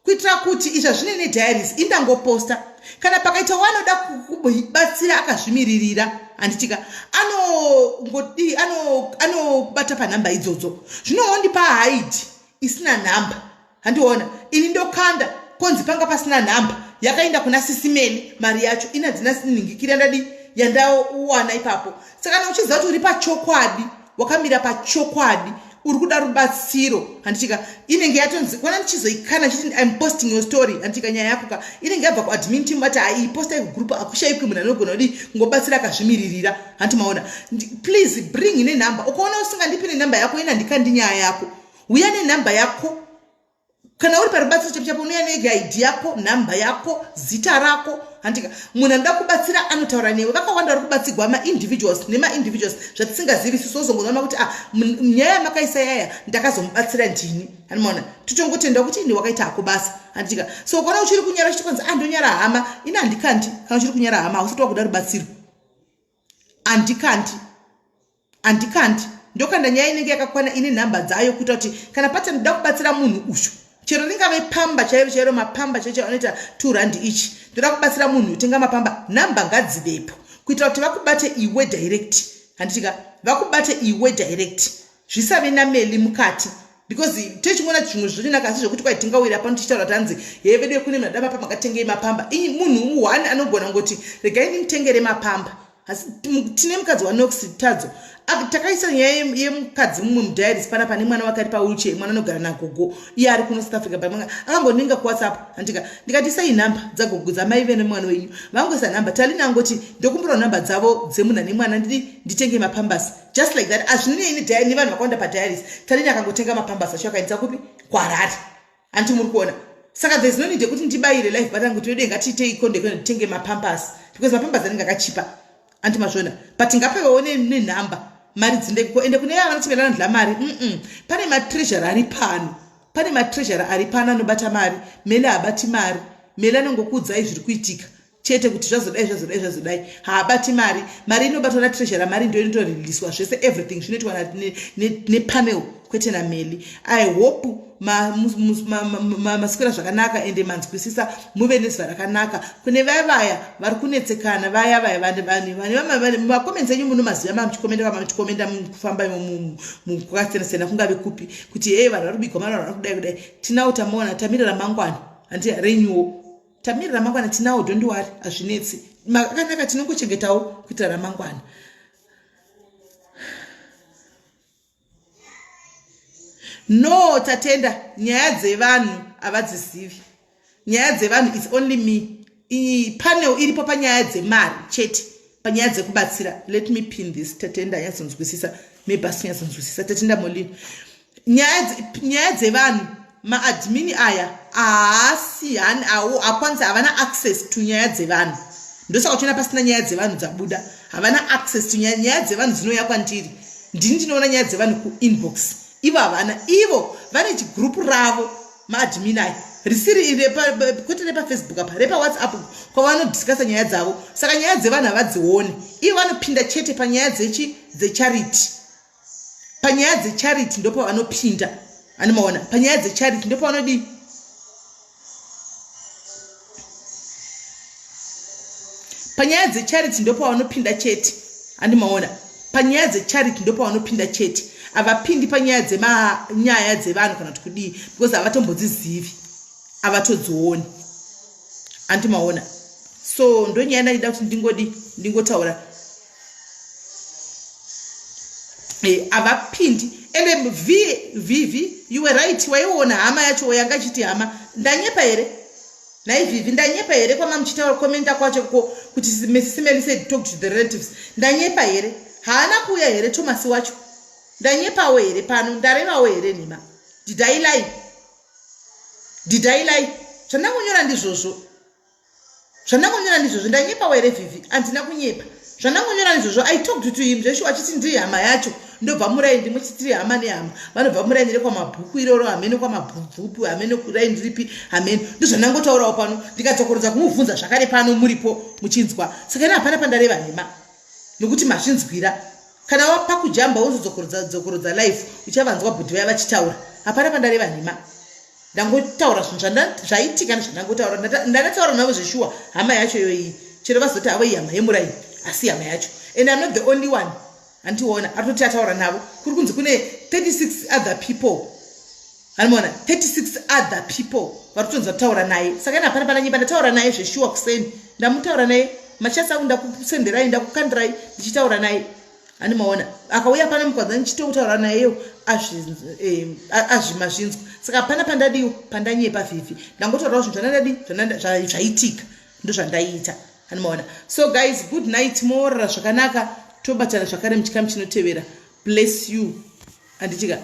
Kuitira kuti izvi hazvinei nediaries, indangoposta. Kana pakaita wanoda kubatsira akazvimiririra, handitika anongodii, anobata panhamba idzodzo. Zvino wondipa hide isina nhamba, handiona ini ndokanda konzi panga pasina nhamba yakaenda kuna sisimeli mari yacho ini handina ningikira ndadi yandawana ipapo. Saka kana uchiziva kuti uri pachokwadi, wakamira pachokwadi, uri kuda rubatsiro, handitika inenge yatonzi kwana ndichizoikana chiti im posting your story, handitika nyaya yako ka inenge yabva kuadmin team vati hai posta kugroup, akushaikwi munhu anogona kudi kungobatsira akazvimiririra, hanti maona. Please bring nenhamba. Ukaona usingandipi nenhamba yako, ina ndikandi nyaya yako, uya nenhamba yako. Kana uri parubatsiro chapo chapo, unouya neID yako, nhamba yako, zita rako, handika munhu anoda kubatsira anotaura newe. Vakawanda vari kubatsigwa maindividuals nemaindividuals zvatisingazivi isusu. Ozongoona kuti ah, nyaya yamakaisa yaya ndakazomubatsira ndini, handimaona. Totongotenda kuti inde wakaita hako basa, handika. So ukaona uchiri kunyara uchiti ah, ndonyara hama, ini handikandi. Kana uchiri kunyara hama, hausati wakuda rubatsiro. Handikandi, handikandi. Ndokanda nyaya inenge yakakwana, ine nhamba dzayo, kuita kuti kana pati ndoda kubatsira munhu uyu, chero ringave pamba chairo chairo, mapamba chaicho anoita 2 rand ichi, ndoda kubatsira munhu utenga mapamba, nhamba ngadzivepo kuitira kuti vakubate iwe direct, handitika vakubate iwe direct, zvisave nameli mukati, because techingoona zvimwe zvochinaka. Asi zvekuti kwai tingawira pano tichitaura kuti hanzi he vedu kune munhu ada mapamba, ngatengei mapamba, munhu one anogona ngoti regai ndimutengere mapamba. Asi tine mukadzi waNox Tadzo, takaisa nyaya yemukadzi mumwe mudiaries pana pane mwana wake ari pawheelchair, mwana anogara nagogo, iye ari kuno South Africa. Akangoninga kuWhatsApp, handika ndikati isai nhamba dzagogo dzamai vene mwana wenyu. Vangoisa nhamba. Talina angoti ndokumbirawo nhamba dzavo dzemunhu ane mwana, ndidi nditenge mapambasi. Just like that, hazvinei nevanhu vakawanda padiaries. Talina akangotenga mapambasi acho, akaendesa kupi? KwaHarare. Hanti muri kuona? Saka there's no need yekuti ndibayire live button kuti vedu ngatiitei konde kuenda titenge mapampas, because mapampas anenge akachipa, anti mazviona? But ngapewewo nenhamba, mari dzindeko ende kune vava vanoti velanandla mari. Pane matreasury ari pano, pane matreasury ari pano anobata mari. Mele haabati mari. Mele anongokuudzai zviri kuitika chete, kuti zvazodai, zvazodai, zvazodai. Haabati mari. Mari inobatwa natreasurer. Mari ndo inotoriliswa zvese, everything zvinoitwa nepanel, kwete nameli. I hope maswera zvakanaka ende manzwisisa. Muve nezuva rakanaka. Kune vaya vaya vari kunetsekana, vaya vaya vane macomments enyu munomaziva, mamuchikomenda, vamamuchikomenda mukufamba kwakasiyana siyana, kungave kupi, kuti hei, vanhu vari kubigwa mari, vanhu vari kudai kudai, tinawo, tamuona, tamirira ramangwana, handi renyuwo, tamirira ramangwana, tinawo, don't worry, hazvinetsi, makanaka, tinongochengetawo kuitira ramangwana. No, Tatenda, nyaya dzevanhu havadzizivi. Nyaya dzevanhu, it's only me. Panel iripo panyaya dzemari chete, panyaya dzekubatsira. Let me pin this. Tatenda anyatsonzwisisa, maybe asinyatsonzwisisa. Tatenda Molini, nyaya dzevanhu, maadmin aya haasi akwanisi, havana access to nyaya dzevanhu. Ndosaka uchiona pasina nyaya dzevanhu dzabuda. Havana access to nyaya dzevanhu. Dzinouya kwandiri, ndini ndinoona nyaya dzevanhu kuinbox. Ivo havana. Ivo vane chigroup ravo, maadmin aya, risiri kwete repaFacebook apa, repaWhatsApp, kwavanodiscussa nyaya dzavo. Saka nyaya dzevanhu havadzioni. Ivo vanopinda chete panyaya dzechi dzecharity. Panyaya dzecharity ndopavanopinda, animaona? Panyaya dzecharity ndopavanodii. Panyaya dzecharity ndopavanopinda chete, andimaona? Panyaya dzecharity ndopavanopinda chete. Havapindi panyaya dzemanyaya dzevanhu kana kuti kudii, because havatombodzizivi, havatodzioni, andimaona? So ndonyaya ndaida kuti ndingodi ndingotaura. Havapindi. Ende v vv, you were right, waiona hama yacho yanga ichiti hama. Ndanyepa here nhai Vhivi? Ndanyepa here kwama muchitaura komenda kwacho ko kuti Mesisimeli said talk to the relatives? Ndanyepa here? Haana kuuya here Thomas wacho? Ndanyepawo here pano? Ndarevawo here nhema? Did I lie? Did I lie? Zvandangonyora ndizvozvo, zvandangonyora ndizvozvo. Ndanyepawo here, Vhivhi? Handina kunyepa. Zvandangonyora ndizvozvo. I talked to him zveshuwa, achiti ndiri hama yacho, ndobva muraini, muchitiri hama nehama, vanobva muraini rekwamabhuku iroro, hamene kwamabvubvu, hamene kuraini ripi, hamene. Ndozvandangotaurawo pano, ndikadzokorodza kumubvunza zvakare pano muripo muchinzwa. Saka ina hapana pandareva nhema, nokuti mazvinzwira. Kana wapa kujamba wozodzokorodza dzokorodza life, uchavanzwa bhudhi vaya vachitaura. Hapana pandareva nhema. Ndangotaura zvinhu zvaitika nezvandangotaura. Ndakataura navo zveshuwa, hama yacho yoiyi, chero vazoti havo ihama yemurai, asi hama yacho. And I'm not the only one. Handiona ari toti ataura navo, kuri kunzi kune 36 other people. Anomaona 36 other people vari kutonzi vataura naye. Saka ina hapana pananyimba. Ndataura naye zveshuwa kuseni, ndamutaura naye machats angu, ndakusenderai, ndakukandirai ndichitaura naye. Animaona akauya pana mukwadza ndichitotaura nayeyo, azvimazvinzwa. Saka hapana pandadiwo pandanyepa vhivhi. Ndangotaurawo zvinhu zvandadadi zvaitika, ndozvandaiita. Animaona. So guys, good night, moorara zvakanaka. Tobatana zvakare muchikamu chinotevera. Bless you. Handitika.